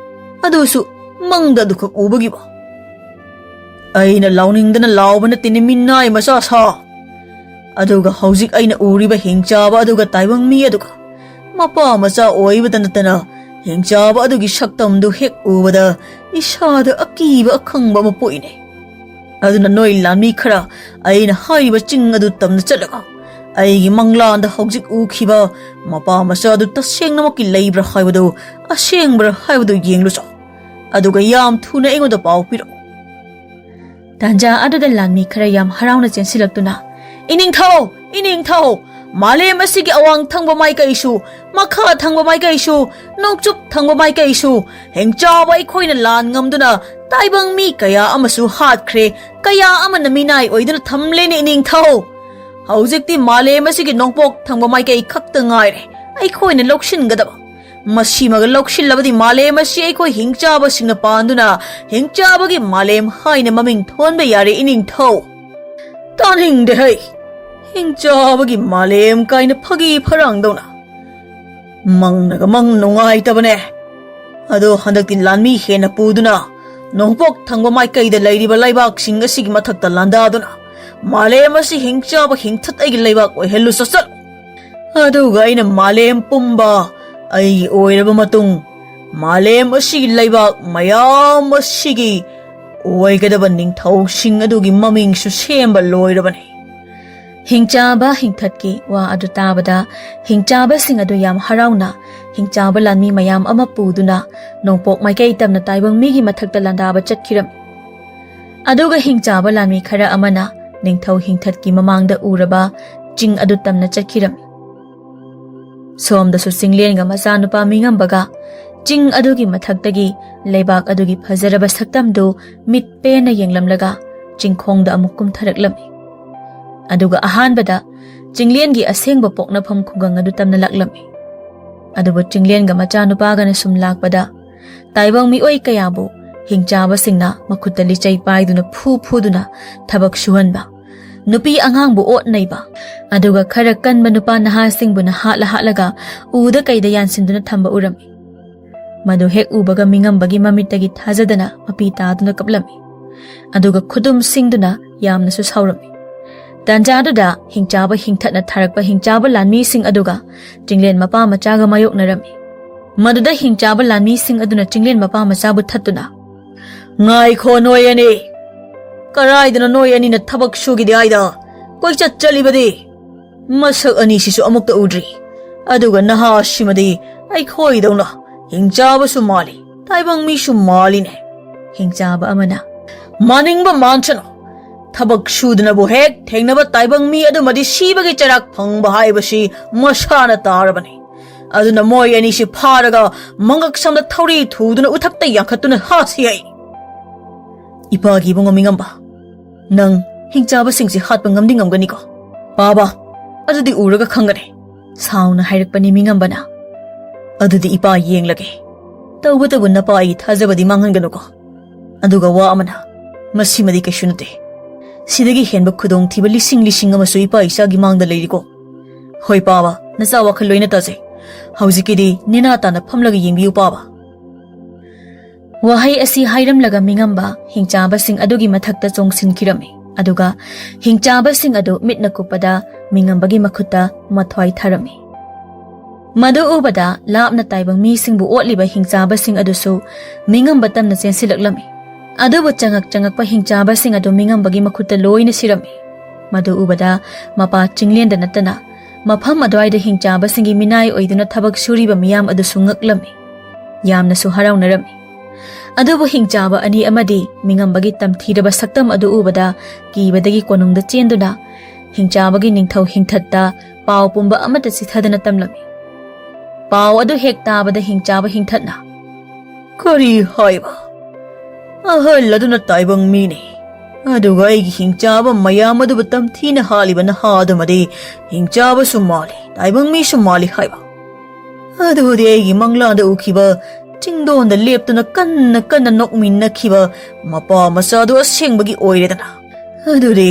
ꯑꯗꯨꯁꯨ ꯃꯪꯗ ꯑꯗꯨꯈꯛ ꯎꯕꯒꯤꯕꯨ꯫ ꯑꯩꯅ ꯂꯥꯎꯅꯤꯡꯗꯅ ꯂꯥꯎꯕ ꯅꯠꯇꯦꯅꯦ, ꯃꯤꯅꯥꯏ ꯃꯆꯥ ꯁꯥ꯫ ꯑꯗꯨꯒ ꯍꯧꯖꯤꯛ ꯑꯩꯅ ꯎꯔꯤꯕ ꯍꯤꯡꯆꯥꯕ ꯑꯗꯨꯒ ꯇꯥꯏꯕꯪ ꯃꯤ ꯑꯗꯨꯒ ꯃꯄꯥ ꯃꯆꯥ ꯑꯣꯏꯕꯇ ꯅꯠꯇꯅ ꯍꯤꯡꯆꯥꯕ ꯑꯗꯨꯒꯤ ꯁꯛꯇꯝꯗꯨ ꯍꯦꯛ ꯎꯕꯗ ꯏꯁꯥꯗ ꯑꯀꯤꯕ ꯑꯈꯪꯕ ꯑꯃ ꯄꯣꯛꯏꯅꯦ꯫ ꯑꯗꯨꯅ ꯅꯣꯏ ꯂꯥꯟꯃꯤ ꯈꯔ, ꯑꯩꯅ ꯍꯥꯏꯔꯤꯕ ꯆꯤꯡ ꯑꯗꯨ ꯇꯝꯅ ꯆꯠꯂꯒ ꯑꯩꯒꯤ ꯃꯪꯂꯥꯟꯗ ꯍꯧꯖꯤꯛ ꯎꯈꯤꯕ ꯃꯄꯥ ꯃꯆꯥ ꯑꯗꯨ ꯇꯁꯦꯡꯅꯃꯛꯀꯤ ꯂꯩꯕ꯭ꯔꯥ ꯍꯥꯏꯕꯗꯨ, ꯑꯁꯦꯡꯕ꯭ꯔꯥ ꯍꯥꯏꯕꯗꯨ ꯌꯦꯡꯂꯨꯆꯣ꯫ ꯑꯗꯨꯒ ꯌꯥꯝ ꯊꯨꯅ ꯑꯩꯉꯣꯟꯗ ꯄꯥꯎ ꯄꯤꯔꯛꯎ꯫ ꯇꯥꯟꯖꯥ ꯑꯗꯨꯗ ꯂꯥꯟꯃꯤ ꯈꯔ ꯌꯥꯝ ꯍꯔꯥꯎꯅ ꯆꯦꯟꯁꯤꯜꯂꯛꯇꯨꯅ, "ꯏꯅꯤꯡꯊꯧ! ꯏꯅꯤꯡꯊꯧ! ꯃꯥꯂꯦꯝ ꯑꯁꯤꯒꯤ ꯑꯋꯥꯡ ꯊꯪꯕ ꯃꯥꯏꯀꯩꯁꯨ, ꯃꯈꯥ ꯊꯪꯕ ꯃꯥꯏꯀꯩꯁꯨ, ꯅꯣꯡꯆꯨꯞ ꯊꯪꯕ ꯃꯥꯏꯀꯩꯁꯨ ꯍꯤꯡꯆꯥꯕ ꯑꯩꯈꯣꯏꯅ ꯂꯥꯟ ꯉꯝꯗꯨꯅ ꯇꯥꯏꯕꯪ ꯃꯤ ꯀꯌꯥ ꯑꯃꯁꯨ ꯍꯥꯠꯈ꯭ꯔꯦ, ꯀꯌꯥ ꯑꯃꯅ ꯃꯤꯅꯥꯏ ꯑꯣꯏꯗꯨꯅ ꯊꯝꯂꯦꯅꯦ, ꯏꯅꯤꯡꯊꯧ! ꯍꯧꯖꯤꯛꯇꯤ ꯃꯥꯂꯦꯝ ꯑꯁꯤꯒꯤ ꯅꯣꯡꯄꯣꯛ ꯊꯪꯕ ꯃꯥꯏꯀꯩ ꯈꯛꯇ ꯉꯥꯏꯔꯦ ꯑꯩꯈꯣꯏꯅ ꯂꯧꯁꯤꯟꯒꯗꯕ꯫ ꯃꯁꯤꯃꯒ ꯂꯧꯁꯤꯜꯂꯕꯗꯤ ꯃꯥꯂꯦꯝ ꯑꯁꯤ ꯑꯩꯈꯣꯏ ꯍꯤꯡꯆꯥꯕꯁꯤꯡꯅ ꯄꯥꯟꯗꯨꯅ ꯍꯤꯡꯆꯥꯕꯒꯤ ꯃꯥꯂꯦꯝ ꯍꯥꯏꯅ ꯃꯃꯤꯡ ꯊꯣꯟꯕ ꯌꯥꯔꯦ, ꯏꯅꯤꯡꯊꯧ!" "ꯇꯥꯅꯤꯡꯗꯦ ꯍꯩ! ꯍꯤꯡꯆꯥꯕꯒꯤ ꯃꯥꯂꯦꯝ ꯀꯥꯏꯅ ꯐꯥꯒꯤ ꯐꯔꯥꯡꯗꯧꯅ꯫ ꯃꯪꯅꯒ ꯃꯪ ꯅꯨꯡꯉꯥꯏꯇꯕꯅꯦ꯫ ꯑꯗꯣ ꯍꯟꯗꯛꯇꯤ ꯂꯥꯟꯃꯤ ꯍꯦꯟꯅ ꯄꯨꯗꯨꯅ ꯅꯣꯡꯄꯣꯛ ꯊꯪꯕ ꯃꯥꯏꯀꯩꯗ ꯂꯩꯔꯤꯕ ꯂꯩꯕꯥꯛꯁꯤꯡ ꯑꯁꯤꯒꯤ ꯃꯊꯛꯇ ꯂꯥꯟꯗꯥꯗꯨꯅ ꯃꯥꯂꯦꯝ ꯑꯁꯤ ꯍꯤꯡꯆꯥꯕ ꯍꯤꯡꯊꯠ ꯑꯩꯒꯤ ꯂꯩꯕꯥꯛ ꯑꯣꯏꯍꯜꯂꯨ ꯆꯠꯆꯠ꯫ ꯑꯗꯨꯒ ꯑꯩꯅ ꯃꯥꯂꯦꯝ ꯄꯨꯝꯕ ꯑꯩꯒꯤ ꯑꯣꯏꯔꯕ ꯃꯇꯨꯡ, ꯃꯥꯂꯦꯝ ꯑꯁꯤꯒꯤ ꯂꯩꯕꯥꯛ ꯃꯌꯥꯝ ꯑꯁꯤꯒꯤ ꯑꯣꯏꯒꯗꯕ ꯅꯤꯡꯊꯧꯁꯤꯡ ꯑꯗꯨꯒꯤ ꯃꯃꯤꯡꯁꯨ ꯁꯦꯝꯕ ꯂꯣꯏꯔꯕꯅꯤ꯫ ꯍꯤꯡꯆꯥꯕ ꯍꯤꯡꯊꯠꯀꯤ ꯋꯥ ꯑꯗꯨ ꯇꯥꯕꯗ, ꯍꯤꯡꯆꯥꯕꯁꯤꯡ ꯑꯗꯨ ꯌꯥꯝ ꯍꯔꯥꯎꯅ ꯍꯤꯡꯆꯥꯕ ꯂꯥꯟꯃꯤ ꯃꯌꯥꯝ ꯑꯃ ꯄꯨꯗꯨꯅ ꯅꯣꯡꯄꯣꯛ ꯃꯥꯏꯀꯩ ꯇꯝꯅ ꯇꯥꯏꯕꯪ ꯃꯤꯒꯤ ꯃꯊꯛꯇ ꯂꯥꯟꯗꯥꯕ ꯆꯠꯈꯤꯔꯝꯃꯤ꯫ ꯑꯗꯨꯒ ꯍꯤꯡꯆꯥꯕ ꯂꯥꯟꯃꯤ ꯈꯔ ꯑꯃꯅ ꯅꯤꯡꯊꯧ ꯍꯤꯡꯊꯠꯀꯤ ꯃꯃꯥꯡꯗ ꯎꯔꯕ ꯆꯤꯡ ꯑꯗꯨ ꯇꯝꯅ ꯆꯠꯈꯤꯔꯝꯃꯤ꯫ ꯁꯣꯝꯗꯁꯨ ꯆꯤꯡꯂꯦꯟꯒ ꯃꯆꯥꯅꯨꯄꯥ ꯃꯤꯉꯝꯕꯒ ꯆꯤꯡ ꯑꯗꯨꯒꯤ ꯃꯊꯛꯇꯒꯤ ꯂꯩꯕꯥꯛ ꯑꯗꯨꯒꯤ ꯐꯖꯔꯕ ꯁꯛꯇꯝꯗꯨ ꯃꯤꯠ ꯄꯦꯟꯅ ꯌꯦꯡꯂꯝꯂꯒ ꯆꯤꯡꯈꯣꯡꯗ ꯑꯃꯨꯛ ꯀꯨꯝꯊꯔꯛꯂꯝꯃꯤ꯫ ꯑꯗꯨꯒ ꯑꯍꯥꯟꯕꯗ ꯆꯤꯡꯂꯦꯟꯒꯤ ꯑꯁꯦꯡꯕ ꯄꯣꯛꯅꯐꯝ ꯈꯨꯡꯒꯪ ꯑꯗꯨ ꯇꯝꯅ ꯂꯥꯛꯂꯝꯃꯤ꯫ ꯑꯗꯨꯕꯨ ꯆꯤꯡꯂꯦꯟꯒ ꯃꯆꯥꯅꯨꯄꯥꯒꯅ ꯁꯨꯝ ꯂꯥꯛꯄꯗ ꯇꯥꯏꯕꯪ ꯃꯤꯑꯣꯏ ꯀꯌꯥꯕꯨ ꯍꯤꯡꯆꯥꯕꯁꯤꯡꯅ ꯃꯈꯨꯠꯇ ꯂꯤꯆꯩ ꯄꯥꯏꯗꯨꯅ ꯐꯨ ꯐꯨꯗꯨꯅ ꯊꯕꯛ ꯁꯨꯍꯟꯕ, ꯅꯨꯄꯤ ꯑꯉꯥꯡꯕꯨ ꯑꯣꯠ ꯅꯩꯕ, ꯑꯗꯨꯒ ꯈꯔ ꯀꯟꯕ ꯅꯨꯄꯥ ꯅꯍꯥꯁꯤꯡꯕꯨꯅ ꯍꯥꯠꯂ ꯍꯥꯠꯂꯒ ꯎꯗ ꯀꯩꯗ ꯌꯥꯟꯁꯤꯟꯗꯨꯅ ꯊꯝꯕ ꯎꯔꯝꯃꯤ꯫ ꯃꯗꯨ ꯍꯦꯛ ꯎꯕꯒ ꯃꯤꯉꯝꯕꯒꯤ ꯃꯃꯤꯠꯇꯒꯤ ꯊꯥꯖꯗꯅ ꯃꯄꯤ ꯇꯥꯗꯨꯅ ꯀꯞꯂꯝꯃꯤ꯫ ꯑꯗꯨꯒ ꯈꯨꯗꯨꯝ ꯁꯤꯡꯗꯨꯅ ꯌꯥꯝꯅꯁꯨ ꯁꯥꯎꯔꯝꯃꯤ꯫ ꯇꯥꯟꯖꯥꯗꯨꯗ ꯍꯤꯡꯆꯥꯕ ꯍꯤꯡꯊꯠꯅ ꯊꯥꯔꯛꯄ ꯍꯤꯡꯆꯥꯕ ꯂꯥꯟꯃꯤꯁꯤꯡ ꯑꯗꯨꯒ ꯆꯤꯡꯂꯦꯟ ꯃꯄꯥ ꯃꯆꯥꯒ ꯃꯥꯌꯣꯛꯅꯔꯝꯃꯤ꯫ ꯃꯗꯨꯗ ꯍꯤꯡꯆꯥꯕ ꯂꯥꯟꯃꯤꯁꯤꯡ ꯑꯗꯨꯅ ꯆꯤꯡꯂꯦꯟ ꯃꯄꯥ ꯃꯆꯥꯕꯨ ꯊꯠꯇꯨꯅ, "ꯉꯥꯏꯈꯣ ꯅꯣꯏ ꯑꯅꯤ! ꯀꯔꯥꯏꯗꯅꯣ ꯅꯣꯏ ꯑꯅꯤꯅ ꯊꯕꯛ ꯁꯨꯒꯦꯗꯤ ꯍꯥꯏꯗ ꯀꯣꯏꯆꯠ ꯆꯠꯂꯤꯕꯗꯤ? ꯃꯁꯛ ꯑꯅꯤꯁꯤꯁꯨ ꯑꯃꯨꯛꯇ ꯎꯗ꯭ꯔꯤ꯫ ꯑꯗꯨꯒ ꯅꯍꯥꯁꯤꯃꯗꯤ ꯑꯩꯈꯣꯏꯗꯧꯅ ꯍꯤꯡꯆꯥꯕꯁꯨ ꯃꯥꯜꯂꯤ, ꯇꯥꯏꯕꯪ ꯃꯤꯁꯨ ꯃꯥꯜꯂꯤꯅꯦ꯫" ꯍꯤꯡꯆꯥꯕ ꯑꯃꯅ, "ꯃꯥꯅꯤꯡꯕ ꯃꯥꯟꯁꯅꯨ꯫ ꯊꯕꯛ ꯁꯨꯗꯅꯕꯨ ꯍꯦꯛ ꯊꯦꯡꯅꯕ ꯇꯥꯏꯕꯪ ꯃꯤ ꯑꯗꯨꯃꯗꯤ ꯁꯤꯕꯒꯤ ꯆꯩꯔꯥꯛ ꯐꯪꯕ ꯍꯥꯏꯕꯁꯤ ꯃꯁꯥꯅ ꯇꯥꯔꯕꯅꯤ꯫ ꯑꯗꯨꯅ ꯃꯣꯏ ꯑꯅꯤꯁꯤ ꯐꯥꯔꯒ ꯃꯉꯛ ꯁꯝꯗ ꯊꯧꯔꯤ ꯊꯨꯗꯨꯅ ꯎꯊꯛꯇ ꯌꯥꯟꯈꯠꯇꯨꯅ ꯍꯥꯠꯁꯤ ꯍꯥꯏ꯫" "ꯏꯄꯥꯒꯤ ꯏꯕꯨꯡꯉꯣ ꯃꯤꯉꯝꯕ, ꯅꯪ ꯍꯤꯡꯆꯥꯕꯁꯤꯡꯁꯤ ꯍꯥꯠꯄ ꯉꯝꯗꯤ ꯉꯝꯒꯅꯤꯀꯣ?" "ꯄꯥꯕ, ꯑꯗꯨꯗꯤ ꯎꯔꯒ ꯈꯪꯒꯅꯤ꯫" ꯁꯥꯎꯅ ꯍꯥꯏꯔꯛꯄꯅꯤ ꯃꯤꯉꯝꯕꯅ꯫ "ꯑꯗꯨꯗꯤ ꯏꯄꯥ ꯌꯦꯡꯂꯒꯦ꯫ ꯇꯧꯕꯇꯕꯨ ꯅꯄꯥ ꯑꯩꯒꯤ ꯊꯥꯖꯕꯗꯤ ꯃꯥꯡꯍꯟꯒꯅꯨꯀꯣ꯫ ꯑꯗꯨꯒ ꯋꯥ ꯑꯃꯅ, ꯃꯁꯤꯃꯗꯤ ꯀꯩꯁꯨ ꯅꯠꯇꯦ꯫ ꯁꯤꯗꯒꯤ ꯍꯦꯟꯕ ꯈꯨꯗꯣꯡꯊꯤꯕ ꯂꯤꯁꯤꯡ ꯂꯤꯁꯤꯡ ꯑꯃꯁꯨ ꯏꯄꯥ ꯏꯆꯥꯒꯤ ꯃꯥꯡꯗ ꯂꯩꯔꯤꯀꯣ꯫ ꯍꯣꯏ ꯄꯥꯕ, ꯅꯆꯥ ꯋꯥꯈꯜ ꯂꯣꯏꯅ ꯇꯥꯖꯩ꯫ ꯍꯧꯖꯤꯛꯀꯤꯗꯤ ꯅꯦꯅꯥ ꯇꯥꯅ ꯐꯝꯂꯒ ꯌꯦꯡꯕꯤꯌꯨ ꯄꯥꯕ꯫" ꯋꯥꯍꯩ ꯑꯁꯤ ꯍꯥꯏꯔꯝꯂꯒ ꯃꯤꯉꯝꯕ ꯍꯤꯡꯆꯥꯕꯁꯤꯡ ꯑꯗꯨꯒꯤ ꯃꯊꯛꯇ ꯆꯣꯡꯁꯤꯟꯈꯤꯔꯝꯃꯤ꯫ ꯑꯗꯨꯒ ꯍꯤꯡꯆꯥꯕꯁꯤꯡ ꯑꯗꯨ ꯃꯤꯠꯅ ꯀꯨꯞꯄꯗ ꯃꯤꯉꯝꯕꯒꯤ ꯃꯈꯨꯠꯇ ꯃꯊ꯭ꯋꯥꯏ ꯊꯥꯔꯝꯃꯤ꯫ ꯃꯗꯨ ꯎꯕꯗ ꯂꯥꯞꯅ ꯇꯥꯏꯕꯪ ꯃꯤꯁꯤꯡꯕꯨ ꯑꯣꯠꯂꯤꯕ ꯍꯤꯡꯆꯥꯕꯁꯤꯡ ꯑꯗꯨꯁꯨ ꯃꯤꯉꯝꯕ ꯇꯝꯅ ꯆꯦꯟꯁꯤꯜꯂꯛꯂꯝꯃꯤ꯫ ꯑꯗꯨꯕꯨ ꯆꯪꯉꯛ ꯆꯪꯉꯛꯄ ꯍꯤꯡꯆꯥꯕꯁꯤꯡ ꯑꯗꯨ ꯃꯤꯉꯝꯕꯒꯤ ꯃꯈꯨꯠꯇ ꯂꯣꯏꯅ ꯁꯤꯔꯝꯃꯤ꯫ ꯃꯗꯨ ꯎꯕꯗ ꯃꯄꯥ ꯆꯤꯡꯂꯦꯟꯗ ꯅꯠꯇꯅ ꯃꯐꯝ ꯑꯗꯨꯋꯥꯏꯗ ꯍꯤꯡꯆꯥꯕꯁꯤꯡꯒꯤ ꯃꯤꯅꯥꯏ ꯑꯣꯏꯗꯨꯅ ꯊꯕꯛ ꯁꯨꯔꯤꯕ ꯃꯤꯌꯥꯝ ꯑꯗꯨꯁꯨ ꯉꯛꯂꯝꯃꯤ꯫ ꯌꯥꯝꯅꯁꯨ ꯍꯔꯥꯎꯅꯔꯝꯃꯤ꯫ ꯑꯗꯨꯕꯨ ꯍꯤꯡꯆꯥꯕ ꯑꯅꯤ ꯑꯃꯗꯤ ꯃꯤꯉꯝꯕꯒꯤ ꯇꯝꯊꯤꯔꯕ ꯁꯛꯇꯝ ꯑꯗꯨ ꯎꯕꯗ ꯀꯤꯕꯗꯒꯤ ꯀꯣꯅꯨꯡꯗ ꯆꯦꯟꯗꯨꯅ ꯍꯤꯡꯆꯥꯕꯒꯤ ꯅꯤꯡꯊꯧ ꯍꯤꯡꯊꯠꯇ ꯄꯥꯎ ꯄꯨꯝꯕ ꯑꯃꯠꯇ ꯆꯤꯊꯗꯅ ꯇꯝꯂꯝꯃꯤ꯫ ꯄꯥꯎ ꯑꯗꯨ ꯍꯦꯛ ꯇꯥꯕꯗ ꯍꯤꯡꯆꯥꯕ ꯍꯤꯡꯊꯠꯅ, "ꯀꯔꯤ ꯍꯥꯏꯕ? ꯑꯍꯜ ꯑꯗꯨꯅ ꯇꯥꯏꯕꯪ ꯃꯤꯅꯤ, ꯑꯗꯨꯒ ꯑꯩꯒꯤ ꯍꯤꯡꯆꯥꯕ ꯃꯌꯥꯝ ꯑꯗꯨꯕꯨ ꯇꯝꯊꯤꯅ ꯍꯥꯠꯂꯤꯕ ꯅꯍꯥ ꯑꯗꯨꯃꯗꯤ ꯍꯤꯡꯆꯥꯕꯁꯨ ꯃꯥꯜꯂꯤ, ꯇꯥꯏꯕꯪ ꯃꯤꯁꯨ ꯃꯥꯜꯂꯤ ꯍꯥꯏꯕ? ꯑꯗꯨꯗꯤ ꯑꯩꯒꯤ ꯃꯪꯂꯥꯟꯗ ꯎꯈꯤꯕ ꯆꯤꯡꯗꯣꯟꯗ ꯂꯦꯞꯇꯨꯅ ꯀꯟꯅ ꯀꯟꯅ ꯅꯣꯛꯃꯤꯟꯅꯈꯤꯕ ꯃꯄꯥ ꯃꯆꯥꯗꯨ ꯑꯁꯦꯡꯕꯒꯤ ꯑꯣꯏꯔꯦꯗꯅ꯫ ꯑꯗꯨꯗꯤ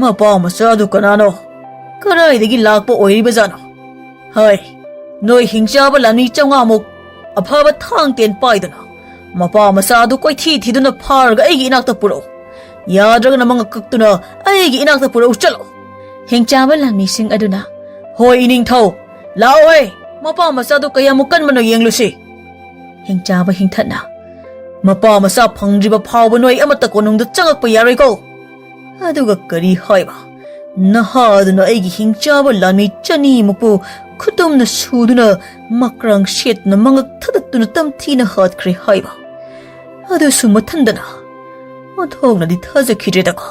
ꯃꯄꯥ ꯃꯆꯥꯗꯨ ꯀꯅꯥꯅꯣ? ꯀꯗꯥꯏꯗꯒꯤ ꯂꯥꯛꯄ ꯑꯣꯏꯔꯤꯕꯖꯥꯠꯅꯣ? ꯍꯥꯏ, ꯅꯣꯏ ꯍꯤꯡꯆꯥꯕ ꯂꯥꯟꯃꯤ ꯆꯥꯝꯃꯉꯥꯃꯨꯛ ꯑꯐꯕ ꯊꯥꯡ ꯇꯦꯟ ꯄꯥꯏꯗꯨꯅ ꯃꯄꯥ ꯃꯆꯥ ꯑꯗꯨ ꯀꯣꯏꯊꯤ ꯊꯤꯗꯨꯅ ꯐꯥꯔꯒ ꯑꯩꯒꯤ ꯏꯅꯥꯛꯇ ꯄꯨꯔꯛꯎ꯫ ꯌꯥꯗ꯭ꯔꯒꯅ ꯃꯉꯛ ꯀꯛꯇꯨꯅ ꯑꯩꯒꯤ ꯏꯅꯥꯛꯇ ꯄꯨꯔꯛꯎ, ꯆꯠꯂꯣ!" ꯍꯤꯡꯆꯥꯕ ꯂꯥꯟꯃꯤꯁꯤꯡ ꯑꯗꯨꯅ, "ꯍꯣꯏ, ꯏꯅꯤꯡꯊꯧ, ꯂꯥꯛꯑꯣꯍꯦ! ꯃꯄꯥ ꯃꯆꯥꯗꯨ ꯀꯌꯥꯃꯨꯛ ꯀꯟꯕꯅꯣ ꯌꯦꯡꯂꯨꯁꯤ!" ꯍꯤꯡꯆꯥꯕ ꯍꯤꯡꯊꯠꯅ, "ꯃꯄꯥ ꯃꯆꯥ ꯐꯪꯗ꯭ꯔꯤꯕ ꯐꯥꯎꯕ ꯅꯣꯏ ꯑꯃꯠꯇ ꯀꯣꯅꯨꯡꯗ ꯆꯪꯉꯛꯄ ꯌꯥꯔꯣꯏꯀꯣ!" ꯑꯗꯨꯒ ꯀꯔꯤ ꯍꯥꯏꯕ? ꯅꯍꯥꯗꯨꯅ ꯑꯩꯒꯤ ꯍꯤꯡꯆꯥꯕ ꯂꯥꯟꯃꯤ ꯆꯅꯤꯃꯨꯛꯄꯨ ꯈꯨꯇꯨꯝꯅ ꯁꯨꯗꯨꯅ ꯃꯀ꯭ꯔꯥꯡ ꯁꯦꯠꯇꯨꯅ ꯃꯉꯛ ꯊꯗꯠꯇꯨꯅ ꯇꯝꯊꯤꯅ ꯍꯥꯠꯈ꯭ꯔꯦ ꯍꯥꯏꯕ꯫ ꯑꯗꯨꯁꯨ ꯃꯊꯟꯗꯅ꯫ ꯑꯣꯟꯊꯣꯛꯅꯗꯤ ꯊꯥꯖꯈꯤꯗ꯭ꯔꯦꯗꯀꯣ꯫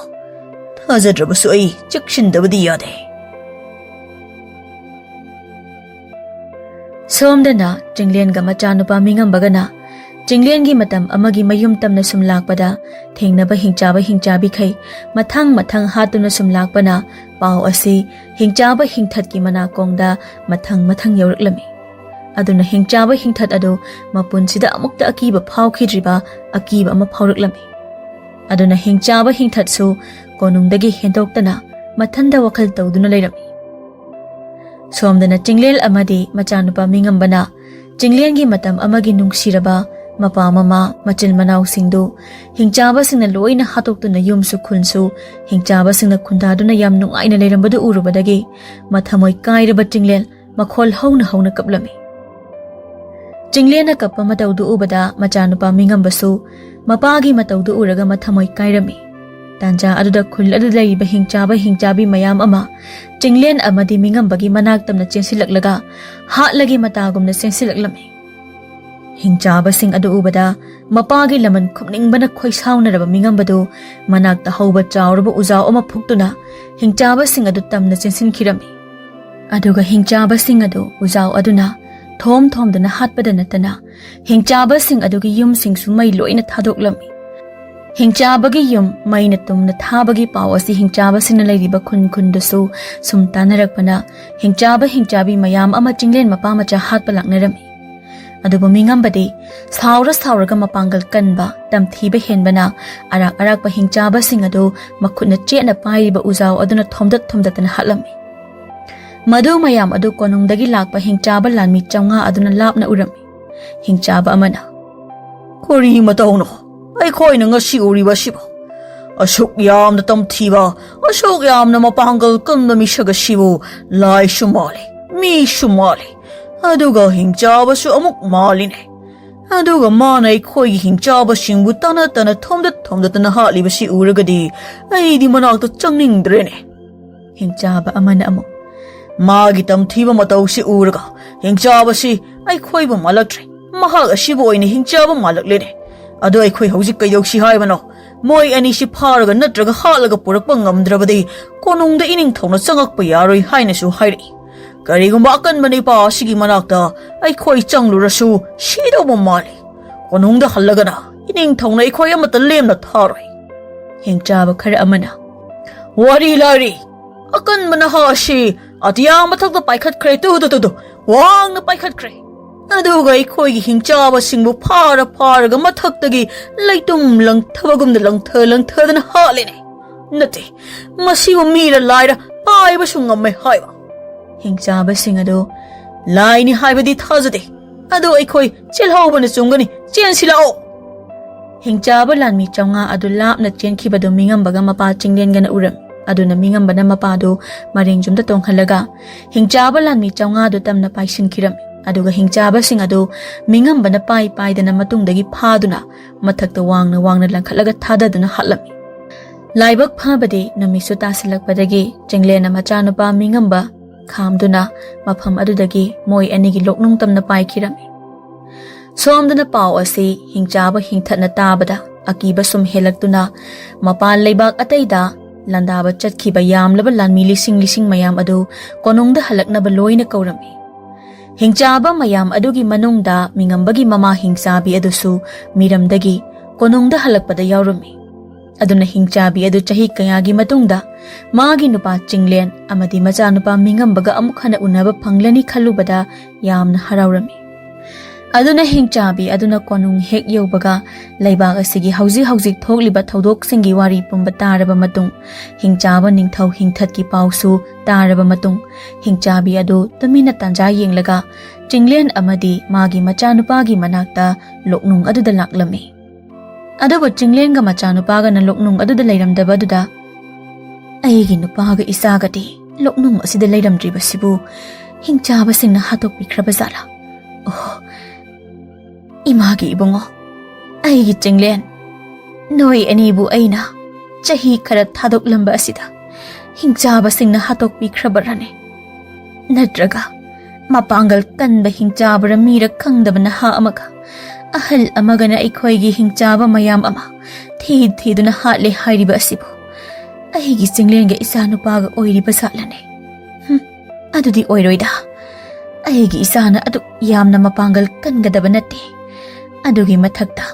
ꯊꯥꯖꯗ꯭ꯔꯕꯁꯨ ꯑꯩ ꯆꯦꯛꯁꯤꯟꯗꯕꯗꯤ ꯌꯥꯗꯦ꯫ ꯁꯣꯝꯗꯅ ꯆꯤꯡꯂꯦꯟꯒ ꯃꯆꯥꯅꯨꯄꯥ ꯃꯤꯉꯝꯕꯒꯅ ꯆꯤꯡꯂꯦꯟꯒꯤ ꯃꯇꯝ ꯑꯃꯒꯤ ꯃꯌꯨꯝ ꯇꯝꯅ ꯁꯨꯝ ꯂꯥꯛꯄꯗ ꯊꯦꯡꯅꯕ ꯍꯤꯡꯆꯥꯕ ꯍꯤꯡꯆꯥꯕꯤꯈꯩ ꯃꯊꯪ ꯃꯊꯪ ꯍꯥꯠꯇꯨꯅ ꯁꯨꯝ ꯂꯥꯛꯄꯅ ꯄꯥꯎ ꯑꯁꯤ ꯍꯤꯡꯆꯥꯕ ꯍꯤꯡꯊꯠꯀꯤ ꯃꯅꯥꯀꯣꯡꯗ ꯃꯊꯪ ꯃꯊꯪ ꯌꯧꯔꯛꯂꯝꯃꯤ꯫ ꯑꯗꯨꯅ ꯍꯤꯡꯆꯥꯕ ꯍꯤꯡꯊꯠ ꯑꯗꯨ ꯃꯄꯨꯟꯁꯤꯗ ꯑꯃꯨꯛꯇ ꯑꯀꯤꯕ ꯐꯥꯎꯈꯤꯗ꯭ꯔꯤꯕ ꯑꯀꯤꯕ ꯑꯃ ꯐꯥꯎꯔꯛꯂꯝꯃꯤ꯫ ꯑꯗꯨꯅ ꯍꯤꯡꯆꯥꯕ ꯍꯤꯡꯊꯠꯁꯨ ꯀꯣꯅꯨꯡꯗꯒꯤ ꯍꯦꯟꯗꯣꯛꯇꯅ ꯃꯊꯟꯗ ꯋꯥꯈꯜ ꯇꯧꯗꯨꯅ ꯂꯩꯔꯝꯃꯤ꯫ ꯁꯣꯝꯗꯅ ꯆꯤꯡꯂꯦꯟ ꯑꯃꯗꯤ ꯃꯆꯥꯅꯨꯄꯥ ꯃꯤꯉꯝꯕꯅ ꯆꯤꯡꯂꯦꯟꯒꯤ ꯃꯇꯝ ꯑꯃꯒꯤ ꯅꯨꯡꯁꯤꯔꯕ ꯃꯄꯥ ꯃꯃꯥ, ꯃꯆꯤꯟ ꯃꯅꯥꯎꯁꯤꯡꯗꯨ ꯍꯤꯡꯆꯥꯕꯁꯤꯡꯅ ꯂꯣꯏꯅ ꯍꯥꯠꯇꯣꯛꯇꯨꯅ ꯌꯨꯝꯁꯨ ꯈꯨꯟꯁꯨ ꯍꯤꯡꯆꯥꯕꯁꯤꯡꯅ ꯈꯨꯟꯗꯥꯗꯨꯅ ꯌꯥꯝ ꯅꯨꯡꯉꯥꯏꯅ ꯂꯩꯔꯝꯕꯗꯨ ꯎꯔꯨꯕꯗꯒꯤ ꯃꯊꯃꯣꯏ ꯀꯥꯏꯔꯕ ꯆꯤꯡꯂꯦꯟ ꯃꯈꯣꯜ ꯍꯧꯅ ꯍꯧꯅ ꯀꯞꯂꯝꯃꯤ꯫ ꯆꯤꯡꯂꯦꯟꯅ ꯀꯞꯄ ꯃꯇꯧꯗꯨ ꯎꯕꯗ ꯃꯆꯥꯅꯨꯄꯥ ꯃꯤꯉꯝꯕꯁꯨ ꯃꯄꯥꯒꯤ ꯃꯇꯧꯗꯨ ꯎꯔꯒ ꯃꯊꯃꯣꯏ ꯀꯥꯏꯔꯝꯃꯤ꯫ ꯇꯥꯟꯖꯥ ꯑꯗꯨꯗ ꯈꯨꯜ ꯑꯗꯨꯗ ꯂꯩꯔꯤꯕ ꯍꯤꯡꯆꯥꯕ ꯍꯤꯡꯆꯥꯕꯤ ꯃꯌꯥꯝ ꯑꯃ ꯆꯤꯡꯂꯦꯟ ꯑꯃꯗꯤ ꯃꯤꯉꯝꯕꯒꯤ ꯃꯅꯥꯛ ꯇꯝꯅ ꯆꯦꯟꯁꯤꯜꯂꯛꯂꯒ ꯍꯥꯠꯂꯒꯦ ꯃꯇꯥꯒꯨꯝꯅ ꯆꯦꯟꯁꯤꯜꯂꯛꯂꯝꯃꯤ꯫ ꯍꯤꯡꯆꯥꯕꯁꯤꯡ ꯑꯗꯨ ꯎꯕꯗ ꯃꯄꯥꯒꯤ ꯂꯃꯟ ꯈꯨꯝꯅꯤꯡꯕꯅ ꯈꯣꯏꯁꯥꯎꯅꯔꯕ ꯃꯤꯉꯝꯕꯗꯨ ꯃꯅꯥꯛꯇ ꯍꯧꯕ ꯆꯥꯎꯔꯕ ꯎꯖꯥꯎ ꯑꯃ ꯐꯨꯛꯇꯨꯅ ꯍꯤꯡꯆꯥꯕꯁꯤꯡ ꯑꯗꯨ ꯇꯝꯅ ꯆꯦꯟꯁꯤꯟꯈꯤꯔꯝꯃꯤ꯫ ꯑꯗꯨꯒ ꯍꯤꯡꯆꯥꯕꯁꯤꯡ ꯑꯗꯨ ꯎꯖꯥꯎ ꯑꯗꯨꯅ ꯊꯣꯝ ꯊꯣꯝꯗꯨꯅ ꯍꯥꯠꯄꯗ ꯅꯠꯇꯅ ꯍꯤꯡꯆꯥꯕꯁꯤꯡ ꯑꯗꯨꯒꯤ ꯌꯨꯝꯁꯤꯡꯁꯨ ꯃꯩ ꯂꯣꯏꯅ ꯊꯥꯗꯣꯛꯂꯝꯃꯤ꯫ ꯍꯤꯡꯆꯥꯕꯒꯤ ꯌꯨꯝ ꯃꯩꯅ ꯇꯨꯝꯅ ꯊꯥꯕꯒꯤ ꯄꯥꯎ ꯑꯁꯤ ꯍꯤꯡꯆꯥꯕꯁꯤꯡꯅ ꯂꯩꯔꯤꯕ ꯈꯨꯟ ꯈꯨꯟꯗꯁꯨ ꯁꯨꯝ ꯇꯥꯅꯔꯛꯄꯅ ꯍꯤꯡꯆꯥꯕ ꯍꯤꯡꯆꯥꯕꯤ ꯃꯌꯥꯝ ꯑꯃ ꯆꯤꯡꯂꯦꯟ ꯃꯄꯥ ꯃꯆꯥ ꯍꯥꯠꯄ ꯂꯥꯛꯅꯔꯝꯃꯤ꯫ ꯑꯗꯨꯕꯨ ꯃꯤꯉꯝꯕꯗꯤ ꯁꯥꯎꯔ ꯁꯥꯎꯔꯒ ꯃꯄꯥꯡꯒꯜ ꯀꯟꯕ, ꯇꯝꯊꯤꯕ ꯍꯦꯟꯕꯅ ꯑꯔꯥꯛ ꯑꯔꯥꯛꯄ ꯍꯤꯡꯆꯥꯕꯁꯤꯡ ꯑꯗꯨ ꯃꯈꯨꯠꯅ ꯆꯦꯠꯅ ꯄꯥꯏꯔꯤꯕ ꯎꯖꯥꯎ ꯑꯗꯨꯅ ꯊꯣꯝꯗꯠ ꯊꯣꯝꯗꯠꯇꯅ ꯍꯥꯠꯂꯝꯃꯤ꯫ ꯃꯗꯨ ꯃꯌꯥꯝ ꯑꯗꯨ ꯀꯣꯅꯨꯡꯗꯒꯤ ꯂꯥꯛꯄ ꯍꯤꯡꯆꯥꯕ ꯂꯥꯟꯃꯤ ꯆꯥꯝꯃꯉꯥ ꯑꯗꯨꯅ ꯂꯥꯞꯅ ꯎꯔꯝꯃꯤ꯫ ꯍꯤꯡꯆꯥꯕ ꯑꯃꯅ, "ꯀꯔꯤ ꯃꯇꯧꯅꯣ ꯑꯩꯈꯣꯏꯅ ꯉꯁꯤ ꯎꯔꯤꯕ ꯑꯁꯤꯕꯣ? ꯑꯁꯨꯛ ꯌꯥꯝꯅ ꯇꯝꯊꯤꯕ, ꯑꯁꯨꯛ ꯌꯥꯝꯅ ꯃꯄꯥꯡꯒꯜ ꯀꯟꯕ ꯃꯤꯁꯛ ꯑꯁꯤꯕꯨ ꯂꯥꯏꯁꯨ ꯃꯥꯜꯂꯤ, ꯃꯤꯁꯨ ꯃꯥꯜꯂꯤ, ꯑꯗꯨꯒ ꯍꯤꯡꯆꯥꯕꯁꯨ ꯑꯃꯨꯛ ꯃꯥꯜꯂꯤꯅꯦ꯫ ꯑꯗꯨꯒ ꯃꯥꯅ ꯑꯩꯈꯣꯏꯒꯤ ꯍꯤꯡꯆꯥꯕꯁꯤꯡꯕꯨ ꯇꯅ ꯇꯅ ꯊꯣꯝꯗꯠ ꯊꯣꯝꯗꯠꯇꯅ ꯍꯥꯠꯂꯤꯕꯁꯤ ꯎꯔꯒꯗꯤ ꯑꯩꯗꯤ ꯃꯅꯥꯛꯇ ꯆꯪꯅꯤꯡꯗ꯭ꯔꯦꯅꯦ꯫" ꯍꯤꯡꯆꯥꯕ ꯑꯃꯅ ꯑꯃꯨꯛ, "ꯃꯥꯒꯤ ꯇꯝꯊꯤꯕ ꯃꯇꯧꯁꯤ ꯎꯔꯒ ꯍꯤꯡꯆꯥꯕꯁꯤ ꯑꯩꯈꯣꯏꯕꯨ ꯃꯥꯜꯂꯛꯇ꯭ꯔꯦ꯫ ꯃꯍꯥꯛ ꯑꯁꯤꯕꯨ ꯑꯣꯏꯅ ꯍꯤꯡꯆꯥꯕ ꯃꯥꯜꯂꯛꯂꯦꯅꯦ꯫ ꯑꯗꯣ ꯑꯩꯈꯣꯏ ꯍꯧꯖꯤꯛ ꯀꯩꯗꯧꯁꯤ ꯍꯥꯏꯕꯅꯣ? ꯃꯣꯏ ꯑꯅꯤꯁꯤ ꯐꯥꯔꯒ ꯅꯠꯇ꯭ꯔꯒ ꯍꯥꯠꯂꯒ ꯄꯨꯔꯛꯄ ꯉꯝꯗ꯭ꯔꯕꯗꯤ ꯀꯣꯅꯨꯡꯗ ꯏꯅꯤꯡꯊꯧꯅ ꯆꯪꯉꯛꯄ ꯌꯥꯔꯣꯏ ꯍꯥꯏꯅꯁꯨ ꯍꯥꯏꯔꯛꯏ꯫ ꯀꯔꯤꯒꯨꯝꯕ ꯑꯀꯟꯕ ꯅꯤꯄꯥ ꯑꯁꯤꯒꯤ ꯃꯅꯥꯛꯇ ꯑꯩꯈꯣꯏ ꯆꯪꯂꯨꯔꯁꯨ ꯁꯤꯗꯧꯕ ꯃꯥꯜꯂꯤ꯫ ꯀꯣꯅꯨꯡꯗ ꯍꯜꯂꯒꯅ ꯏꯅꯤꯡꯊꯧꯅ ꯑꯩꯈꯣꯏ ꯑꯃꯠꯇ ꯂꯦꯝꯅ ꯊꯥꯔꯣꯏ꯫" ꯍꯤꯡꯆꯥꯕ ꯈꯔ ꯑꯃꯅ, "ꯋꯥꯔꯤ ꯂꯥꯏꯔꯤ꯫ ꯑꯀꯟꯕ ꯅꯍꯥ ꯑꯁꯤ ꯑꯇꯤꯌꯥ ꯃꯊꯛꯇ ꯄꯥꯏꯈꯠꯈ꯭ꯔꯦ꯫ ꯇꯨ, ꯇꯨ, ꯇꯨ, ꯇꯨ, ꯋꯥꯡꯅ ꯄꯥꯏꯈꯠꯈ꯭ꯔꯦ꯫ ꯑꯗꯨꯒ ꯑꯩꯈꯣꯏꯒꯤ ꯍꯤꯡꯆꯥꯕꯁꯤꯡꯕꯨ ꯐꯥꯔ ꯐꯥꯔꯒ ꯃꯊꯛꯇꯒꯤ ꯂꯩꯇꯨꯝ ꯂꯪꯊꯕꯒꯨꯝꯅ ꯂꯪꯊ ꯂꯪꯊꯗꯅ ꯍꯥꯠꯂꯤꯅꯦ꯫ ꯅꯠꯇꯦ, ꯃꯁꯤꯕꯨ ꯃꯤꯔ ꯂꯥꯏꯔ ꯄꯥꯏꯕꯁꯨ ꯉꯝꯃꯦ ꯍꯥꯏꯕ꯫" ꯍꯤꯡꯆꯥꯕꯁꯤꯡ ꯑꯗꯨ, "ꯂꯥꯏꯅꯤ ꯍꯥꯏꯕꯗꯤ ꯊꯥꯖꯗꯦ꯫ "ꯑꯗꯨ ꯑꯩꯈꯣꯏ ꯆꯦꯜꯍꯧꯕꯅ ꯆꯨꯝꯒꯅꯤ, ꯆꯦꯟꯁꯤꯜꯂꯛꯑꯣ!" ꯍꯤꯡꯆꯥꯕ ꯂꯥꯟꯃꯤ ꯆꯥꯝꯃꯉꯥ ꯑꯗꯨ ꯂꯥꯞꯅ ꯆꯦꯟꯈꯤꯕꯗꯨ ꯃꯤꯉꯝꯕꯒ ꯃꯄꯥ ꯆꯤꯡꯂꯦꯟꯒꯅ ꯎꯔꯝꯃꯤ꯫ ꯑꯗꯨꯅ ꯃꯤꯉꯝꯕꯅ ꯃꯄꯥꯗꯨ ꯃꯔꯦꯡ ꯌꯨꯝꯗ ꯇꯣꯡꯍꯜꯂꯒ ꯍꯤꯡꯆꯥꯕ ꯂꯥꯟꯃꯤ ꯆꯥꯝꯃꯉꯥꯗꯨ ꯇꯝꯅ ꯄꯥꯏꯁꯤꯟꯈꯤꯔꯝꯃꯤ꯫ ꯑꯗꯨꯒ ꯍꯤꯡꯆꯥꯕꯁꯤꯡ ꯑꯗꯨ ꯃꯤꯉꯝꯕꯅ ꯄꯥꯏ ꯄꯥꯏꯗꯅ ꯃꯇꯨꯡꯗꯒꯤ ꯐꯥꯗꯨꯅ ꯃꯊꯛꯇ ꯋꯥꯡꯅ ꯋꯥꯡꯅ ꯂꯪꯈꯠꯂꯒ ꯊꯥꯗꯗꯨꯅ ꯍꯥꯠꯂꯝꯃꯤ꯫ ꯂꯥꯏꯕꯛ ꯐꯕꯗꯤ ꯅꯨꯃꯤꯠꯁꯨ ꯇꯥꯁꯤꯜꯂꯛꯄꯗꯒꯤ ꯆꯤꯡꯂꯦꯟꯅ ꯃꯆꯥꯅꯨꯄꯥ ꯃꯤꯉꯝꯕ ꯈꯥꯝꯗꯨꯅ ꯃꯐꯝ ꯑꯗꯨꯗꯒꯤ ꯃꯣꯏ ꯑꯅꯤꯒꯤ ꯂꯣꯛꯅꯨꯡ ꯇꯝꯅ ꯄꯥꯏꯈꯤꯔꯝꯃꯤ꯫ ꯁꯣꯝꯗꯅ ꯄꯥꯎ ꯑꯁꯤ ꯍꯤꯡꯆꯥꯕ ꯍꯤꯡꯊꯠꯅ ꯇꯥꯕꯗ ꯑꯀꯤꯕ ꯁꯨꯝ ꯍꯦꯜꯂꯛꯇꯨꯅ ꯃꯄꯥꯟ ꯂꯩꯕꯥꯛ ꯑꯇꯩꯗ ꯂꯥꯟꯗꯥꯕ ꯆꯠꯈꯤꯕ ꯌꯥꯝꯂꯕ ꯂꯥꯟꯃꯤ ꯂꯤꯁꯤꯡ ꯂꯤꯁꯤꯡ ꯃꯌꯥꯝ ꯑꯗꯨ ꯀꯣꯅꯨꯡꯗ ꯍꯜꯂꯛꯅꯕ ꯂꯣꯏꯅ ꯀꯧꯔꯝꯃꯤ꯫ ꯍꯤꯡꯆꯥꯕ ꯃꯌꯥꯝ ꯑꯗꯨꯒꯤ ꯃꯅꯨꯡꯗ ꯃꯤꯉꯝꯕꯒꯤ ꯃꯃꯥ ꯍꯤꯡꯆꯥꯕꯤ ꯑꯗꯨꯁꯨ ꯃꯤꯔꯝꯗꯒꯤ ꯀꯣꯅꯨꯡꯗ ꯍꯜꯂꯛꯄꯗ ꯌꯥꯎꯔꯝꯃꯤ꯫ ꯑꯗꯨꯅ ꯍꯤꯡꯆꯥꯕꯤ ꯑꯗꯨ ꯆꯍꯤ ꯀꯌꯥꯒꯤ ꯃꯇꯨꯡꯗ ꯃꯥꯒꯤ ꯅꯨꯄꯥ ꯆꯤꯡꯂꯦꯟ ꯑꯃꯗꯤ ꯃꯆꯥꯅꯨꯄꯥ ꯃꯤꯉꯝꯕꯒ ꯑꯃꯨꯛ ꯍꯟꯅ ꯎꯅꯕ ꯐꯪꯂꯅꯤ ꯈꯜꯂꯨꯕꯗ ꯌꯥꯝꯅ ꯍꯔꯥꯎꯔꯝꯃꯤ꯫ ꯑꯗꯨꯅ ꯍꯤꯡꯆꯥꯕꯤ ꯑꯗꯨꯅ ꯀꯣꯅꯨꯡ ꯍꯦꯛ ꯌꯧꯕꯒ ꯂꯩꯕꯥꯛ ꯑꯁꯤꯒꯤ ꯍꯧꯖꯤꯛ ꯍꯧꯖꯤꯛ ꯊꯣꯛꯂꯤꯕ ꯊꯧꯗꯣꯛꯁꯤꯡꯒꯤ ꯋꯥꯔꯤ ꯄꯨꯝꯕ ꯇꯥꯔꯕ ꯃꯇꯨꯡ, ꯍꯤꯡꯆꯥꯕ ꯅꯤꯡꯊꯧ ꯍꯤꯡꯊꯠꯀꯤ ꯄꯥꯎꯁꯨ ꯇꯥꯔꯕ ꯃꯇꯨꯡ, ꯍꯤꯡꯆꯥꯕꯤ ꯑꯗꯨ ꯇꯨꯃꯤꯟꯅ ꯇꯥꯟꯖꯥ ꯌꯦꯡꯂꯒ ꯆꯤꯡꯂꯦꯟ ꯑꯃꯗꯤ ꯃꯥꯒꯤ ꯃꯆꯥꯅꯨꯄꯥꯒꯤ ꯃꯅꯥꯛꯇ ꯂꯣꯛꯅꯨꯡ ꯑꯗꯨꯗ ꯂꯥꯛꯂꯝꯃꯤ꯫ ꯑꯗꯨꯕꯨ ꯆꯤꯡꯂꯦꯟꯒ ꯃꯆꯥꯅꯨꯄꯥꯒꯅ ꯂꯣꯛꯅꯨꯡ ꯑꯗꯨꯗ ꯂꯩꯔꯝꯗꯕ ꯑꯗꯨꯗ, "ꯑꯩꯒꯤ ꯅꯨꯄꯥꯒ ꯏꯆꯥꯒꯗꯤ ꯂꯣꯛꯅꯨꯡ ꯑꯁꯤꯗ ꯂꯩꯔꯝꯗ꯭ꯔꯤꯕꯁꯤꯕꯨ ꯍꯤꯡꯆꯥꯕꯁꯤꯡꯅ ꯍꯥꯠꯇꯣꯛꯄꯤꯈ꯭ꯔꯕ ꯖꯥꯠꯂꯥ? ꯑꯣ, ꯏꯃꯥꯒꯤ ꯏꯕꯨꯡꯉꯣ, ꯑꯩꯒꯤ ꯆꯤꯡꯂꯦꯟ, ꯅꯣꯏ ꯑꯅꯤꯕꯨ ꯑꯩꯅ ꯆꯍꯤ ꯈꯔ ꯊꯥꯗꯣꯛꯂꯝꯕ ꯑꯁꯤꯗ ꯍꯤꯡꯆꯥꯕꯁꯤꯡꯅ ꯍꯥꯠꯇꯣꯛꯄꯤꯈ꯭ꯔꯕꯔꯅꯦ? ꯅꯠꯇ꯭ꯔꯒ ꯃꯄꯥꯡꯒꯜ ꯀꯟꯕ ꯍꯤꯡꯆꯥꯕꯔ ꯃꯤꯔ ꯈꯪꯗꯕ ꯅꯍꯥ ꯑꯃꯒ ꯑꯍꯜ ꯑꯃꯒꯅ ꯑꯩꯈꯣꯏꯒꯤ ꯍꯤꯡꯆꯥꯕ ꯃꯌꯥꯝ ꯑꯃ ꯊꯤ ꯊꯤꯗꯨꯅ ꯍꯥꯠꯂꯦ ꯍꯥꯏꯔꯤꯕ ꯑꯁꯤꯕꯨ ꯑꯩꯒꯤ ꯆꯤꯡꯂꯦꯟꯒ ꯏꯆꯥꯅꯨꯄꯥꯒ ꯑꯣꯏꯔꯤꯕ ꯖꯥꯠꯂꯅꯦ? ꯍꯨꯝ, ꯑꯗꯨꯗꯤ ꯑꯣꯏꯔꯣꯏꯗ꯫ ꯑꯩꯒꯤ ꯏꯆꯥꯅ ꯑꯗꯨꯛ ꯌꯥꯝꯅ ꯃꯄꯥꯡꯒꯜ ꯀꯟꯒꯗꯕ ꯅꯠꯇꯦ꯫ ꯑꯗꯨꯒꯤ ꯃꯊꯛꯇ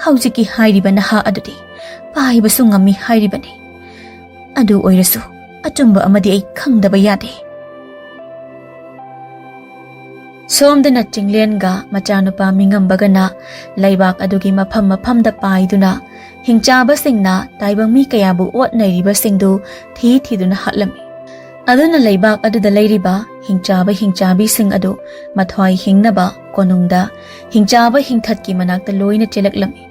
ꯍꯧꯖꯤꯛꯀꯤ ꯍꯥꯏꯔꯤꯕ ꯅꯍꯥ ꯑꯗꯨꯗꯤ ꯄꯥꯏꯕꯁꯨ ꯉꯝꯃꯤ ꯍꯥꯏꯔꯤꯕꯅꯤ꯫ ꯑꯗꯨ ꯑꯣꯏꯔꯁꯨ ꯑꯆꯨꯝꯕ ꯑꯃꯗꯤ ꯑꯩ ꯈꯪꯗꯕ ꯌꯥꯗꯦ꯫" ꯁꯣꯝꯗꯅ ꯆꯤꯡꯂꯦꯟꯒ ꯃꯆꯥꯅꯨꯄꯥ ꯃꯤꯉꯝꯕꯒꯅ ꯂꯩꯕꯥꯛ ꯑꯗꯨꯒꯤ ꯃꯐꯝ ꯃꯐꯝꯗ ꯄꯥꯏꯗꯨꯅ ꯍꯤꯡꯆꯥꯕꯁꯤꯡꯅ ꯇꯥꯏꯕꯪ ꯃꯤ ꯀꯌꯥꯕꯨ ꯑꯣꯠꯅꯔꯤꯕꯁꯤꯡꯗꯨ ꯊꯤ ꯊꯤꯗꯨꯅ ꯍꯥꯠꯂꯝꯃꯤ꯫ ꯑꯗꯨꯅ ꯂꯩꯕꯥꯛ ꯑꯗꯨꯗ ꯂꯩꯔꯤꯕ ꯍꯤꯡꯆꯥꯕ ꯍꯤꯡꯆꯥꯕꯤꯁꯤꯡ ꯑꯗꯨ ꯃꯊ꯭ꯋꯥꯏ ꯍꯤꯡꯅꯕ ꯀꯣꯅꯨꯡꯗ ꯍꯤꯡꯆꯥꯕ ꯍꯤꯡꯊꯠꯀꯤ ꯃꯅꯥꯛꯇ ꯂꯣꯏꯅ ꯆꯦꯜꯂꯛꯂꯝꯃꯤ꯫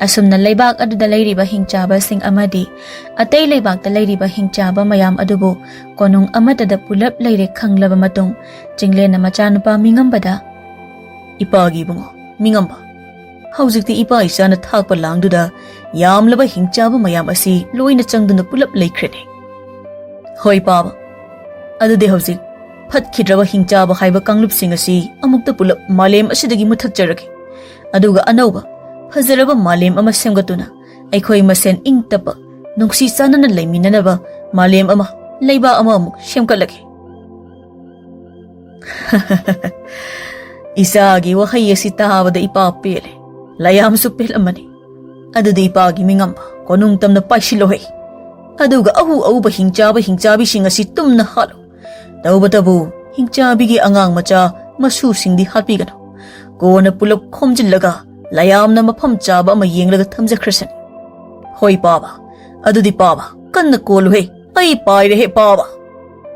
ꯑꯁꯨꯝꯅ ꯂꯩꯕꯥꯛ ꯑꯗꯨꯗ ꯂꯩꯔꯤꯕ ꯍꯤꯡꯆꯥꯕꯁꯤꯡ ꯑꯃꯗꯤ ꯑꯇꯩ ꯂꯩꯕꯥꯛꯇ ꯂꯩꯔꯤꯕ ꯍꯤꯡꯆꯥꯕ ꯃꯌꯥꯝ ꯑꯗꯨꯕꯨ ꯀꯣꯅꯨꯡ ꯑꯃꯠꯇꯗ ꯄꯨꯂꯞ ꯂꯩꯔꯦ ꯈꯪꯂꯕ ꯃꯇꯨꯡ, ꯆꯤꯡꯂꯦꯟꯅ ꯃꯆꯥꯅꯨꯄꯥ ꯃꯤꯉꯝꯕꯗ, "ꯏꯄꯥꯒꯤ ꯏꯕꯨꯡꯉꯣ, ꯃꯤꯉꯝꯕ, ꯍꯧꯖꯤꯛꯇꯤ ꯏꯄꯥ ꯏꯆꯥꯅ ꯊꯥꯛꯄ ꯂꯥꯡꯗꯨꯗ ꯌꯥꯝꯂꯕ ꯍꯤꯡꯆꯥꯕ ꯃꯌꯥꯝ ꯑꯁꯤ ꯂꯣꯏꯅ ꯆꯪꯗꯨꯅ ꯄꯨꯂꯞ ꯂꯩꯈ꯭ꯔꯦꯅꯦ꯫" "ꯍꯣꯏ ꯄꯥꯕ, ꯑꯗꯨꯗꯤ ꯍꯧꯖꯤꯛ ꯐꯠꯈꯤꯗ꯭ꯔꯕ ꯍꯤꯡꯆꯥꯕ ꯍꯥꯏꯕ ꯀꯥꯡꯂꯨꯞꯁꯤꯡ ꯑꯁꯤ ꯑꯃꯨꯛꯇ ꯄꯨꯂꯞ ꯃꯥꯂꯦꯝ ꯑꯁꯤꯗꯒꯤ ꯃꯨꯊꯠꯆꯔꯒꯦ꯫ ꯑꯗꯨꯒ ꯑꯅꯧꯕ ꯐꯖꯔꯕ ꯃꯥꯂꯦꯝ ꯑꯃ ꯁꯦꯝꯒꯠꯇꯨꯅ ꯑꯩꯈꯣꯏ ꯃꯁꯦꯟ ꯏꯪ ꯇꯞꯄ, ꯅꯨꯡꯁꯤ ꯆꯥꯟꯅꯅ ꯂꯩꯃꯤꯟꯅꯅꯕ ꯃꯥꯂꯦꯝ ꯑꯃ, ꯂꯩꯕꯥꯛ ꯑꯃ ꯑꯃꯨꯛ ꯁꯦꯝꯒꯠꯂꯒꯦ꯫" "ꯏꯆꯥꯒꯤ ꯋꯥꯍꯩ ꯑꯁꯤ ꯇꯥꯕꯗ ꯏꯄꯥ ꯄꯦꯜꯂꯦ, ꯂꯌꯥꯝꯁꯨ ꯄꯦꯜꯂꯝꯃꯅꯤ꯫ ꯑꯗꯨꯗꯤ ꯏꯄꯥꯒꯤ ꯃꯤꯉꯝꯕ, ꯀꯣꯅꯨꯡ ꯇꯝꯅ ꯄꯥꯏꯁꯤꯜꯂꯣꯍꯦ꯫ ꯑꯗꯨꯒ ꯑꯎ ꯑꯎꯕ ꯍꯤꯡꯆꯥꯕ ꯍꯤꯡꯆꯥꯕꯤꯁꯤꯡ ꯑꯁꯤ ꯇꯨꯝꯅ ꯍꯥꯠꯂꯨ꯫ ꯇꯧꯕꯇꯕꯨ ꯍꯤꯡꯆꯥꯕꯤꯒꯤ ꯑꯉꯥꯡ ꯃꯆꯥ ꯃꯁꯨꯁꯤꯡꯗꯤ ꯍꯥꯠꯄꯤꯒꯅꯨ꯫ ꯀꯣꯟꯅ ꯄꯨꯂꯞ ꯈꯣꯝꯖꯤꯜꯂꯒ ꯂꯌꯥꯝꯅ ꯃꯐꯝ ꯆꯥꯕ ꯑꯃ ꯌꯦꯡꯂꯒ ꯊꯝꯖꯈ꯭ꯔꯁꯅꯤ꯫" "ꯍꯣꯏ ꯄꯥꯕ, ꯑꯗꯨꯗꯤ ꯄꯥꯕ, ꯀꯟꯅ ꯀꯣꯜꯂꯨꯍꯦ, ꯑꯩ ꯄꯥꯏꯔꯦꯍꯦ ꯄꯥꯕ꯫"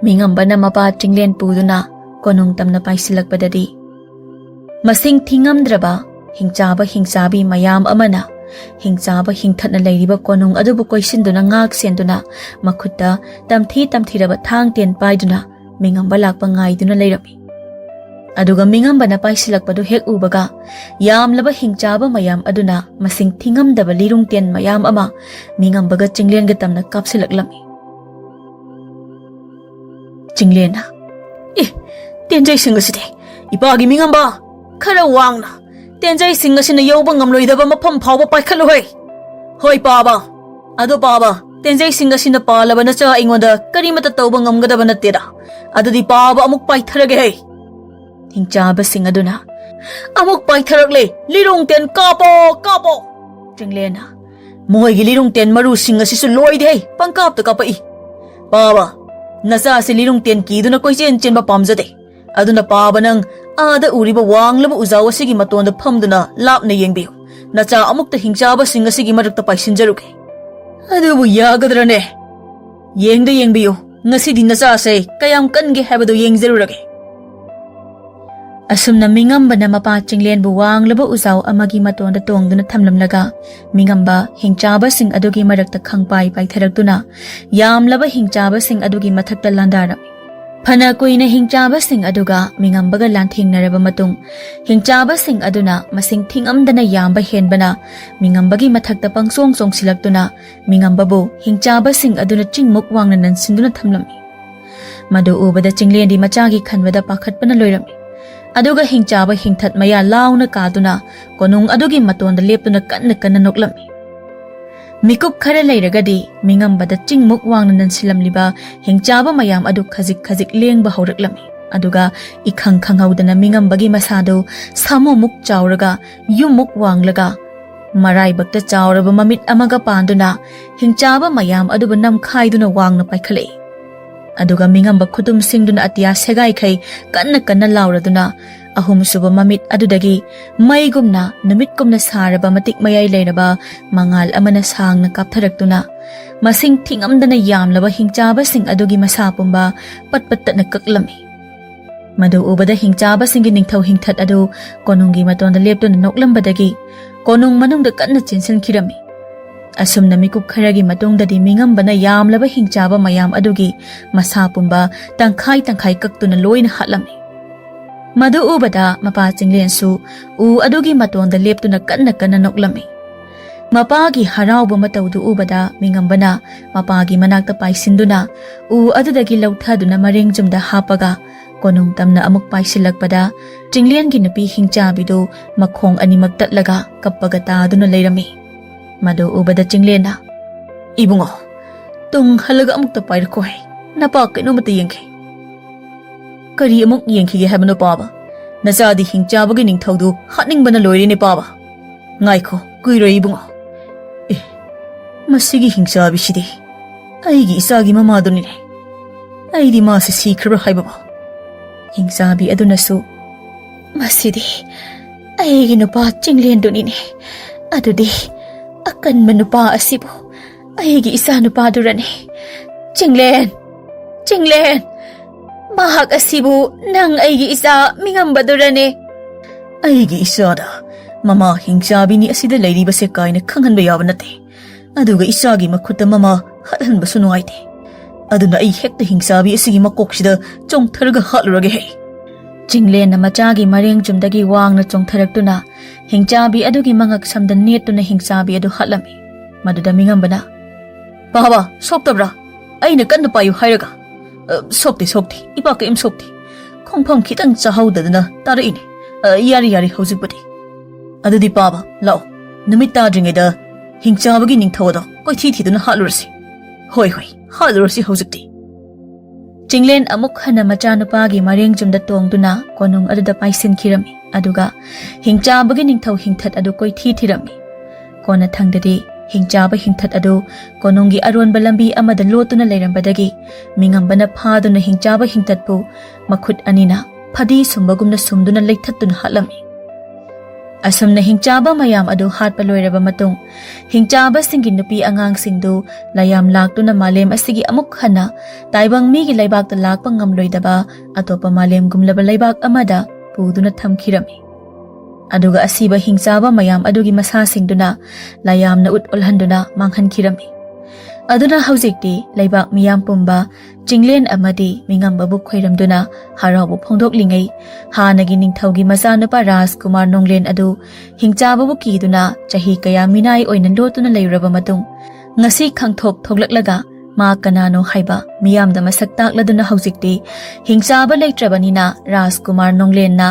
ꯃꯤꯉꯝꯕꯅ ꯃꯄꯥ ꯆꯤꯡꯂꯦꯟ ꯄꯨꯗꯨꯅ ꯀꯣꯅꯨꯡ ꯇꯝꯅ ꯄꯥꯏꯁꯤꯜꯂꯛꯄꯗꯗꯤ, ꯃꯁꯤꯡ ꯊꯤꯉꯝꯗ꯭ꯔꯕ ꯍꯤꯡꯆꯥꯕ ꯍꯤꯡꯆꯥꯕꯤ ꯃꯌꯥꯝ ꯑꯃꯅ ꯍꯤꯡꯆꯥꯕ ꯍꯤꯡꯊꯠꯅ ꯂꯩꯔꯤꯕ ꯀꯣꯅꯨꯡ ꯑꯗꯨꯕꯨ ꯀꯣꯏꯁꯤꯟꯗꯨꯅ ꯉꯥꯛ ꯁꯦꯟꯗꯨꯅ ꯃꯈꯨꯠꯇ ꯇꯝꯊꯤ ꯇꯝꯊꯤꯔꯕ ꯊꯥꯡ ꯇꯦꯟ ꯄꯥꯏꯗꯨꯅ ꯃꯤꯉꯝꯕ ꯂꯥꯛꯄ ꯉꯥꯏꯗꯨꯅ ꯂꯩꯔꯝꯃꯤ꯫ ꯑꯗꯨꯒ ꯃꯤꯉꯝꯕꯅ ꯄꯥꯏꯁꯤꯜꯂꯛꯄꯗꯨ ꯍꯦꯛ ꯎꯕꯒ ꯌꯥꯝꯂꯕ ꯍꯤꯡꯆꯥꯕ ꯃꯌꯥꯝ ꯑꯗꯨꯅ ꯃꯁꯤꯡ ꯊꯤꯉꯝꯗꯕ ꯂꯤꯔꯨꯡ ꯇꯦꯟ ꯃꯌꯥꯝ ꯑꯃ ꯃꯤꯉꯝꯕꯒ ꯆꯤꯡꯂꯦꯟꯒ ꯇꯝꯅ ꯀꯥꯞꯁꯤꯜꯂꯛꯂꯝꯃꯤ꯫ ꯆꯤꯡꯂꯦꯟꯅ, "ꯑꯦ, ꯇꯦꯟꯖꯩꯁꯤꯡ ꯑꯁꯤꯗꯤ, ꯏꯄꯥꯒꯤ ꯃꯤꯉꯝꯕ, ꯈꯔ ꯋꯥꯡꯅ, ꯇꯦꯟꯖꯩꯁꯤꯡ ꯑꯁꯤꯅ ꯌꯧꯕ ꯉꯝꯂꯣꯏꯗꯕ ꯃꯐꯝ ꯐꯥꯎꯕ ꯄꯥꯏꯈꯠꯂꯨꯍꯦ꯫ ꯍꯣꯏ ꯄꯥꯕ, ꯑꯗꯣ ꯄꯥꯕ, ꯇꯦꯟꯖꯩꯁꯤꯡ ꯑꯁꯤꯅ ꯄꯥꯜꯂꯕ ꯅꯆꯥ ꯑꯩꯉꯣꯟꯗ ꯀꯔꯤꯃꯠꯇ ꯇꯧꯕ ꯉꯝꯒꯗꯕ ꯅꯠꯇꯦꯗ꯫ ꯑꯗꯨꯗꯤ ꯄꯥꯕ ꯑꯃꯨꯛ ꯄꯥꯏꯊꯔꯒꯦ ꯍꯦ꯫" ꯍꯤꯡꯆꯥꯕꯁꯤꯡ ꯑꯗꯨꯅ, "ꯑꯃꯨꯛ ꯄꯥꯏꯊꯔꯛꯂꯦ, ꯂꯤꯔꯨꯡ ꯇꯦꯟ ꯀꯥꯞꯄꯣ, ꯀꯥꯞꯄꯣ!" ꯆꯤꯡꯂꯦꯟꯅ, "ꯃꯈꯣꯏꯒꯤ ꯂꯤꯔꯨꯡ ꯇꯦꯟ ꯃꯔꯨꯁꯤꯡ ꯑꯁꯤꯁꯨ ꯂꯣꯏꯗꯦ, ꯄꯪꯀꯥꯞꯇ ꯀꯥꯞꯄꯛꯏ꯫ ꯄꯥꯕ, ꯅꯆꯥꯁꯤ ꯂꯤꯔꯨꯡ ꯇꯦꯟ ꯀꯤꯗꯨꯅ ꯀꯣꯏꯆꯦꯟ ꯆꯦꯟꯕ ꯄꯥꯝꯖꯗꯦ꯫ ꯑꯗꯨꯅ ꯄꯥꯕ, ꯅꯪ ꯑꯥꯗ ꯎꯔꯤꯕ ꯋꯥꯡꯂꯕ ꯎꯖꯥꯎ ꯑꯁꯤꯒꯤ ꯃꯇꯣꯟꯗ ꯐꯝꯗꯨꯅ ꯂꯥꯞꯅ ꯌꯦꯡꯕꯤꯌꯨ꯫ ꯅꯆꯥ ꯑꯃꯨꯛꯇ ꯍꯤꯡꯆꯥꯕꯁꯤꯡ ꯑꯁꯤꯒꯤ ꯃꯔꯛꯇ ꯄꯥꯏꯁꯤꯟꯖꯔꯨꯒꯦ꯫" "ꯑꯗꯨꯕꯨ ꯌꯥꯒꯗ꯭ꯔꯅꯦ?" "ꯌꯦꯡꯗ ꯌꯦꯡꯕꯤꯌꯨ, ꯉꯁꯤꯗꯤ ꯅꯆꯥꯁꯦ ꯀꯌꯥꯝ ꯀꯟꯒꯦ ꯍꯥꯏꯕꯗꯨ ꯌꯦꯡꯖꯔꯨꯔꯒꯦ꯫ ꯑꯁꯨꯝꯅ ꯃꯤꯉꯝꯕꯅ ꯃꯄꯥ ꯆꯤꯡꯂꯦꯟꯕꯨ ꯋꯥꯡꯂꯕ ꯎꯖꯥꯎ ꯑꯃꯒꯤ ꯃꯇꯣꯟꯗ ꯇꯣꯡꯗꯨꯅ ꯊꯝꯂꯝꯂꯒ, ꯃꯤꯉꯝꯕ ꯍꯤꯡꯆꯥꯕꯁꯤꯡ ꯑꯗꯨꯒꯤ ꯃꯔꯛꯇ ꯈꯪꯄꯥꯏ ꯄꯥꯏꯊꯔꯛꯇꯨꯅ, ꯌꯥꯝꯂꯕ ꯍꯤꯡꯆꯥꯕꯁꯤꯡ ꯑꯗꯨꯒꯤ ꯃꯊꯛꯇ ꯂꯥꯟꯗꯥꯔꯝꯃꯤ꯫ ꯐꯅ ꯀꯨꯏꯅ ꯍꯤꯡꯆꯥꯕꯁꯤꯡ ꯑꯗꯨꯒ ꯃꯤꯉꯝꯕꯒ ꯂꯥꯟꯊꯦꯡꯅꯔꯕ ꯃꯇꯨꯡ, ꯍꯤꯡꯆꯥꯕꯁꯤꯡ ꯑꯗꯨꯅ ꯃꯁꯤꯡ ꯊꯤꯉꯝꯗꯅ ꯌꯥꯝꯕ ꯍꯦꯟꯕꯅ ꯃꯤꯉꯝꯕꯒꯤ ꯃꯊꯛꯇ ꯄꯪꯁꯣꯡ ꯆꯣꯡꯁꯤꯜꯂꯛꯇꯨꯅ, ꯃꯤꯉꯝꯕꯕꯨ ꯍꯤꯡꯆꯥꯕꯁꯤꯡ ꯑꯗꯨꯅ ꯆꯤꯡꯃꯨꯛ ꯋꯥꯡꯅ ꯅꯟꯁꯤꯟꯗꯨꯅ ꯊꯝꯂꯝꯃꯤ꯫ ꯃꯗꯨ ꯎꯕꯗ ꯆꯤꯡꯂꯦꯟꯗꯤ ꯃꯆꯥꯒꯤ ꯈꯟꯕꯗ ꯄꯥꯈꯠꯄꯅ ꯂꯣꯏꯔꯝꯃꯤ꯫ ꯑꯗꯨꯒ ꯍꯤꯡꯆꯥꯕ ꯍꯤꯡꯊꯠ ꯃꯌꯥ ꯂꯥꯎꯅ ꯀꯥꯗꯨꯅ ꯀꯣꯅꯨꯡ ꯑꯗꯨꯒꯤ ꯃꯇꯣꯟꯗ ꯂꯦꯞꯇꯨꯅ ꯀꯟꯅ ꯀꯟꯅ ꯅꯣꯛꯂꯝꯃꯤ꯫ ꯃꯤꯀꯨꯞ ꯈꯔ ꯂꯩꯔꯒꯗꯤ ꯃꯤꯉꯝꯕꯗ ꯆꯤꯡꯃꯨꯛ ꯋꯥꯡꯅ ꯅꯟꯁꯤꯜꯂꯝꯂꯤꯕ ꯍꯤꯡꯆꯥꯕ ꯃꯌꯥꯝ ꯑꯗꯨ ꯈꯖꯤꯛ ꯈꯖꯤꯛ ꯂꯦꯡꯕ ꯍꯧꯔꯛꯂꯝꯃꯤ꯫ ꯑꯗꯨꯒ ꯏꯈꯪ ꯈꯪꯍꯧꯗꯅ ꯃꯤꯉꯝꯕꯒꯤ ꯃꯁꯥꯗꯨ ꯁꯥꯃꯨꯃꯨꯛ ꯆꯥꯎꯔꯒ, ꯌꯨꯝꯃꯨꯛ ꯋꯥꯡꯂꯒ, ꯃꯔꯥꯏꯕꯛꯇ ꯆꯥꯎꯔꯕ ꯃꯃꯤꯠ ꯑꯃꯒ ꯄꯥꯟꯗꯨꯅ ꯍꯤꯡꯆꯥꯕ ꯃꯌꯥꯝ ꯑꯗꯨꯕꯨ ꯅꯝꯈꯥꯏꯗꯨꯅ ꯋꯥꯡꯅ ꯄꯥꯏꯈꯠꯂꯛꯏ꯫ ꯑꯗꯨꯒ ꯃꯤꯉꯝꯕ ꯈꯨꯇꯨꯝꯁꯤꯡꯗꯨꯅ ꯑꯇꯤꯌꯥ ꯁꯦꯒꯥꯏꯈꯩ ꯀꯟꯅ ꯀꯟꯅ ꯂꯥꯎꯔꯗꯨꯅ, ꯑꯍꯨꯝꯁꯨꯕ ꯃꯃꯤꯠ ꯑꯗꯨꯗꯒꯤ ꯃꯩꯒꯨꯝꯅ ꯅꯨꯃꯤꯠꯀꯨꯝꯅ ꯁꯥꯔꯕ ꯃꯇꯤꯛ ꯃꯌꯥꯏ ꯂꯩꯔꯕ ꯃꯉꯥꯜ ꯑꯃꯅ ꯁꯥꯡꯅ ꯀꯥꯞꯊꯔꯛꯇꯨꯅ, ꯃꯁꯤꯡ ꯊꯤꯉꯝꯗꯅ ꯌꯥꯝꯂꯕ ꯍꯤꯡꯆꯥꯕꯁꯤꯡ ꯑꯗꯨꯒꯤ ꯃꯁꯥ ꯄꯨꯝꯕ ꯄꯠ ꯄꯠ ꯇꯠꯅ ꯀꯛꯂꯝꯃꯤ꯫ ꯃꯗꯨ ꯎꯕꯗ ꯍꯤꯡꯆꯥꯕꯁꯤꯡꯒꯤ ꯅꯤꯡꯊꯧ ꯍꯤꯡꯊꯠ ꯑꯗꯨ ꯀꯣꯅꯨꯡꯒꯤ ꯃꯇꯣꯟꯗ ꯂꯦꯞꯇꯨꯅ ꯅꯣꯛꯂꯝꯕꯗꯒꯤ ꯀꯣꯅꯨꯡ ꯃꯅꯨꯡꯗ ꯀꯟꯅ ꯆꯦꯟꯁꯤꯟꯈꯤꯔꯝꯃꯤ꯫ ꯑꯁꯨꯝꯅ ꯃꯤꯀꯨꯞ ꯈꯔꯒꯤ ꯃꯇꯨꯡꯗꯗꯤ ꯃꯤꯉꯝꯕꯅ ꯌꯥꯝꯂꯕ ꯍꯤꯡꯆꯥꯕ ꯃꯌꯥꯝ ꯑꯗꯨꯒꯤ ꯃꯁꯥ ꯄꯨꯝꯕ ꯇꯪꯈꯥꯏ ꯇꯪꯈꯥꯏ ꯀꯛꯇꯨꯅ ꯂꯣꯏꯅ ꯍꯥꯠꯂꯝꯃꯤ꯫ ꯃꯗꯨ ꯎꯕꯗ ꯃꯄꯥ ꯆꯤꯡꯂꯦꯟꯁꯨ ꯎ ꯑꯗꯨꯒꯤ ꯃꯇꯣꯟꯗ ꯂꯦꯞꯇꯨꯅ ꯀꯟꯅ ꯀꯟꯅ ꯅꯣꯛꯂꯝꯃꯤ꯫ ꯃꯄꯥꯒꯤ ꯍꯔꯥꯎꯕ ꯃꯇꯧꯗꯨ ꯎꯕꯗ ꯃꯤꯉꯝꯕꯅ ꯃꯄꯥꯒꯤ ꯃꯅꯥꯛꯇ ꯄꯥꯏꯁꯤꯟꯗꯨꯅ ꯎ ꯑꯗꯨꯗꯒꯤ ꯂꯧꯊꯗꯨꯅ ꯃꯔꯦꯡ ꯆꯨꯝꯗ ꯍꯥꯞꯄꯒ ꯀꯣꯅꯨꯡ ꯇꯝꯅ ꯑꯃꯨꯛ ꯄꯥꯏꯁꯤꯜꯂꯛꯄꯗ ꯆꯤꯡꯂꯦꯟꯒꯤ ꯅꯨꯄꯤ ꯍꯤꯡꯆꯥꯕꯤꯗꯨ ꯃꯈꯣꯡ ꯑꯅꯤꯃꯛ ꯇꯠꯂꯒ ꯀꯞꯄꯒ ꯇꯥꯗꯨꯅ ꯂꯩꯔꯝꯃꯤ꯫ ꯃꯗꯨ ꯎꯕꯗ ꯆꯤꯡꯂꯦꯟꯅ, "ꯏꯕꯨꯡꯉꯣ, ꯇꯨꯡ ꯍꯜꯂꯒ ꯑꯃꯨꯛꯇ ꯄꯥꯏꯔꯛꯈꯣ ꯍꯦ, ꯅꯄꯥ ꯀꯩꯅꯣꯝꯇ ꯌꯦꯡꯒꯦ"꯫ "ꯀꯔꯤ ꯑꯃꯨꯛ ꯌꯦꯡꯈꯤꯒꯦ ꯍꯥꯏꯕꯅꯣ ꯄꯥꯕ? ꯅꯆꯥꯗꯤ ꯍꯤꯡꯆꯥꯕꯒꯤ ꯅꯤꯡꯊꯧꯗꯨ ꯍꯥꯠꯅꯤꯡꯕꯅ ꯂꯣꯏꯔꯦꯅꯦ ꯄꯥꯕ"꯫ "ꯉꯥꯏꯈꯣ, ꯀꯨꯏꯔꯣꯏ ꯏꯕꯨꯡꯉꯣ"꯫ "ꯑꯦ, ꯃꯁꯤꯒꯤ ꯍꯤꯡꯆꯥꯕꯤꯁꯤꯗꯤ ꯑꯩꯒꯤ ꯏꯆꯥꯒꯤ ꯃꯃꯥꯗꯨꯅꯤꯅꯦ꯫ ꯑꯩꯗꯤ ꯃꯥꯁꯤ ꯁꯤꯈ꯭ꯔꯕ꯭ꯔꯥ ꯍꯥꯏꯕꯕꯨ"꯫ ꯍꯤꯡꯆꯥꯕꯤ ꯑꯗꯨꯅꯁꯨ, "ꯃꯁꯤꯗꯤ ꯑꯩꯒꯤ ꯅꯨꯄꯥ ꯆꯤꯡꯂꯦꯟꯗꯨꯅꯤꯅꯦ꯫ ꯑꯗꯨꯗꯤ ꯑꯀꯟꯕ ꯅꯨꯄꯥ ꯑꯁꯤꯕꯨ ꯑꯩꯒꯤ ꯏꯆꯥ ꯅꯨꯄꯥꯗꯨꯔꯅꯦ? ꯆꯤꯡꯂꯦꯟ!" "ꯆꯤꯡꯂꯦꯟ, ꯃꯍꯥꯛ ꯑꯁꯤꯕꯨ ꯅꯪ ꯑꯩꯒꯤ ꯏꯆꯥ ꯃꯤꯉꯝꯕꯗꯨꯔꯅꯦ?" "ꯑꯩꯒꯤ ꯏꯆꯥꯗ ꯃꯃꯥ ꯍꯤꯡꯆꯥꯕꯤꯅꯤ ꯑꯁꯤꯗ ꯂꯩꯔꯤꯕꯁꯦ ꯀꯥꯏꯅ ꯈꯪꯍꯟꯕ ꯌꯥꯕ ꯅꯠꯇꯦ꯫ ꯑꯗꯨꯒ ꯏꯆꯥꯒꯤ ꯃꯈꯨꯠꯇ ꯃꯃꯥ ꯍꯥꯠꯍꯟꯕꯁꯨ ꯅꯨꯡꯉꯥꯏꯇꯦ꯫ ꯑꯗꯨꯅ ꯑꯩ ꯍꯦꯛꯇ ꯍꯤꯡꯆꯥꯕꯤ ꯑꯁꯤꯒꯤ ꯃꯀꯣꯛꯁꯤꯗ ꯆꯣꯡꯊꯔꯒ ꯍꯥꯠꯂꯨꯔꯒꯦ ꯍꯦ꯫" ꯆꯤꯡꯂꯦꯟꯅ ꯃꯆꯥꯒꯤ ꯃꯔꯦꯡ ꯆꯨꯝꯗꯒꯤ ꯋꯥꯡꯅ ꯆꯣꯡꯊꯔꯛꯇꯨꯅ ꯍꯤꯡꯆꯥꯕꯤ ꯑꯗꯨꯒꯤ ꯃꯉꯛ ꯁꯝꯗ ꯅꯦꯠꯇꯨꯅ ꯍꯤꯡꯆꯥꯕꯤ ꯑꯗꯨ ꯍꯥꯠꯂꯝꯃꯤ꯫ ꯃꯗꯨꯗ ꯃꯤꯉꯝꯕꯅ, "ꯄꯥꯕ, ꯁꯣꯛꯇꯕ꯭ꯔꯥ? ꯑꯩꯅ ꯀꯟꯅ ꯄꯥꯏꯌꯨ ꯍꯥꯏꯔꯒ꯫" "ꯑ, ꯁꯣꯛꯇꯦ, ꯁꯣꯛꯇꯦ, ꯏꯄꯥ ꯀꯔꯤꯝ ꯁꯣꯛꯇꯦ꯫ ꯈꯣꯡꯐꯝ ꯈꯤꯇꯪ ꯆꯥꯍꯧꯗꯗꯅ ꯇꯥꯔꯛꯏꯅꯦ꯫ ꯑ, ꯌꯥꯔꯦ, ꯌꯥꯔꯦ, ꯍꯧꯖꯤꯛꯄꯨꯗꯤ꯫ ꯑꯗꯨꯗꯤ ꯄꯥꯕ, ꯂꯥꯛꯑꯣ, ꯅꯨꯃꯤꯠ ꯇꯥꯗ꯭ꯔꯤꯉꯩꯗ ꯍꯤꯡꯆꯥꯕꯒꯤ ꯅꯤꯡꯊꯧ ꯑꯗꯣ ꯀꯣꯏꯊꯤ ꯊꯤꯗꯨꯅ ꯍꯥꯠꯂꯨꯔꯁꯤ꯫ ꯍꯣꯏ, ꯍꯣꯏ, ꯍꯥꯠꯂꯨꯔꯁꯤ ꯍꯧꯖꯤꯛꯇꯤ꯫" ꯆꯤꯡꯂꯦꯟ ꯑꯃꯨꯛ ꯍꯟꯅ ꯃꯆꯥꯅꯨꯄꯥꯒꯤ ꯃꯔꯦꯡ ꯆꯨꯝꯗ ꯇꯣꯡꯗꯨꯅ ꯀꯣꯅꯨꯡ ꯑꯗꯨꯗ ꯄꯥꯏꯁꯤꯟꯈꯤꯔꯝꯃꯤ꯫ ꯑꯗꯨꯒ ꯍꯤꯡꯆꯥꯕꯒꯤ ꯅꯤꯡꯊꯧ ꯍꯤꯡꯊꯠ ꯑꯗꯨ ꯀꯣꯏꯊꯤ ꯊꯤꯔꯝꯃꯤ꯫ ꯀꯣꯟꯅꯊꯪꯗꯗꯤ ꯍꯤꯡꯆꯥꯕ ꯍꯤꯡꯊꯠ ꯑꯗꯨ ꯀꯣꯅꯨꯡꯒꯤ ꯑꯔꯣꯟꯕ ꯂꯝꯕꯤ ꯑꯃꯗ ꯂꯣꯠꯇꯨꯅ ꯂꯩꯔꯝꯕꯗꯒꯤ ꯃꯤꯉꯝꯕꯅ ꯐꯥꯗꯨꯅ ꯍꯤꯡꯆꯥꯕ ꯍꯤꯡꯊꯠꯄꯨ ꯃꯈꯨꯠ ꯑꯅꯤꯅ ꯐꯗꯤ ꯁꯨꯝꯕꯒꯨꯝꯅ ꯁꯨꯝꯗꯨꯅ ꯂꯩꯊꯠꯇꯨꯅ ꯍꯥꯠꯂꯝꯃꯤ꯫ ꯑꯁꯨꯝꯅ ꯍꯤꯡꯆꯥꯕ ꯃꯌꯥꯝ ꯑꯗꯨ ꯍꯥꯠꯄ ꯂꯣꯏꯔꯕ ꯃꯇꯨꯡ, ꯍꯤꯡꯆꯥꯕꯁꯤꯡꯒꯤ ꯅꯨꯄꯤ ꯑꯉꯥꯡꯁꯤꯡꯗꯨ ꯂꯥꯌꯥꯝ ꯂꯥꯛꯇꯨꯅ ꯃꯥꯂꯦꯝ ꯑꯁꯤꯒꯤ ꯑꯃꯨꯛ ꯍꯟꯅ ꯇꯥꯏꯕꯪ ꯃꯤꯒꯤ ꯂꯩꯕꯥꯛꯇ ꯂꯥꯛꯄ ꯉꯝꯂꯣꯏꯗꯕ ꯑꯇꯣꯞꯄ ꯃꯥꯂꯦꯝꯒꯨꯝꯂꯕ ꯂꯩꯕꯥꯛ ꯑꯃꯗ ꯄꯨꯗꯨꯅ ꯊꯝꯈꯤꯔꯝꯃꯤ꯫ ꯑꯗꯨꯒ ꯑꯁꯤꯕ ꯍꯤꯡꯆꯥꯕ ꯃꯌꯥꯝ ꯑꯗꯨꯒꯤ ꯃꯁꯥꯁꯤꯡꯗꯨꯅ ꯂꯥꯌꯥꯝꯅ ꯎꯠ ꯑꯣꯜꯍꯟꯗꯨꯅ ꯃꯥꯡꯍꯟꯈꯤꯔꯝꯃꯤ꯫ ꯑꯗꯨꯅ ꯍꯧꯖꯤꯛꯇꯤ ꯂꯩꯕꯥꯛ ꯃꯤꯌꯥꯝ ꯄꯨꯝꯕ ꯆꯤꯡꯂꯦꯟ ꯑꯃꯗꯤ ꯃꯤꯉꯝꯕꯕꯨ ꯈꯣꯏꯔꯝꯗꯨꯅ ꯍꯔꯥꯎꯕ ꯐꯣꯡꯗꯣꯛꯂꯤꯉꯩ, ꯍꯥꯟꯅꯒꯤ ꯅꯤꯡꯊꯧꯒꯤ ꯃꯆꯥꯅꯨꯄꯥ ꯔꯥꯖꯀꯨꯃꯥꯔ ꯅꯣꯡꯂꯦꯟ ꯑꯗꯨ ꯍꯤꯡꯆꯥꯕꯕꯨ ꯀꯤꯗꯨꯅ ꯆꯍꯤ ꯀꯌꯥ ꯃꯤꯅꯥꯏ ꯑꯣꯏꯅ ꯂꯣꯠꯇꯨꯅ ꯂꯩꯔꯨꯔꯕ ꯃꯇꯨꯡ, ꯉꯁꯤ ꯈꯪꯊꯣꯛ ꯊꯣꯛꯂꯛꯂꯒ ꯃꯥ ꯀꯅꯥꯅꯣ ꯍꯥꯏꯕ ꯃꯤꯌꯥꯝꯗ ꯃꯁꯛ ꯇꯥꯛꯂꯗꯨꯅ ꯍꯧꯖꯤꯛꯇꯤ ꯍꯤꯡꯆꯥꯕ ꯂꯩꯇ꯭ꯔꯕꯅꯤꯅ ꯔꯥꯖꯀꯨꯃꯥꯔ ꯅꯣꯡꯂꯦꯟꯅ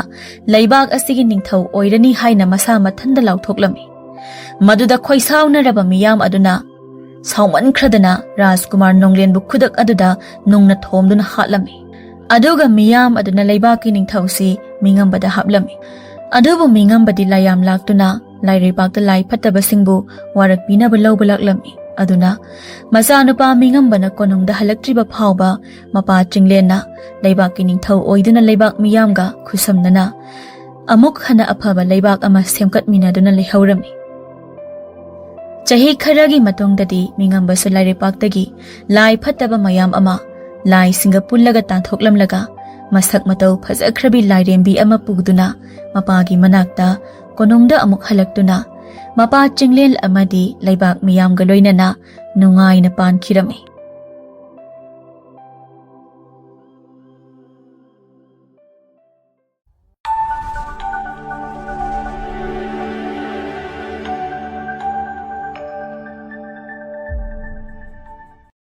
ꯂꯩꯕꯥꯛ ꯑꯁꯤꯒꯤ ꯅꯤꯡꯊꯧ ꯑꯣꯏꯔꯅꯤ ꯍꯥꯏꯅ ꯃꯁꯥ ꯃꯊꯟꯗ ꯂꯥꯎꯊꯣꯛꯂꯝꯃꯤ꯫ ꯃꯗꯨꯗ ꯈꯣꯏꯁꯥꯎꯅꯔꯕ ꯃꯤꯌꯥꯝ ꯑꯗꯨꯅ ꯁꯥꯎꯃꯟꯈ꯭ꯔꯗꯅ ꯔꯥꯖꯀꯨꯃꯥꯔ ꯅꯣꯡꯂꯦꯟꯕꯨ ꯈꯨꯗꯛ ꯑꯗꯨꯗ ꯅꯨꯡꯅ ꯊꯣꯝꯗꯨꯅ ꯍꯥꯠꯂꯝꯃꯤ꯫ ꯑꯗꯨꯒ ꯃꯤꯌꯥꯝ ꯑꯗꯨꯅ ꯂꯩꯕꯥꯛꯀꯤ ꯅꯤꯡꯊꯧꯁꯤ ꯃꯤꯉꯝꯕꯗ ꯍꯥꯞꯂꯝꯃꯤ꯫ ꯑꯗꯨꯕꯨ ꯃꯤꯉꯝꯕꯗꯤ ꯂꯥꯌꯥꯝ ꯂꯥꯛꯇꯨꯅ ꯂꯥꯏꯔꯩꯕꯥꯛꯇ ꯂꯥꯏ ꯐꯠꯇꯕꯁꯤꯡꯕꯨ ꯋꯥꯔꯛ ꯄꯤꯅꯕ ꯂꯧꯕ ꯂꯥꯛꯂꯝꯃꯤ꯫ ꯑꯗꯨꯅ ꯃꯆꯥꯅꯨꯄꯥ ꯃꯤꯉꯝꯕꯅ ꯀꯣꯅꯨꯡꯗ ꯍꯜꯂꯛꯇ꯭ꯔꯤꯕ ꯐꯥꯎꯕ ꯃꯄꯥ ꯆꯤꯡꯂꯦꯟꯅ ꯂꯩꯕꯥꯛꯀꯤ ꯅꯤꯡꯊꯧ ꯑꯣꯏꯗꯨꯅ ꯂꯩꯕꯥꯛ ꯃꯤꯌꯥꯝꯒ ꯈꯨꯠꯁꯝꯅꯅ ꯑꯃꯨꯛ ꯍꯟꯅ ꯑꯐꯕ ꯂꯩꯕꯥꯛ ꯑꯃ ꯁꯦꯝꯒꯠꯃꯤꯟꯅꯗꯨꯅ ꯂꯩꯍꯧꯔꯝꯃꯤ꯫ ꯆꯍꯤ ꯈꯔꯒꯤ ꯃꯇꯨꯡꯗꯗꯤ ꯃꯤꯉꯝꯕꯁꯨ ꯂꯥꯏꯔꯩꯄꯥꯛꯇꯒꯤ ꯂꯥꯏ ꯐꯠꯇꯕ ꯃꯌꯥꯝ ꯑꯃ ꯂꯥꯏꯁꯤꯡꯒ ꯄꯨꯜꯂꯒ ꯇꯥꯟꯊꯣꯛꯂꯝꯂꯒ, ꯃꯁꯛ ꯃꯇꯧ ꯐꯖꯈ꯭ꯔꯕꯤ ꯂꯥꯏꯔꯦꯝꯕꯤ ꯑꯃ ꯄꯨꯗꯨꯅ ꯃꯄꯥꯒꯤ ꯃꯅꯥꯛꯇ ꯀꯣꯅꯨꯡꯗ ꯑꯃꯨꯛ ꯍꯜꯂꯛꯇꯨꯅ, ꯃꯄꯥ ꯆꯤꯡꯂꯦꯟ ꯑꯃꯗꯤ ꯂꯩꯕꯥꯛ ꯃꯤꯌꯥꯝꯒ ꯂꯣꯏꯅꯅ ꯅꯨꯡꯉꯥꯏꯅ ꯄꯥꯟꯈꯤꯔꯝꯃꯤ꯫